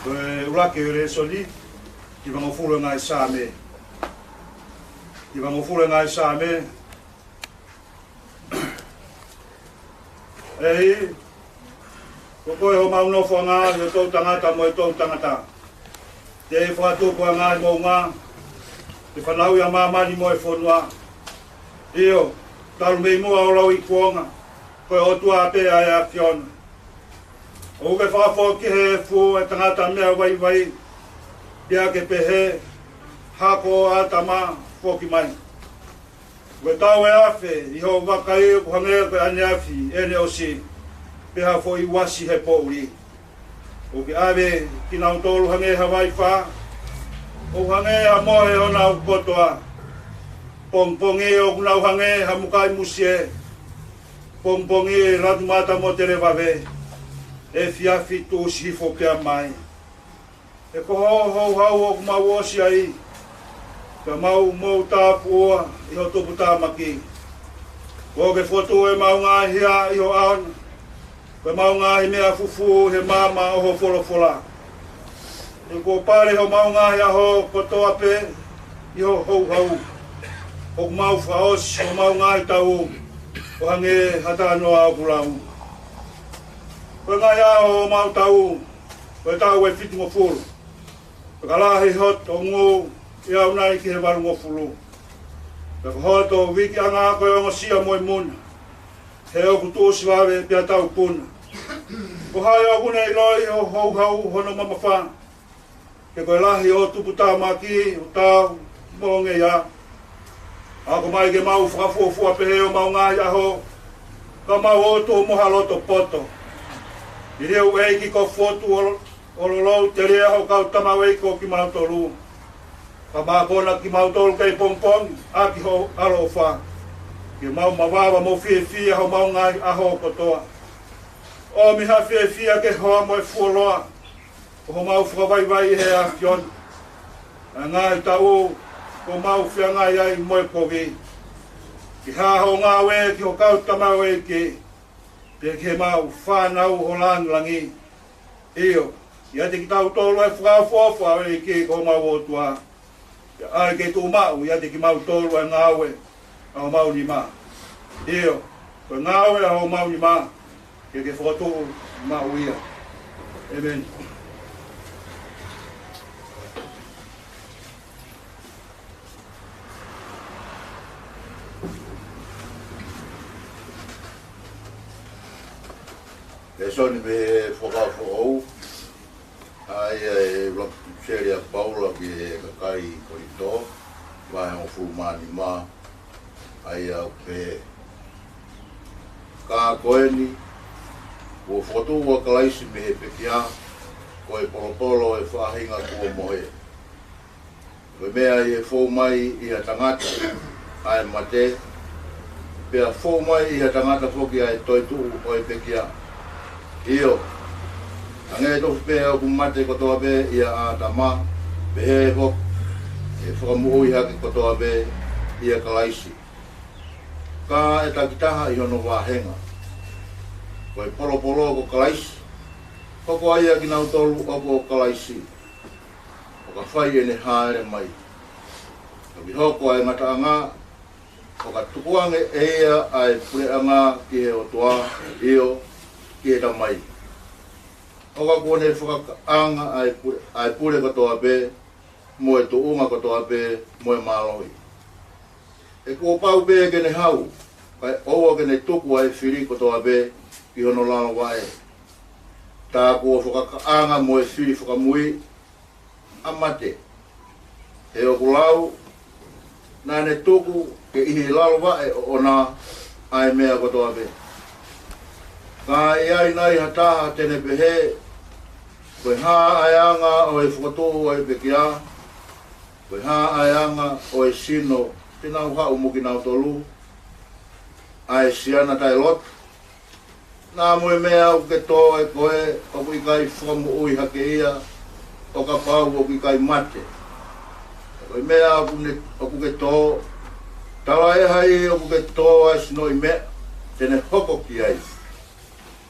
Ko e ʻuluaki lēsoni, hivangofulu e ngaahi Saame. Hivangofulu e ngaahi Saame. ʻEiki, ko koe homau nofoʻanga ʻi he toʻutangata mo e toʻutangata. Teʻeki fakatupu ʻa e ngaahi moʻunga, ke fanauʻi ʻa māmani mo e fonua. ʻIo, talu mei muʻa ʻo lauikuonga, ko e ʻOtua pē ʻa e ʻAfiona. ʻOku ke fakafoki he efu ʻa e tangata meʻa vaivai, pea ke pehē, Hako ʻo ʻĀtama, foki mai. ʻOku ke tau e afe ʻi hoʻo vakai ʻoku hangē ko e ʻaneafi ʻene ʻosi, pe ha foʻi uasi he poʻuli. ʻOku ke ʻave kinautolu hangē ha vaifā, ʻoku hangē ha mohe honau kotoa. Pongipongi ʻoku nau hangē ha mukai musie. Pongipongi ʻe latu mata mo televave, efiafi tuʻusi hifo pea mai. He ko hoʻo houhau ʻoku mau ʻosi ai, pea mau mou tāpuʻua ʻi hoʻo tuputāmaki. Kuo ke fotu ʻemau ngaahi hia ʻi ho ʻao na, ko ʻemau ngaahi meʻa fufū he maama ʻo ho folofola. He kuo pale homau ngaahi ʻaho kotoa pē ʻi ho houhau. ʻOku mau fakaʻosi homau ngaahi taʻu ʻo hangē ha talanoa ʻoku lau. Ko e ngaahi ʻaho ʻo homau taʻu, ko e taʻu ʻe fitungofulu. Pea ka lahi hoto ngū, ʻe aʻu nai ki he valungofulu. Pea ka hoto uikiʻanga ko e ongosia mo e muna, he ʻoku tuʻusi vave pea taupuna. Ko hai ʻoku ne ʻiloʻi ho houhau hono mamafa? He ko e lahi ʻo tuputāmaki ʻo taau mo ngeia. Ako mai ke mau fakafuofua pehē ʻi homau ngaahi ʻaho, ka mau ō atu mo ha loto poto. Ke liliu ʻEiki ko e fotu ʻo, ʻo lolou telia ho kau tamaioʻeiki ko kimautolu. Ka mākona kimautolu kei pongipongi ʻaki ho ʻaloʻofa. Ke mau mavava mo fiefia ʻi homau ngaahi ʻaho kotoa. ʻOmi ha fiefia ke hoa mo e fuoloa ʻo homau fakavaivai ʻi he ʻAfiona. ʻA e ngaahi taʻu kuo mau feangai ai mo e kovi. Ke hā ho ngāue ki ho kau tamaioʻeiki, pea ki heʻemau fānau ʻi ho lāngilangi. ʻIo, ʻiate kitautolu ʻa e fakaʻofoʻofa ʻo e ʻEiki ko homau ʻOtua. Pea ʻai ke tuʻumaʻu ʻiate kimautolu ʻa e ngāue ʻa homau nima. ʻIo, ko e ngāue ʻa homau nima, ke ke fokotuʻu maʻu ia. ʻĒmeni. Lēsoni mei he Fuakava Foʻou, ʻa ia ʻa e ʻuluaki ʻipiseli ʻa Paula ki he kakai Kolinitō, vahe hongofulu mā nima, ʻa ia ʻoku pehē: Ka ko eni, kuo fokotuʻu ʻa Kalaisi mei he pekia, ko e polopolo ʻo e faʻahinga kuo mohe. Ko e meʻa ʻi he fou mai ʻi ha tangata ʻa e mate, pea fou mai ʻi ha tangata foki ʻa e toetuʻu ʻo e pekia. ʻIo, hangē tofu pē ʻoku mate kotoa pē ʻia ʻĀtama, pehē foki ʻe fakamoʻui hake kotoa pē ʻia Kalaisi. Ka ʻe takitaha ʻi hono vāhenga. Ko e polopolo ko Kalaisi, hoko ai ʻa kinautolu ʻoku ʻo Kalaisi, ʻo ka fai ʻene hāʻele mai. Toki hoko ʻa e ngataʻanga, ʻo ka tukuange ʻe ia ʻa e puleʻanga ki he ʻOtua, ʻio, ki he Tamai. ʻO ka kuo ne fakakaʻanga ʻa e pule, ʻa e pule kotoa pē, mo e tuʻunga kotoa pē, mo e mālohi. He kuo pau pē ke ne hau, kae ʻoua ke ne tuku ʻa e fili kotoa pē ki hono lalo vaʻe. Tā kuo fakakaʻanga mo e fili fakamui ʻa mate. He ʻoku lau, naʻa ne tuku ke ʻi he lalo vaʻe ʻoʻona ʻa e meʻa kotoa pē. Ka ʻi ai nai ha taha te ne pehē, ko e hā ʻa e anga ʻo e fokotuʻu ʻo e pekia, ko e hā ʻa e anga ʻo e sino te nau haʻu mo kinautolu, ʻa e siana taʻelotu? Naʻa mo e meʻa ʻoku ke tō ʻe koe, ʻoku ʻikai fakamoʻui hake ia, ʻo kapau ʻoku ʻikai mate. Ko e meʻa ʻoku ne, ʻoku ke tō, talaʻehai ʻoku ke tō ʻa e sinoʻi meʻa te ne hoko ki ai.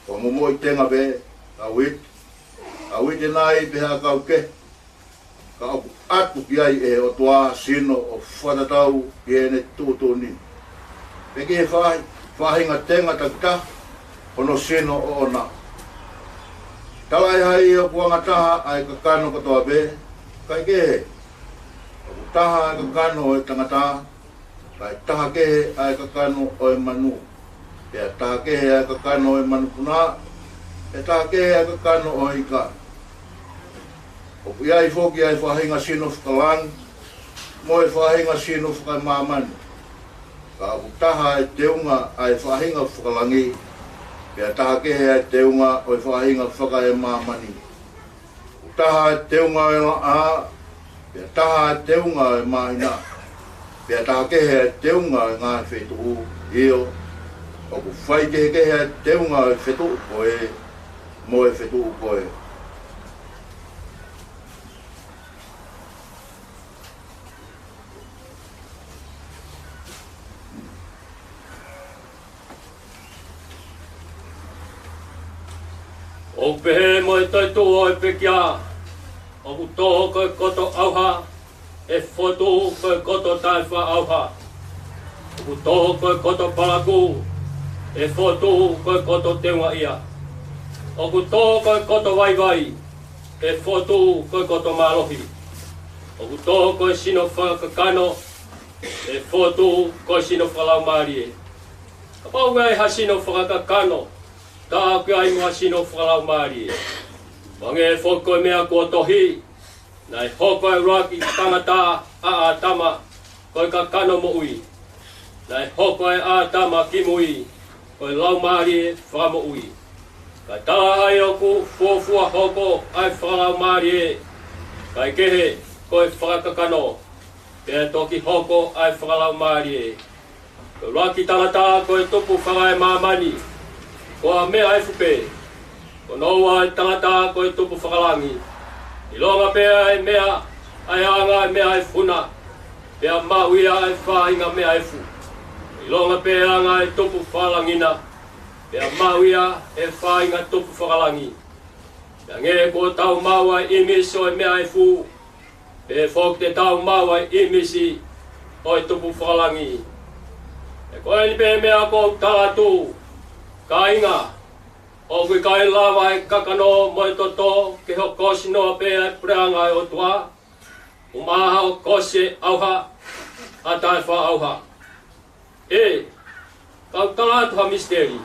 Ko e momoʻi tenga pē, ʻa uite, ʻa uite nai pe ha ʻakau kehe, ka ʻoku ʻatu ki ai ʻe he ʻOtua sino ʻo fakatatau ki heʻene tuʻutuʻuni, pe ki he faʻahi, faʻahinga tenga takitaha hono sino ʻoʻona. Talaʻehai ʻoku angataha ʻa e kakano kotoa pē, kae kehe, ʻoku taha ʻa e kakano ʻo e tangata, kae taha kehe ʻa e kakano ʻo e manu, pea taha kehe ʻa e kakano ʻo e manupuna, pea taha kehe ʻa e kakano ʻo e ika. ʻOku ʻi ai foki ʻa e faʻahinga sino fakalangi, mo e faʻahinga sino fakamāmani. Ka ʻoku taha ʻa e teunga ʻa e faʻahinga fakalangi, pea taha kehe ʻa e teunga ʻo e faʻahinga fakaemāmani. ʻOku taha ʻa e teunga ʻo e laʻā, pea taha ʻa e teunga ʻo e māhina, pea taha kehe ʻa e teunga ʻo e ngaahi fetuʻu, ʻio, ʻoku faikehekehe ʻa e teunga ʻo e fetuʻu ko ē mo e fetuʻu ko ē. ʻOku pehē mo e toetuʻu ʻo e pekia, ʻoku toho ko e koto ʻauha, ʻe fotu ko e koto taʻefaʻaʻauha. ʻOku toho ko e koto palaku, ʻe fotu ko e koto teungaʻia. ʻOku toho ko e koto vaivai, ʻe fotu ko e koto mālohi. ʻOku toho ko e sino fakakakano, ʻe fotu ko e sino fakalaumālie. Kapau ʻoku ʻi ai ha sino fakakakano, tā ʻoku ʻi ai mo ha sino fakalaumālie. Hangē foki ko e meʻa kuo tohi, naʻe hoko ʻa e ʻuluaki tangata ʻa ʻĀtama ko e kakano moʻui. Naʻe hoko ʻa ʻĀtama kimui ko e laumālie fakamoʻui. Ka talaʻehai ʻoku fuofua hoko ʻa e fakalaumālie, kaekehe ko e fakakakano, pea toki hoko ʻa e fakalaumālie. Ko e ʻuluaki tangata ko e tupu fakaemāmani, ko ha meʻa efu pē. Ko hono ua ʻo e tangata ko e tupu fakalangi. ʻIlonga pē ʻa e meʻa, ʻa e anga ʻa e meʻa efu na, pea maʻu ia ʻa e faʻahinga meʻa efu. ʻIlonga pē ʻa e anga ʻa e tupu fakalangi na, pea maʻu ia ʻa e faʻahinga tupu fakalangi. Pea hangē kuo tau maʻu ʻa e ʻīmisi ʻo e meʻa efu, pehē foki te tau maʻu ʻa e ʻīmisi ʻo e tupu fakalangi. He ko eni pē meʻa ʻoku ou tala atu, kāinga, ʻoku ʻikai lava ʻe he kakano mo e toto ke hokosi noa pē ʻa e puleʻanga ʻo e ʻOtua, ʻumaʻā hoʻo kosi e ʻauha ʻa e taʻefaʻaʻauha. ʻE, kau tala atu ha misiteli.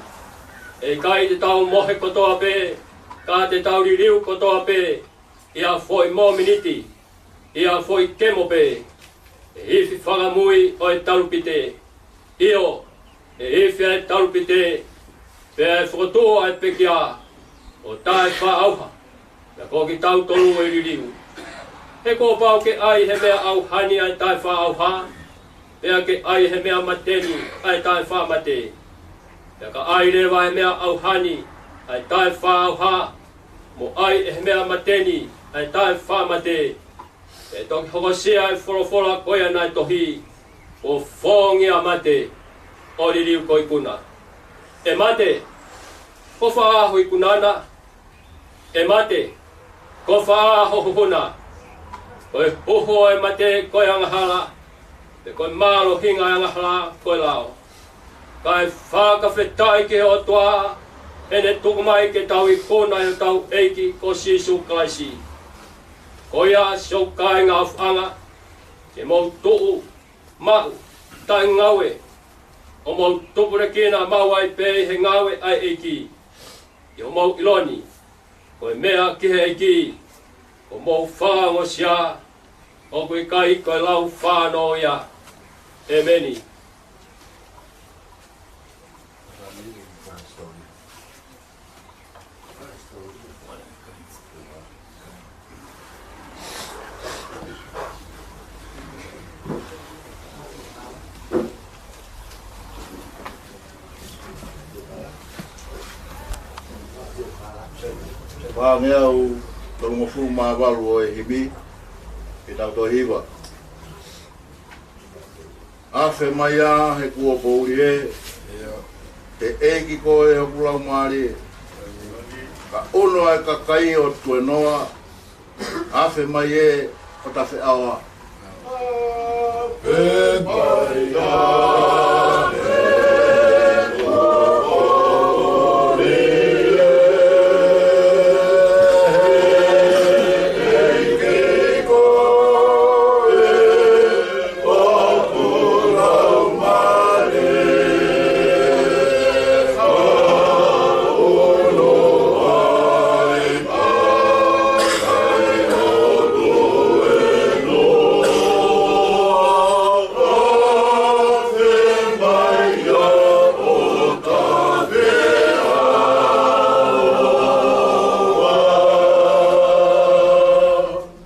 ʻE ʻikai te tau mohe kotoa pē, ka te tau liliu kotoa pē, ʻi ha foʻi mōmeniti, ʻi ha foʻi kemo pē, ʻe ifi fakamui ʻo e talupite. ʻIo, ʻe ifi ʻa e talupite, pea ʻe fokotuʻu ʻa e pekia ʻo e taʻefaʻaʻauha, pea ko kitautolu ʻe liliu. He kuo pau ke ʻai ʻe he meʻa ʻauha ni ʻa e taʻefaʻaʻauha, pea ke ʻai ʻe he meʻa mate ni ʻa e taʻefaʻamate. Pea ka ʻai leva ʻe he meʻa ʻauha ni ʻa e taʻefaʻaʻauha, mo ʻai ʻe he meʻa mate ni ʻa e taʻefaʻamate, ʻe toki hokosia ʻa e folofola ko ia naʻe tohi, kuo fōngia ʻa mate, ʻo liliu ko e ikuna. ʻE mate, ko fē ho ikuna na? ʻE mate, ko fē ho huhu na? Ko e huhu ʻo e mate ko e angahala, pea ko e mālohinga ʻo e angahala ko e lao. Kae fakafetaʻi ki he ʻOtua, ʻene tuku mai ke tau ikuna ʻi hotau ʻEiki ko Sīsū Kalaisi. Ko ia siʻoku kāinga ʻofaʻanga, ke mou tuʻu maʻu taʻengaue, ʻo mou tupulekina maʻu ai pē ʻi he ngāue ʻa e ʻEiki, ʻi hoʻomou ʻilo ni, ko e meʻa ki he ʻEiki, ko hoʻomou fakaongosia, ʻoku ʻikai ko e lau fānau ia. ʻEmeni. Fāngeau tolungofulu mā valu ʻo e himi, ke tau toe hiva. Afe mai ā he kuo poʻuli ē, ʻe ʻEiki ko e hoku laumālie. Ka ʻunu ʻa e kakai ʻo tuenoa, afe mai ē ʻo tafe ʻaoa.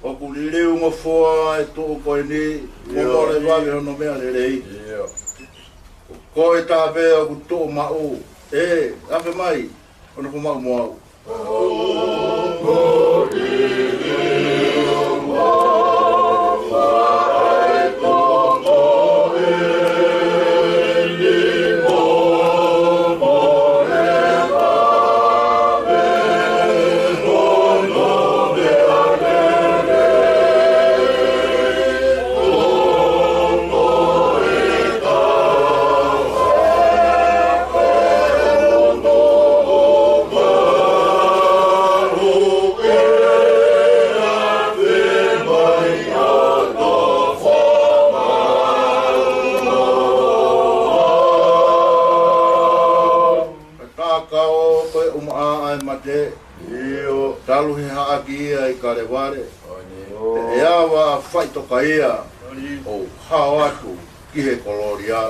ʻOku liliu ngofua e tuʻu ko eni, mo mole vave hono meʻa lelei. Ko e tāpē ʻoku tuʻu maʻu, ʻe, afe mai, ʻo nofo maʻu mo au. Ka ka o ko e ʻumaʻā ʻa e mate, ʻio, talu he haʻaki ia ʻi Kalevale. ʻE ava faʻitoka ia, ʻo hao atu ki he kolōlia.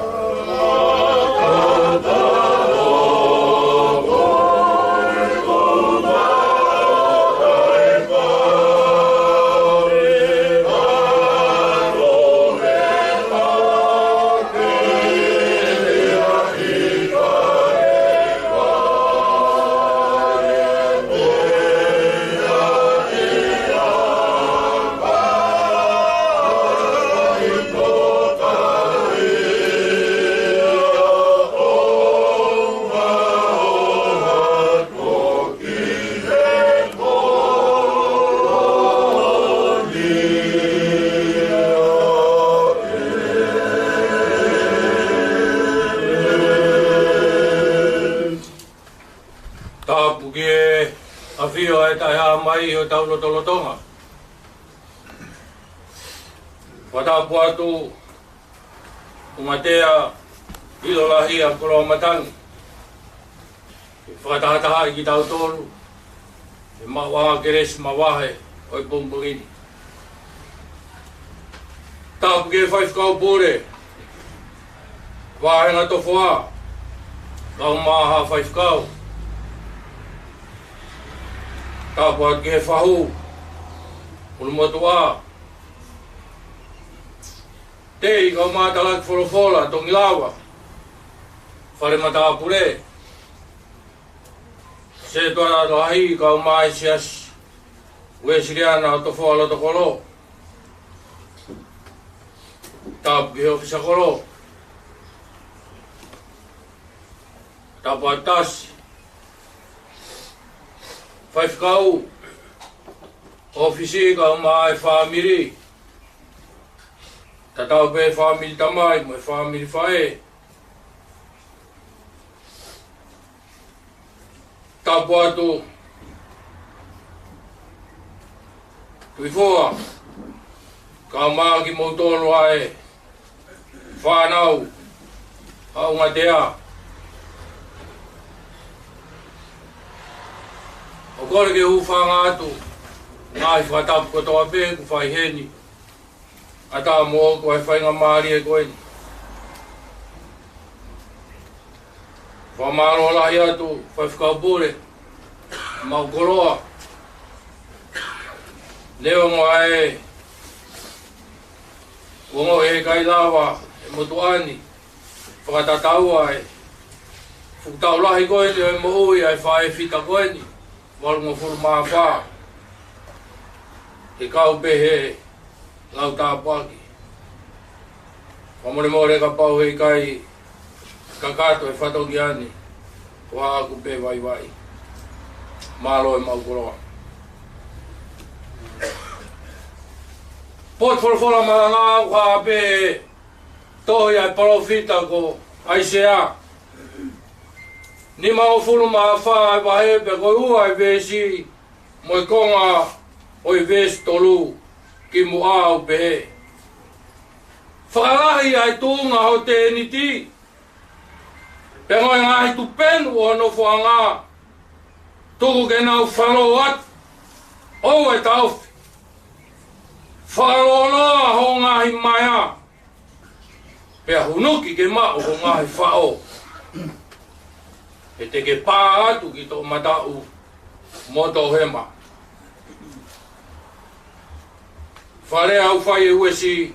Tapu ki he ʻafio ʻa e Taʻehāmai ʻi hotau lotolotonga. Fakatapu atu ʻUngatea ʻIlo Lahi ʻa Koloamatangi, ke fakatahatahaʻi kitautolu ʻe he maʻuʻanga kelesi mavahe ʻo e pongipongi ni. Tapu ki he Faifekau Pule, Vāhenga Tofoa, kae ʻumaʻā ha faifekau. Tapu atu ki he Fahu, Ulumotuʻa, Tei kae ʻumaʻā Talaki Folofola, Tongilava, Fale Matāpule, Setuata Lahi kae ʻumaʻā e Siasi Uēsiliana ʻo Tofoa Lotokolo. Tapu ki he ʻōfisa kolo. Tapu atu tasi, faifekau, ʻōfisi kae ʻumaʻā e fāmili. Tatau pē fāmili tamai mo e fāmili faʻē. Tapu atu Tuʻi Fua, kae ʻumaʻā kimoutolu ʻa e fānau ʻa ʻUngatea. ʻOku ou kole ke u hūfanga atu he ngaahi fakatapu kotoa pē kuo fai heni, ʻatā moʻoku ʻa e faingamālie ko eni. Fakamālō lahi atu Faifekau Pule, maʻu koloa. Neongo ʻa e ongoʻi ʻe ʻikai lava ʻe he motuʻa ni ʻo fakatataua e fuʻu taʻu lahi ko eni ʻo e moʻui ʻa e faʻē fita ko eni, valungofulu mā fā, ke kau pē he lau tāpuaki. Fakamolemole kapau he ʻikai kakato e fatongia ni, ko haʻaku pē vaivai. Mālō e maʻu koloa. Potu folofola malanga ʻoku hā pē he tohi ʻa e palōfita ko ʻAisea, nimangofulu mā fā e vahe, pea ko e ua e veesi mo e konga ʻo e veesi tolu kimuʻa, ʻoku pehē: Fakalahi ʻa e tuʻunga ho tēniti, pea mo e ngaahi tupenu ʻo ho nofoʻanga, tuku ke nau falō atu, ʻoua ʻe taʻofi. Fakalōloa ho ngaahi maea, pea hunuki ke maʻu ho ngaahi faʻo, he te ke pā atu ki toʻomataʻu mo toʻohema. Fale au fai e uesi,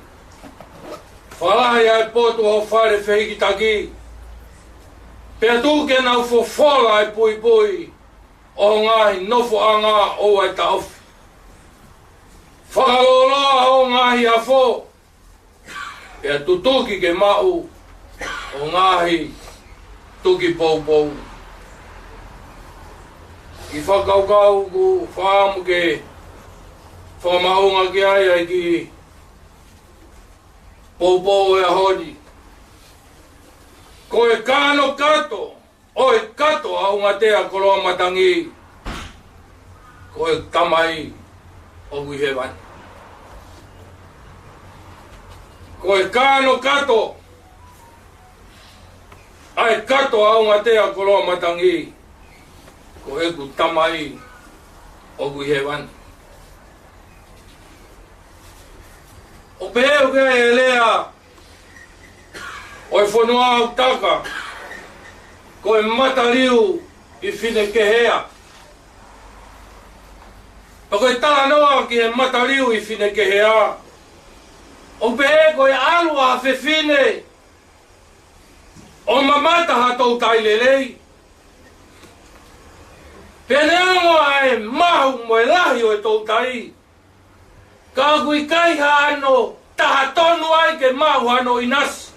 fakalahi ʻa e potu ho fale fehikitaki, pea tuku ke nau fofola e puipui ʻo ho ngaahi nofoʻanga, ʻoua ʻe taʻofi. Fakalōloa ho ngaahi afo, pea tutuki ke maʻu ho ngaahi tuki poupou. Kiʻi fakakaukau ʻoku ou fakaʻamu ke fakamaʻunga ki ai ʻa e kiʻi poupou ʻo e ʻaho ni. Ko e kanokato ʻo e kato ʻa ʻUngatea Koloamatangi, ko e Tamai ʻoku ʻi hēvani. Ko e kanokato ʻa e kato ʻa ʻUngatea Koloamatangi, ko ʻeku Tamai ʻoku ʻi hēvani. ʻOku pehē ʻoku ʻi ai e lea ʻo e fonua ʻo Taka, ko e mataliu ʻi Finekehea. Pea ko e talanoa ki he mataliu ʻi Finekehea, ʻoku pehē ko e ʻalu ʻa ha fefine ʻo mamata ha toutai lelei. Pea ne ongo ʻa e mahu mo e lahi ʻo e toutai, ka ʻoku ʻikai hano taha tonu ai ke maʻu hano ʻinasi.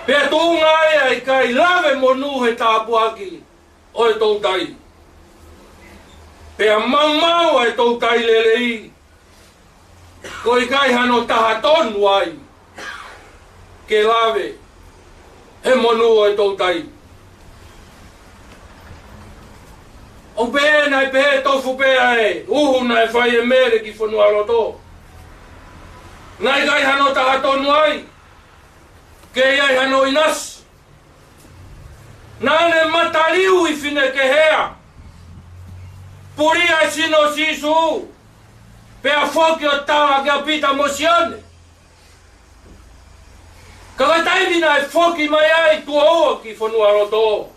Pea tuʻunga ai ʻa e ʻikai lave monū he tāpuaki ʻo e toutai. Pea maumau ʻa e toutai lelei, ko e ʻikai hano taha tonu ai ke lave he monū ʻo e toutai. ʻOku pehē naʻe pehē tofu pē ʻa e uhu naʻe fai ʻe Mele ki fonualoto. Naʻe ʻikai hano taha tonu ai ke ʻi ai hano ʻinasi. Naʻa ne mataliu ʻi Finekehea, puli ʻa e sino ʻo Sīsū, pea foki ʻo tala kia Pita mo Sione. Ka ko e taimi naʻe foki mai ai tuʻo ua ki fonualoto,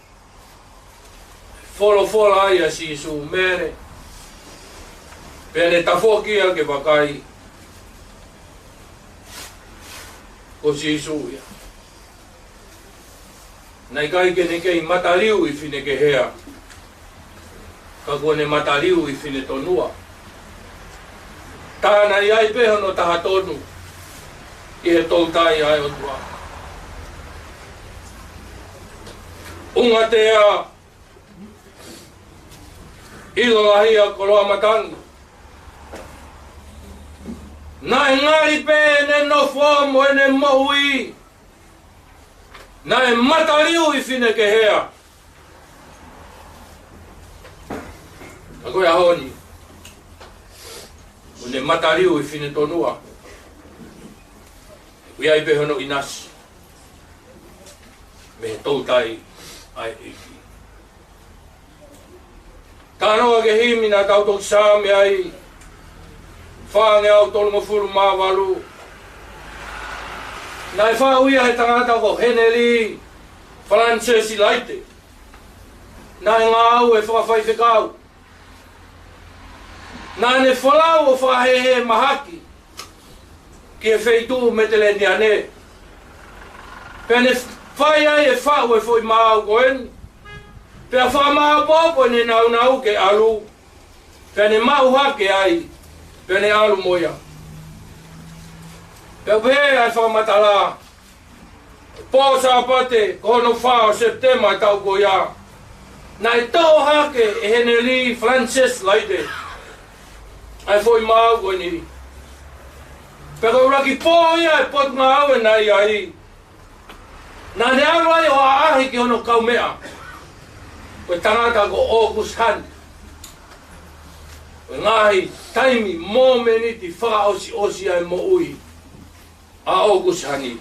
folofola ai ʻa Sīsū, Mele. Pea ne tafoki ia ke vakai, ko Sīsū ia. Naʻe ʻikai ke ne kei mataliu ʻi Finekehea, ka kuo ne mataliu ʻi Finetonua. Tā naʻe ʻi ai pē hono taha tonu ʻi he toutai ʻa e ʻOtua. ʻUngatea, ʻIlolahia, Koloamatangi. Naʻe ngali pē ʻene nofo mo ʻene moʻui, naʻe mataliu ʻi Finekehea. Ka ko e ʻaho ni, kuo ne mataliu ʻi Finetonua. ʻOku ʻi ai pē hono ʻinasi mei he toutai ʻa e ʻEiki. Talanoa ki he himi naʻa tau toki saame ai, fāngeau tolungofulu mā valu. Naʻe faʻu ia he tangata ko Heneli Falanisesi Laite. Naʻe ngāue fakafaifekau. Naʻa ne folau ʻo fakahēhē mahaki ki he feituʻu Meteleniane. Pea ne fai ai e faʻu e foʻi maau ko eni. Pea fakamāopoopo ʻene nāunau ke ʻalu. Pea ne maʻu hake ai. Pea ne ʻalu mo ia. Pea pehē ʻa e fakamatala, pō Sāpate, ko hono fā ʻo Sepitema ʻo e taʻu ko ia, naʻe toʻo hake ʻe Heneli Falanisesi Laite ʻa e foʻi maau ko eni. Pea ko e ʻuluaki pō ia ʻo e potungāue naʻe ʻi ai. Naʻa ne ʻalu ai ʻo ʻaʻahi ki hono kaumeʻa, ko e tangata ko ʻOkusihani. Ko e ngaahi taimi, mōmeniti fakaʻosiʻosi ʻa e moʻui ʻa ʻOkusihani.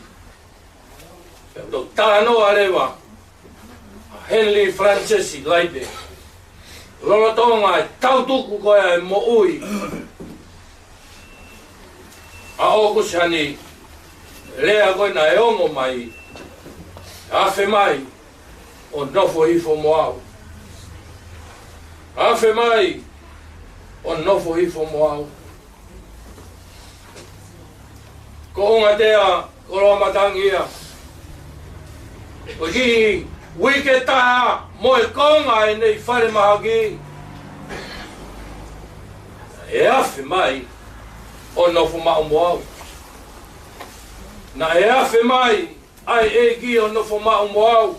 Pea ʻoku talanoa leva ʻa Heneli Falanisesi Laite lolotonga e tautuku ko ia e moʻui ʻa ʻOkusihani, lea ko ē naʻe ongo mai, afe mai ʻo nofo hifo mo au. Afe mai ʻo nofo hifo mo au. Ko ʻUngatea, Koloamatangi ia. Ko e kiʻi uike taha mo e konga ʻene falemahaki, ʻe afe mai ʻo nofo maʻu mo au. Naʻe afe mai ʻa e ʻEiki ʻo nofo maʻu mo au.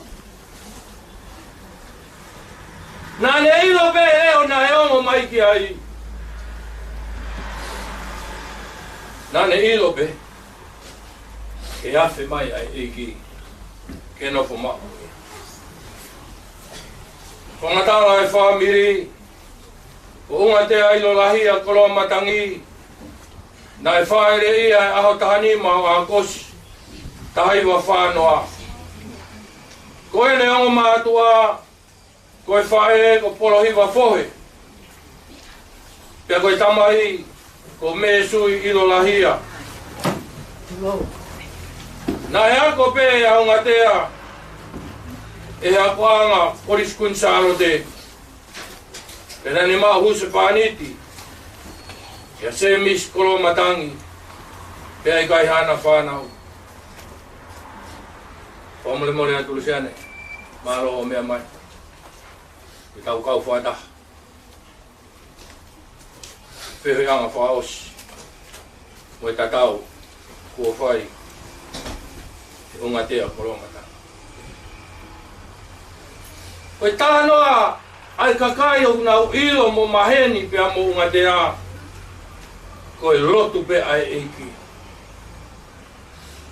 Naʻa ne ʻilo pē ʻe ʻo naʻe ongo mai ki ai. Naʻa ne ʻilo pē ʻe afe mai ʻa e ʻEiki ke nofo maʻu. Fakamatala e fāmili, ko ʻUngatea ʻIlolahia Koloamatangi, naʻe fāʻeleʻi ʻi he ʻaho taha nima ʻo ʻAokosi, taha hiva fā noa. Ko ʻene ongo mātuʻa, ko e faʻē ko Polohiva Fohe. Pea ko e tamai ko Mēsui ʻIlolahia. Naʻe ako pē ʻa Ungatea ʻi he akoʻanga Kolisi Kuini Sālote. Pea naʻa ne maʻu husepāniti ʻia Semisi Koloamatangi, pea ʻikai haʻana fānau. Fakamolemole atu Lusiane, mālō hoʻo meʻa mai. Ke tau kau fakataha. Feohiʻanga fakaʻosi mo e tatau kuo fai ʻe Ungatea Koloamatangi. Ko e talanoa ʻa e kakai ʻoku nau ʻilo mo maheni pea mo Ungatea, ko e lotu pē ʻa e ʻEiki.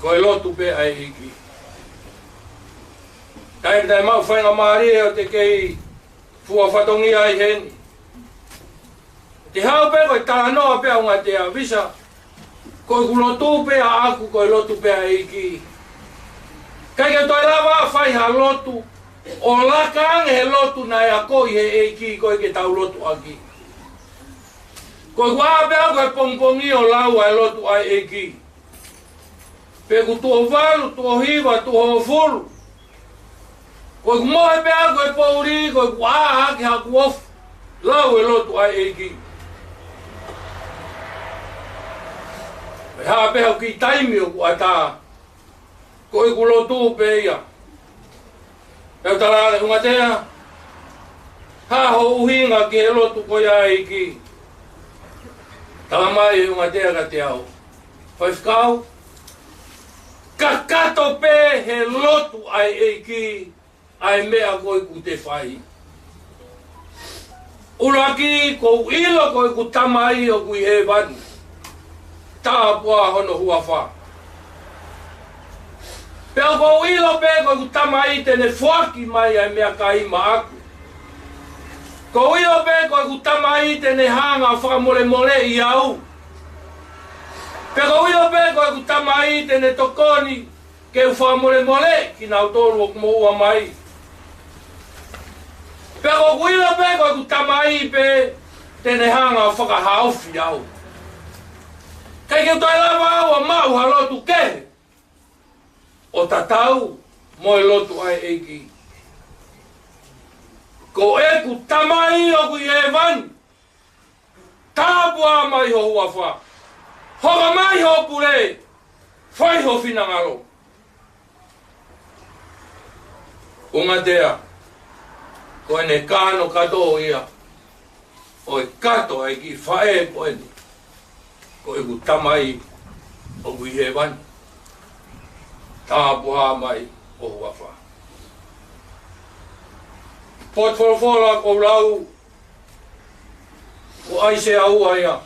Ko e lotu pē ʻa e ʻEiki. Taimi naʻe maʻu faingamālie ʻo te kei fua fatongia ai heni, te u haʻu pē ko e talanoa pē ʻa Ungatea, Visa, ko ʻeku lotu pē ʻaʻaku ko e lotu pē ʻa e ʻEiki. ʻIkai ke toe lava ʻo fai ha lotu ʻo laka ange he lotu naʻe akoʻi ʻe he ʻEiki ko ē ke tau lotu ʻaki. Ko ʻeku ʻā pē ʻaʻaku he pongipongi ʻo lau ʻa e lotu ʻa e ʻEiki. Pe ʻoku tuʻo valu, tuʻo hiva, tuʻo hongofulu. Ko ʻeku mohe pē ʻaʻaku he poʻuli, ko ʻeku ʻā hake haʻaku ofi lau e lotu ʻa e ʻEiki. Pea hā pē haʻaku kiʻi taimi ʻoku ʻatā, ko ʻeku lotu pē ia. Pea u tala ange, Ungatea, hā ho ʻuhinga ki he lotu ko ia ʻa e ʻEiki? Talamai ʻe Ungatea kiate au, Faifekau, kakato pē he lotu ʻa e ʻEiki ʻa e meʻa ko ē ʻoku te fai. ʻUluaki, ʻoku ou ʻilo ko ʻeku Tamai ʻoku ʻi hēvani, tāpuhā hono huafa. Pea ʻoku ou ʻilo pē ko ʻeku Tamai te ne foaki mai ʻa e meʻakai maʻaku. ʻOku ou ʻilo pē ko ʻeku Tamai te ne hanga ʻo fakamolemoleʻi au. Pea ʻoku ou ʻilo pē ko ʻeku Tamai te ne tokoni ke u fakamolemoleʻi kinautolu ʻoku moʻua mai. Pea ʻoku ou ʻilo pē ko ʻeku Tamai pē te ne hanga ʻo fakahaofi au. ʻIkai ke u toe lava au ʻo maʻu ha lotu kehe ʻo tatau mo e lotu ʻa e ʻEiki. Ko ʻeku Tamai ʻoku ʻi hēvani, tāpuhā mai ho huafa. Hoko mai hoʻo pule, fai ho finangalo. Ungatea, ko ʻene kano kātoa ia ʻo e kato ʻa e kiʻi faʻē ko eni, ko ʻeku Tamai ʻoku ʻi hēvani, tāpuhā mai ho huafa. Potu folofola ʻoku ou lau, ko ʻAisea ua ia.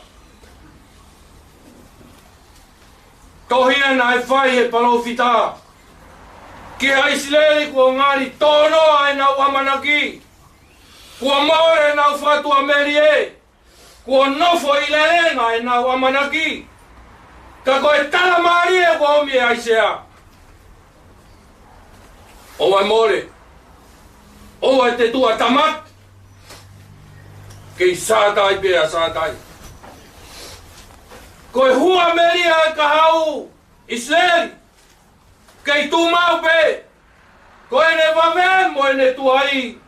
Tohi ia naʻe fai ʻe he palōfita ki he ʻIsileli kuo ngali tōnoa ʻenau ʻamanaki, kuo mole ʻenau fakatuʻamelie, kuo nofo ʻi lelenga ʻenau ʻamanaki. Ka ko e tala mālie kuo ʻomi ʻe ʻAisea, ʻoua ʻe mole, ʻoua ʻe te tuʻa tāmaki, kei sātai pē ʻa sātai. Ko e hua melie ʻa e kahaʻu ʻIsileli, kei tuʻu maʻu pē, ko ʻene vave mo ʻene tuai,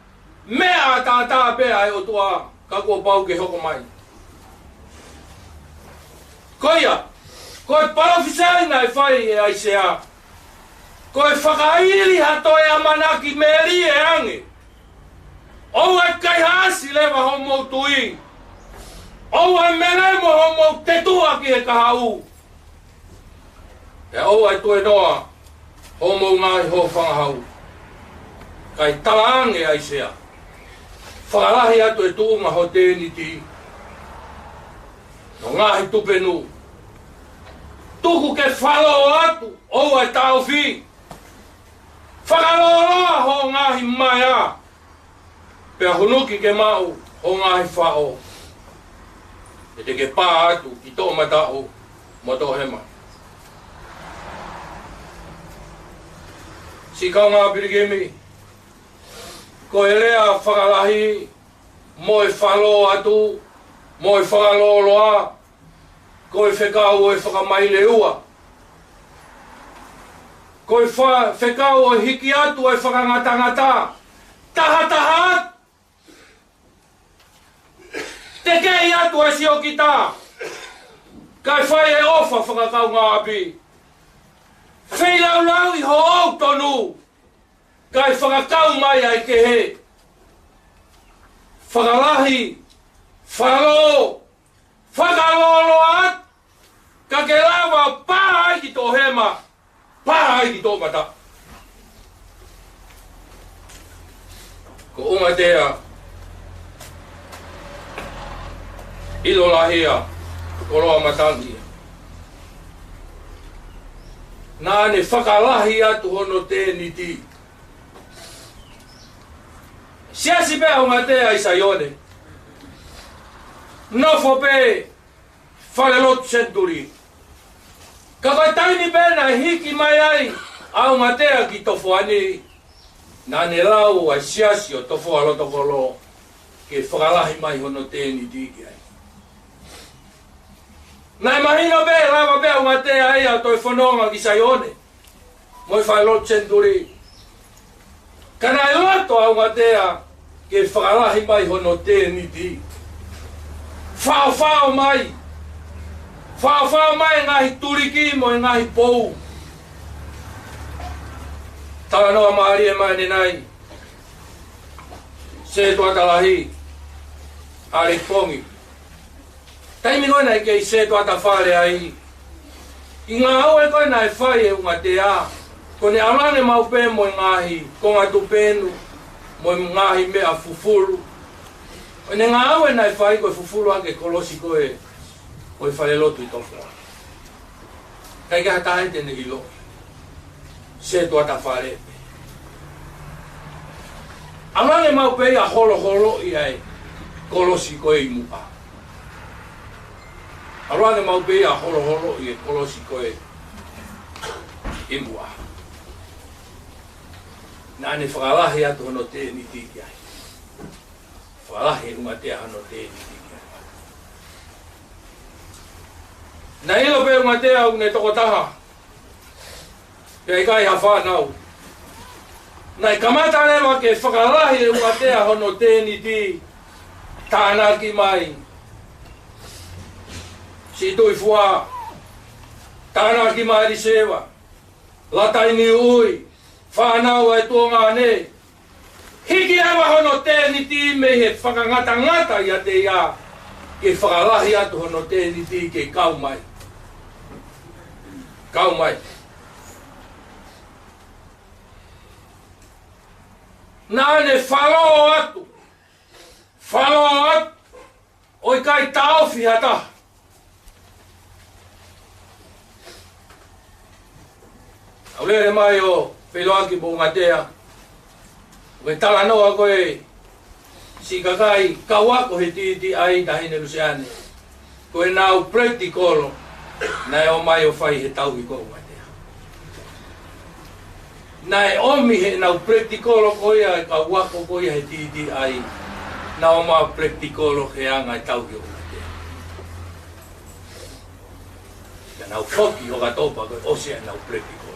meʻa ʻataʻatā pē ʻa e ʻOtua, ka kuo pau ke hoko mai. Ko ia, ko e palōfisai naʻe fai ʻe ʻAisea, ko e fakaili ha toe ʻamanaki melie ange. ʻOua ʻe kaihaʻasi leva hoʻomou tui. ʻOua ʻe melemo hoʻomou te tuʻa ki he kahaʻu. Pea ʻoua ʻe tuenoa hoʻomou ngaahi hōfangahau. Kae talaange ʻe ʻAisea, fakalahi atu e tuʻunga ho tēniti, ho ngaahi tupenu. Tuku ke falō atu, ʻoua ʻe taʻofi. Fakalōloa ho ngaahi maea, pea hunuki ke maʻu ho ngaahi faʻo. He te ke pā atu ki toʻomataʻu mo toʻohema. Siʻi kaungā pilikimi, ko e lea fakalahi mo e falō atu mo e fakalōloa, ko e fekau ʻo e fakamaileua. Ko e fa-, fekau ʻo e hiki atu ʻo e fakangatangata, tahataha atu. Tekeʻi atu ʻa e siokita, kae fai e ʻofa fakakaungāʻapi. Feilaulauʻi hoʻo tonu, kae fakakau mai ʻa e kehe. Fakalahi, falō, fakalōloa atu, ka ke lava pā ai ki toʻohema, pā ai ki toʻomataʻu. Ko ʻUngatea, ʻilo lahi ia, koloa matangi ia. Naʻa ne fakalahi atu hono tēniti. Siasi pē ʻa ʻUngatea ʻi Saione. Nofo pē falelotu senituli. Ka ko e taimi pē naʻe hiki mai ai ʻa ʻUngatea ki Tofoa ni, naʻa ne lau ʻa e siasi ʻo Tofoa Lotokolo ke fakalahi mai hono tēniti ki ai. Naʻe mahino pē, lava pē ʻa ʻUngatea ia ʻo toe fononga ki Saione mo e falelotu senituli. Ka naʻe loto ʻa ʻUngatea ke fakalahi mai hono tēniti. Faofao mai. Faofao mai e ngaahi tuliki mo e ngaahi pou. Talanoa mālie mai ʻanenai, Setuata Lahi, ʻAleki Pongi. Taimi ko ē naʻe kei setuata fale ai, ʻi he ngāue ko ē naʻe fai ʻe ʻUngatea, ko ʻene ʻalu ange maʻu pē mo e ngaahi konga tupenu, mo e ngaahi meʻa fufulu. Ko ʻene ngāue naʻe fai ko e fufulu ʻaki e kolosi ko ē ʻo e falelotu ʻi Tofoa. ʻIkai ke ha taha ia te ne ʻilo. Setuata fale pē. ʻAlu ange maʻu pē ia ʻo holoholoʻi ʻa e kolosi ko ē ʻi muʻa. ʻAlu ange maʻu pē ia ʻo holoholoʻi e kolosi ko ē ʻi muʻa. Naʻa ne fakalahi atu hono tēniti ki ai. Fakalahi ʻe ʻUngatea hono tēniti ki ai. Naʻe ʻilo pē ʻe ʻUngatea ʻoku ne tokotaha, pea ʻikai ha fānau. Naʻe kamata leva ke fakalahi ʻe ʻUngatea hono tēniti, tānaki mai Situʻifua, tānaki mai Aliseva, Latainiuʻui, fānau ʻa e tuongaʻane. Hiki leva hono tēniti mei he fakangatangata ʻiate ia, ke fakalahi atu hono tēniti ke kau mai. Kau mai. Naʻa ne falō atu. Falō atu. ʻO ʻikai taʻofi ha taha. ʻAlu lele mai ʻo feʻiloaki mo ʻUngatea. Ko e talanoa ko ē siʻi kakai kau ako he TTI, Taʻahine Luseane. Ko ʻenau puletikolo naʻe ō mai ʻo fai he tauhi ko ē ʻa ʻUngatea. Naʻe ʻomi heʻenau puletikolo ko ia e kau ako ko ia he TTI, nau ō mai ʻo puletikolo he anga e tauhi ʻa ʻUngatea. Ka nau foki ʻo ka topa ko e ʻosi ʻenau puletikolo.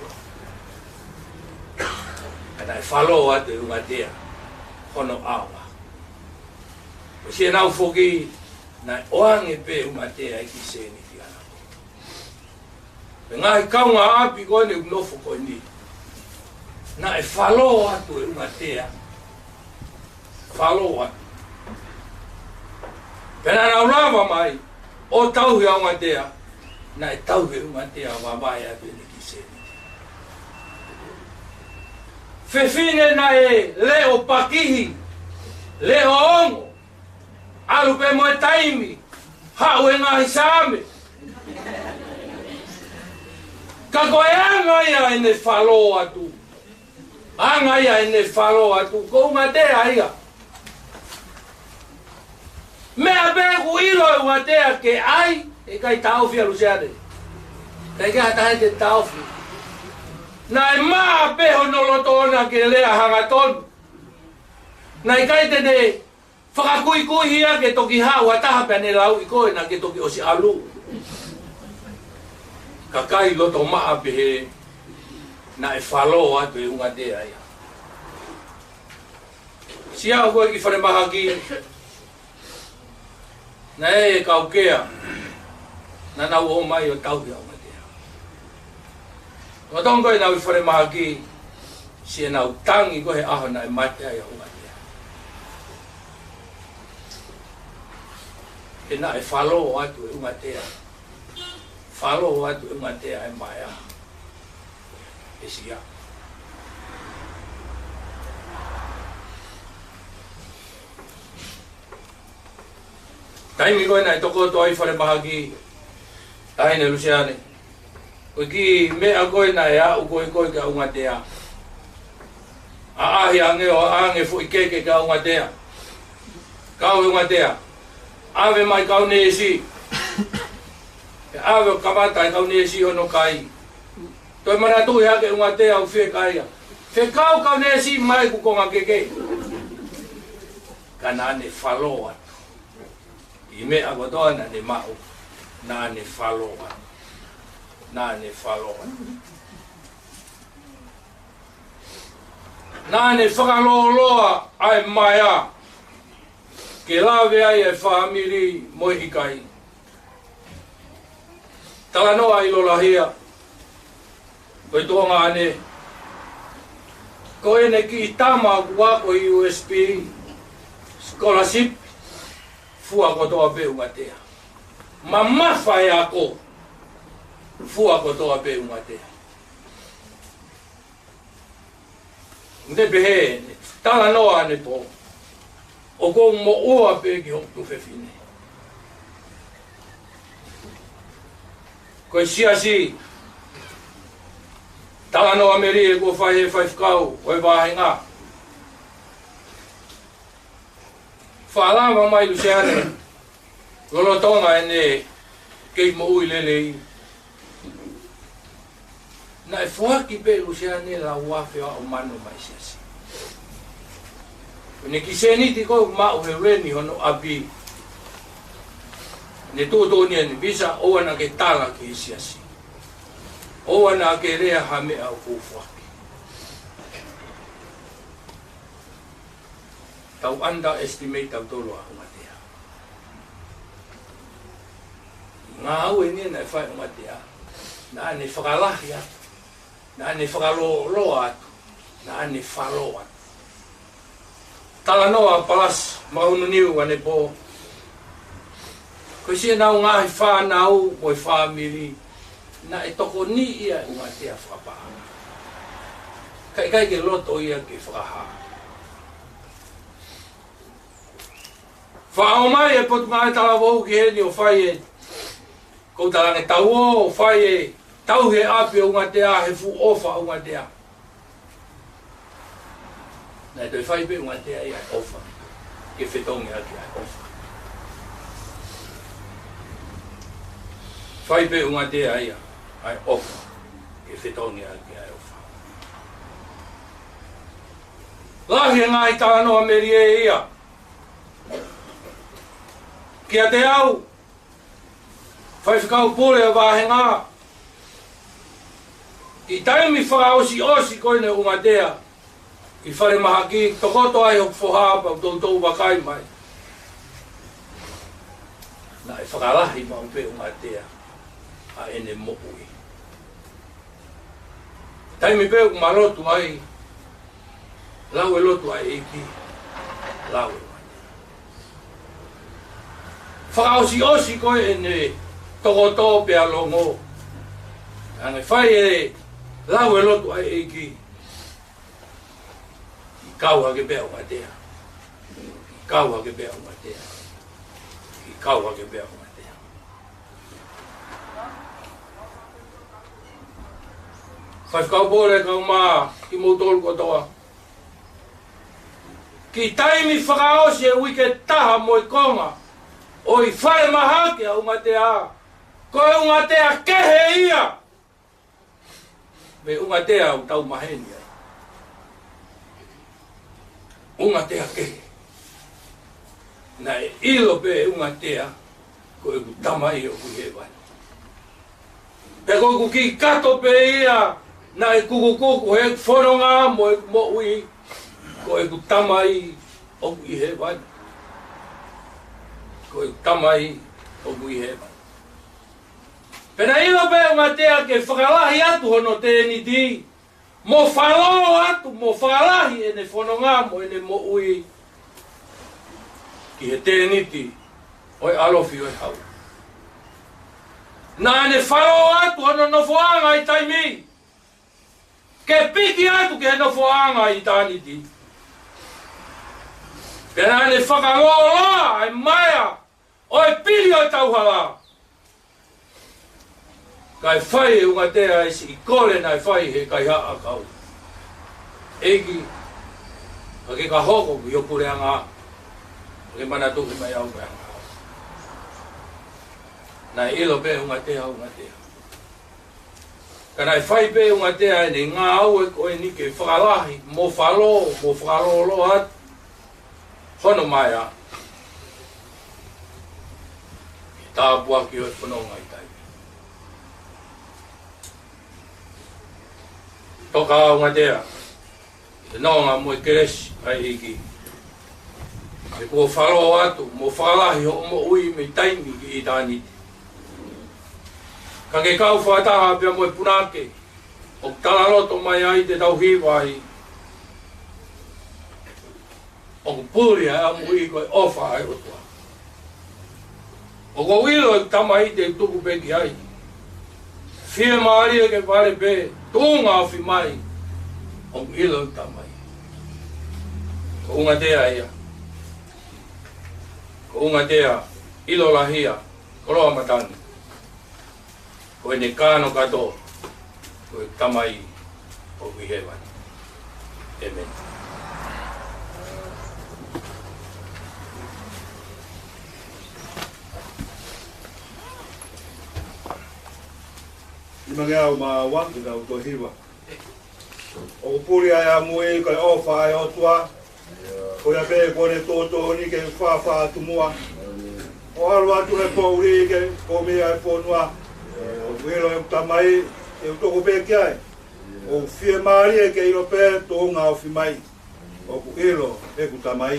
Ka naʻe falō atu ʻe ʻUngatea hono ʻaonga. ʻOsi ʻenau foki, naʻe ʻoange pē ʻe ʻUngatea e kiʻi sēniti ʻana. Pea ngaahi kaungāʻapi ko eni ʻoku nofo ko eni, naʻe falō atu ʻe ʻUngatea. Falō atu. Pea naʻa nau lava mai ʻo tauhi ʻa ʻUngatea, naʻe tauhi ʻe ʻUngatea ʻo vavae atu ʻene kiʻi sēniti. Fefine naʻe leʻo pakihi, leʻo ongo, ʻalu pē mo e taimi, haʻu e ngaahi Saame. Ka ko e anga ia ʻene falō atu. Anga ia ʻene falō atu, ko ʻUngatea ia. Meʻa pē ʻoku ʻilo ʻe ʻUngatea ke ʻai, ʻe ʻikai taʻofi ʻa Luseane. ʻIkai ke ha taha ia te taʻofi. Naʻe maʻa pē hono loto ʻona ke lea hangatonu. Naʻe ʻikai te ne fakakuikui ia ke toki haʻu ha taha pea ne lauʻi koe naʻa ke toki ʻosi ʻalu. Kakai loto maʻa pehē. Naʻe falō atu e ʻUngatea ia. Siʻi aʻu ko ē ki falemahaki, naʻe ʻi ai e kau kea naʻa nau ō mai ʻo tauhi ʻa ʻUngatea. Lolotonga ko ē ʻenau ʻi falemahaki, siʻenau tangi ko ē he ʻaho naʻe mate ai ʻa ʻUngatea. He naʻe falō atu e ʻUngatea. Falō atu e ʻUngatea e maea. ʻE Siʻi aʻu. Taimi ko ē naʻe tokoto ai falemahaki, Taʻahine Luseane, ko e kiʻi meʻa ko ē naʻe aʻu ko ē ko ē kia ʻUngatea. ʻAʻahi ange ʻo ʻange foʻi keke kia ʻUngatea. Kau ʻUngatea, ʻave mai kau neesi. ʻE ʻave ʻo kamata e kau neesi hono kai. Toe manatuʻi hake ʻUngatea ʻo fiekaia. Fekau kau neesi mai ʻeku konga keke. Ka naʻa ne falō atu. ʻI he meʻa kotoa naʻa ne maʻu, naʻa ne falō atu. Naʻa ne falō atu. Naʻa ne fakalōloa ʻa e maea ke lave ai e fāmili mo e ʻikai. Talanoa ʻi Lolahia, ko e tuongaʻane, ko ʻene kiʻi tama ʻoku ako ʻi U S P, scholarship, fua kotoa pē ʻUngatea. Mamafa e ako, fua kotoa pē ʻUngatea. Ne pehē, talanoa ʻanepō, ʻoku ou moʻua pē ki hoku tuofefine. Ko e siasi, talanoa melie kuo fai ʻe he faifekau ʻo e vāhenga. Fakalava mai Luseane, lolotonga ʻene kei moʻui lelei, naʻe foaki pē ʻe Luseane lau afe ʻo mano mai siasi. Ko ʻene kiʻi sēniti ko ē ʻoku maʻu he reni hono ʻapi, ne tuʻutuʻuni ʻene visa, ʻoua naʻa ke tala ki he siasi. ʻOua naʻa ke lea ha meʻa ʻoku ou foaki. Tau underestimate tautolu ʻa ʻUngatea. Ngāue eni naʻe fai ʻe ʻUngatea. Naʻa ne fakalahi atu. Naʻa ne fakalōloa atu. Naʻa ne falō atu. Talanoa Palasi Makaununiu ʻanepō. Ko siʻenau ngaahi fānau mo e fāmili, naʻe tokoniʻi ʻe ʻUngatea fakapaʻanga. Ka ʻikai ke loto ia ke fakahā. Faʻa ō mai e Potungāue Talavou ki heni ʻo fai e, ko u talaange tau ō ʻo fai e tauhi e ʻapi ʻo ʻUngatea he fuʻu ʻofa ʻa ʻUngatea. Naʻe toe fai pē ʻe ʻUngatea ia e ʻofa ke fetongi ʻaki ʻa e ʻofa. Fai pē ʻe ʻUngatea ia ʻa e ʻofa ke fetongi ʻaki ʻa e ʻofa. Lahi e ngaahi talanoa melie ia. Kiate au, Faifekau Pule ʻo e vāhenga, ʻi he taimi fakaʻosiʻosi ko eni ʻa ʻUngatea ʻi falemahaki, tokoto ai hoku foha pea u toutou vakai mai. Naʻe fakalahi maʻu pē ʻe ʻUngatea ʻa ʻene moʻui. Taimi pē ʻoku ma lotu ai, lau e lotu ʻa e ʻEiki, lau e ʻUngatea. Fakaʻosiʻosi ko ē ʻene tokoto pea longo, ʻange fai e lau e lotu ʻa e ʻEiki, ʻi kau hake pē ʻa ʻUngatea. ʻI kau hake pē ʻa ʻUngatea. ʻI kau hake pē ʻa ʻUngatea. Faifekau Pule, kau mā, kimoutolu kotoa. Ki he taimi fakaʻosi e uike taha mo e konga ʻo e falemahaki ʻa ʻUngatea, ko e ʻUngatea kehe ia mei he ʻUngatea ʻoku tau maheni ai. ʻUngatea kehe. Naʻe ʻilo pē ʻe ʻUngatea ko ʻeku Tamai ʻoku ʻi hēvani. Pea ko ʻeku kiʻi kato pē ia Naʻe kukukuku he fononga mo e moʻui, ko ʻeku Tamai ʻoku ʻi hēvani. Ko ʻeku Tamai ʻoku ʻi hēvani. Pea naʻe ʻilo pē ʻe ʻUngatea ke fakalahi atu hono tēniti, mo fakalō atu, mo fakalahi ʻene fononga mo ʻene moʻui ki he tēniti ʻo e ʻalofi ʻo e hau. Naʻa ne fakalō atu hono nofoʻanga ʻi taimi, ke piki atu ki he nofoʻanga ʻi ʻitāniti. Pea naʻa ne fakalōloa ʻa e maea ʻo e pili ʻo e tauhala. Kae fai ʻe ʻUngatea e siʻi kole naʻe fai he kaihaʻa ʻakau: ʻEiki, ka ke ka hoko ki ho puleʻanga, ka ke manatuʻi mai au mo e anga. Naʻe ʻilo pē ʻe ʻUngatea ʻa ʻUngatea. Ka naʻe fai pē ʻe ʻUngatea ʻene ngāue ko eni ke fakalahi, mo fakalō, mo fakalōloa atu hono maea, ke tāpuaki ʻo e fononga ʻi taimi. Toka ʻa ʻUngatea he nonga mo e kelesi ʻa e ʻEiki, he kuo fakalō atu mo fakalahi hoʻo moʻui mei taimi ki ʻitāniti. Ka ke kau fakataha pea mo e punake ʻoku talaloto mai ai te tau hiva ai, ʻoku puli ʻa e ʻamui ko e ʻofa ʻa e ʻOtua. ʻOku ou ʻilo ʻeku Tamai te u tuku pē ki ai. Fiemālie ke vale pē, tuʻunga ofi mai, ʻoku ʻilo ʻeku Tamai. Ko ʻUngatea ia. Ko ʻUngatea, ʻilo lahi ia, koloa matangi. Ko ʻene kano kātoa, ko e Tamai ʻoku ʻi hēvani. ʻĒmeni. Nimangeau mā ua, ke tau toe hiva. ʻOku puli ʻa e ʻamui ko e ʻofa ʻa e ʻOtua. Ko ia pē kuo ne tuʻutuʻuni ke fāfā atu muʻa, ʻo ʻalu atu he poʻuli ke kumi ʻa e fonua. ʻOku ʻilo ʻeku Tamai te u tuku pē ki ai. ʻOku fiemālie ke ʻilo pē tuʻunga ofi mai. ʻOku ʻilo ʻeku Tamai.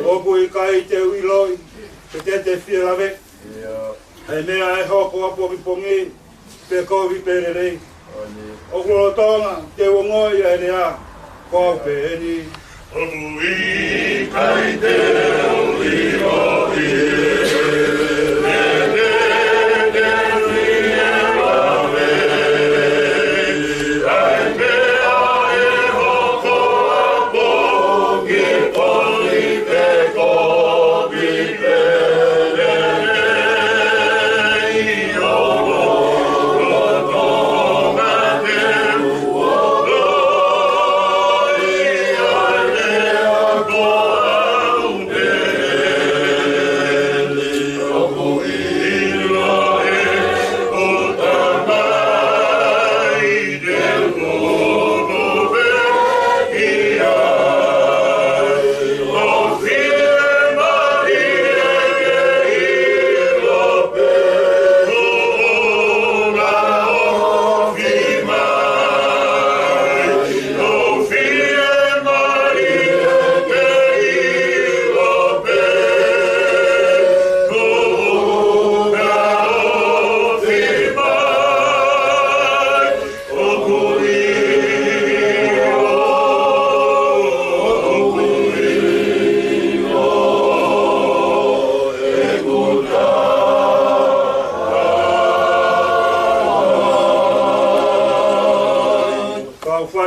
ʻOku ʻikai te u ʻiloʻi pe te te fie lave ʻa e meʻa ʻe hoko ʻapongipongi, pe kovi pe lelei. ʻOku lolotonga te u ongoʻi ʻa e lea, ko au pē eni. ʻOku ʻikai te u ʻiloʻi pe te te fie lave ʻa e meʻa ʻe hoko ʻapongipongi, pe kovi pe lelei.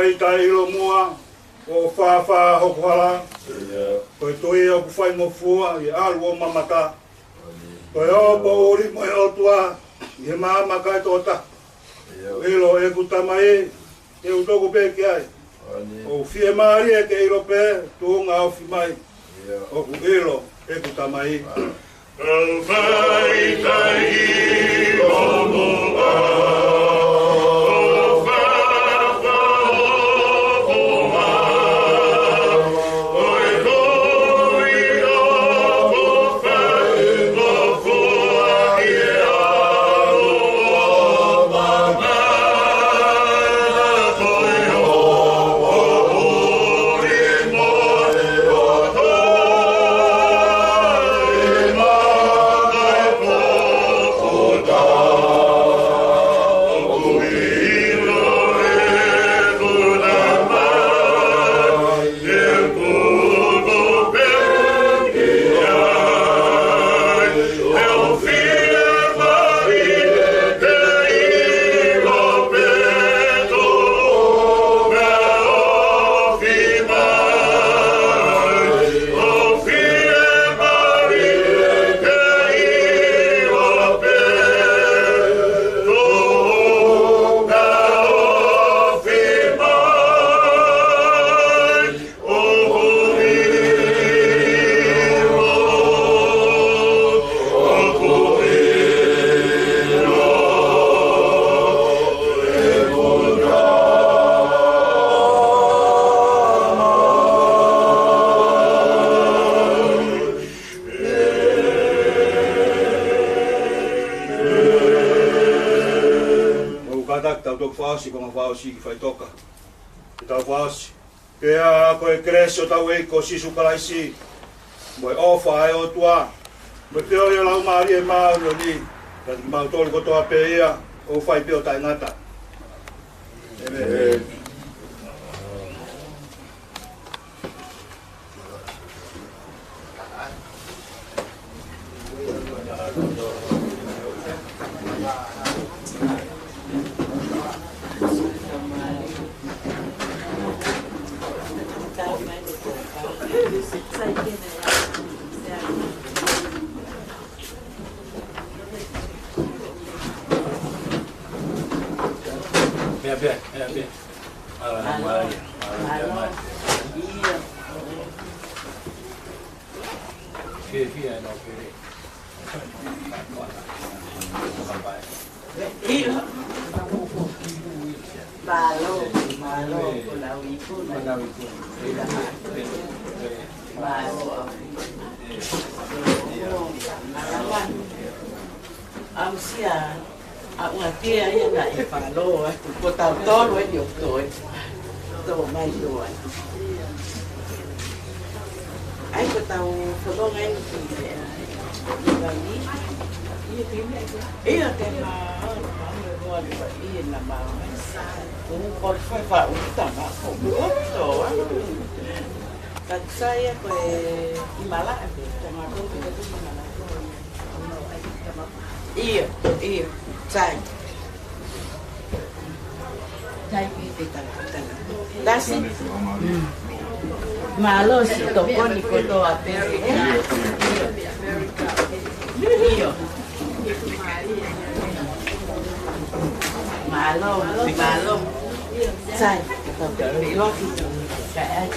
ʻi taʻeʻilomua, ʻo fāfā hoku hala. Ko e tui ʻoku faingofua ʻi he ʻalu ʻo mamata. Ko e ʻofa ʻuli mo e ʻOtua ʻi he maama kae toʻatā. ʻIlo ʻeku Tamai, te u tuku pē ki ai. ʻOku fiemālie ke ʻilo pē tuʻunga ofi mai. ʻOku ʻilo ʻeku Tamai. ʻOku kātaki tau toki fakaʻosi, ko e fakaʻosi ki faʻitoka. Ke tau fakaʻosi. Pea ko e kelesi ʻa hotau ʻEiki ko Sīsū Kalaisi, mo e ʻofa ʻa e ʻOtua, mo e feohi ʻa e Laumālie Māʻoniʻoni, ʻiate kimautolu kotoa pē ia, ʻo fai pē ʻo taʻengata. ʻĒmeni. Pea, pea, pea, pea. Mālō, mālō, mālō, mālō. Fiefia ʻenau pele. Mālō, mālō, ko lau iku na. Mālō, au. Amusia. ʻA ua tia ia naʻe fālō atu, ko tautolu eni ʻoku toe. Tō mai tō atu. ʻAi ko tau fononga eni ki he, ʻi Vaiʻi. Ia te ma, ma, ma, ma, ma, ia na ma. Ko, ko fai fa uta ma, ko, ko, tō, ʻa. Ka sai ia ko e ʻi Malaʻe, ko ngā tō, ko e tō, ko ngā tō. ʻIo, ʻio. Sai. Sai pē te tala, tala. Tasi. Mm. Mālō siʻi tokoni kotoa pē. ʻIo. Mālō, mālō. Sai. Ka tau ʻilo ki. Ka ʻai.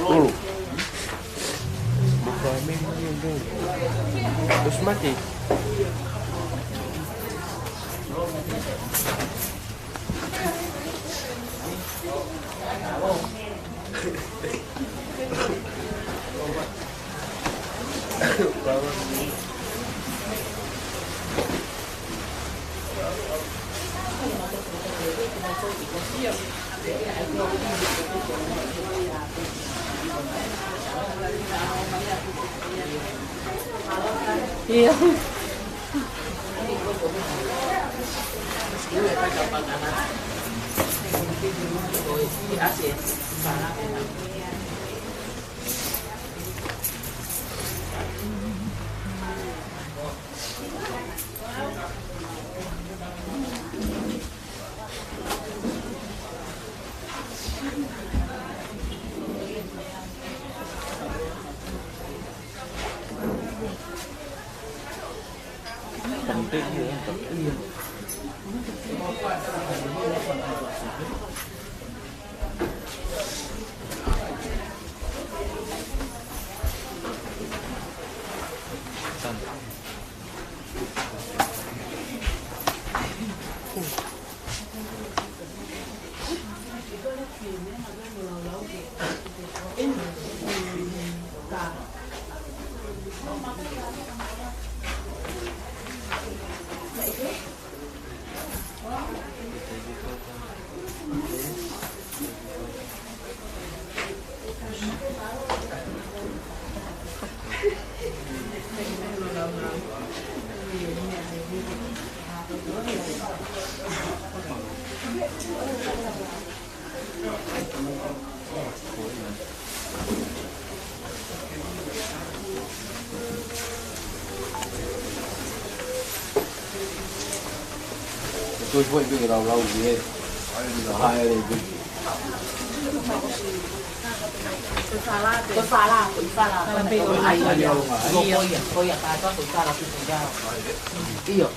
Ulu. Buka meni, meni, meni. Terus mati. Iya. Ko e foʻi pē ke laulau ki he. Ko e fala, ko e fala, ko e fala. Ko ia, ko ia, ko ia, kātoa ko e fala ki he. ʻIo.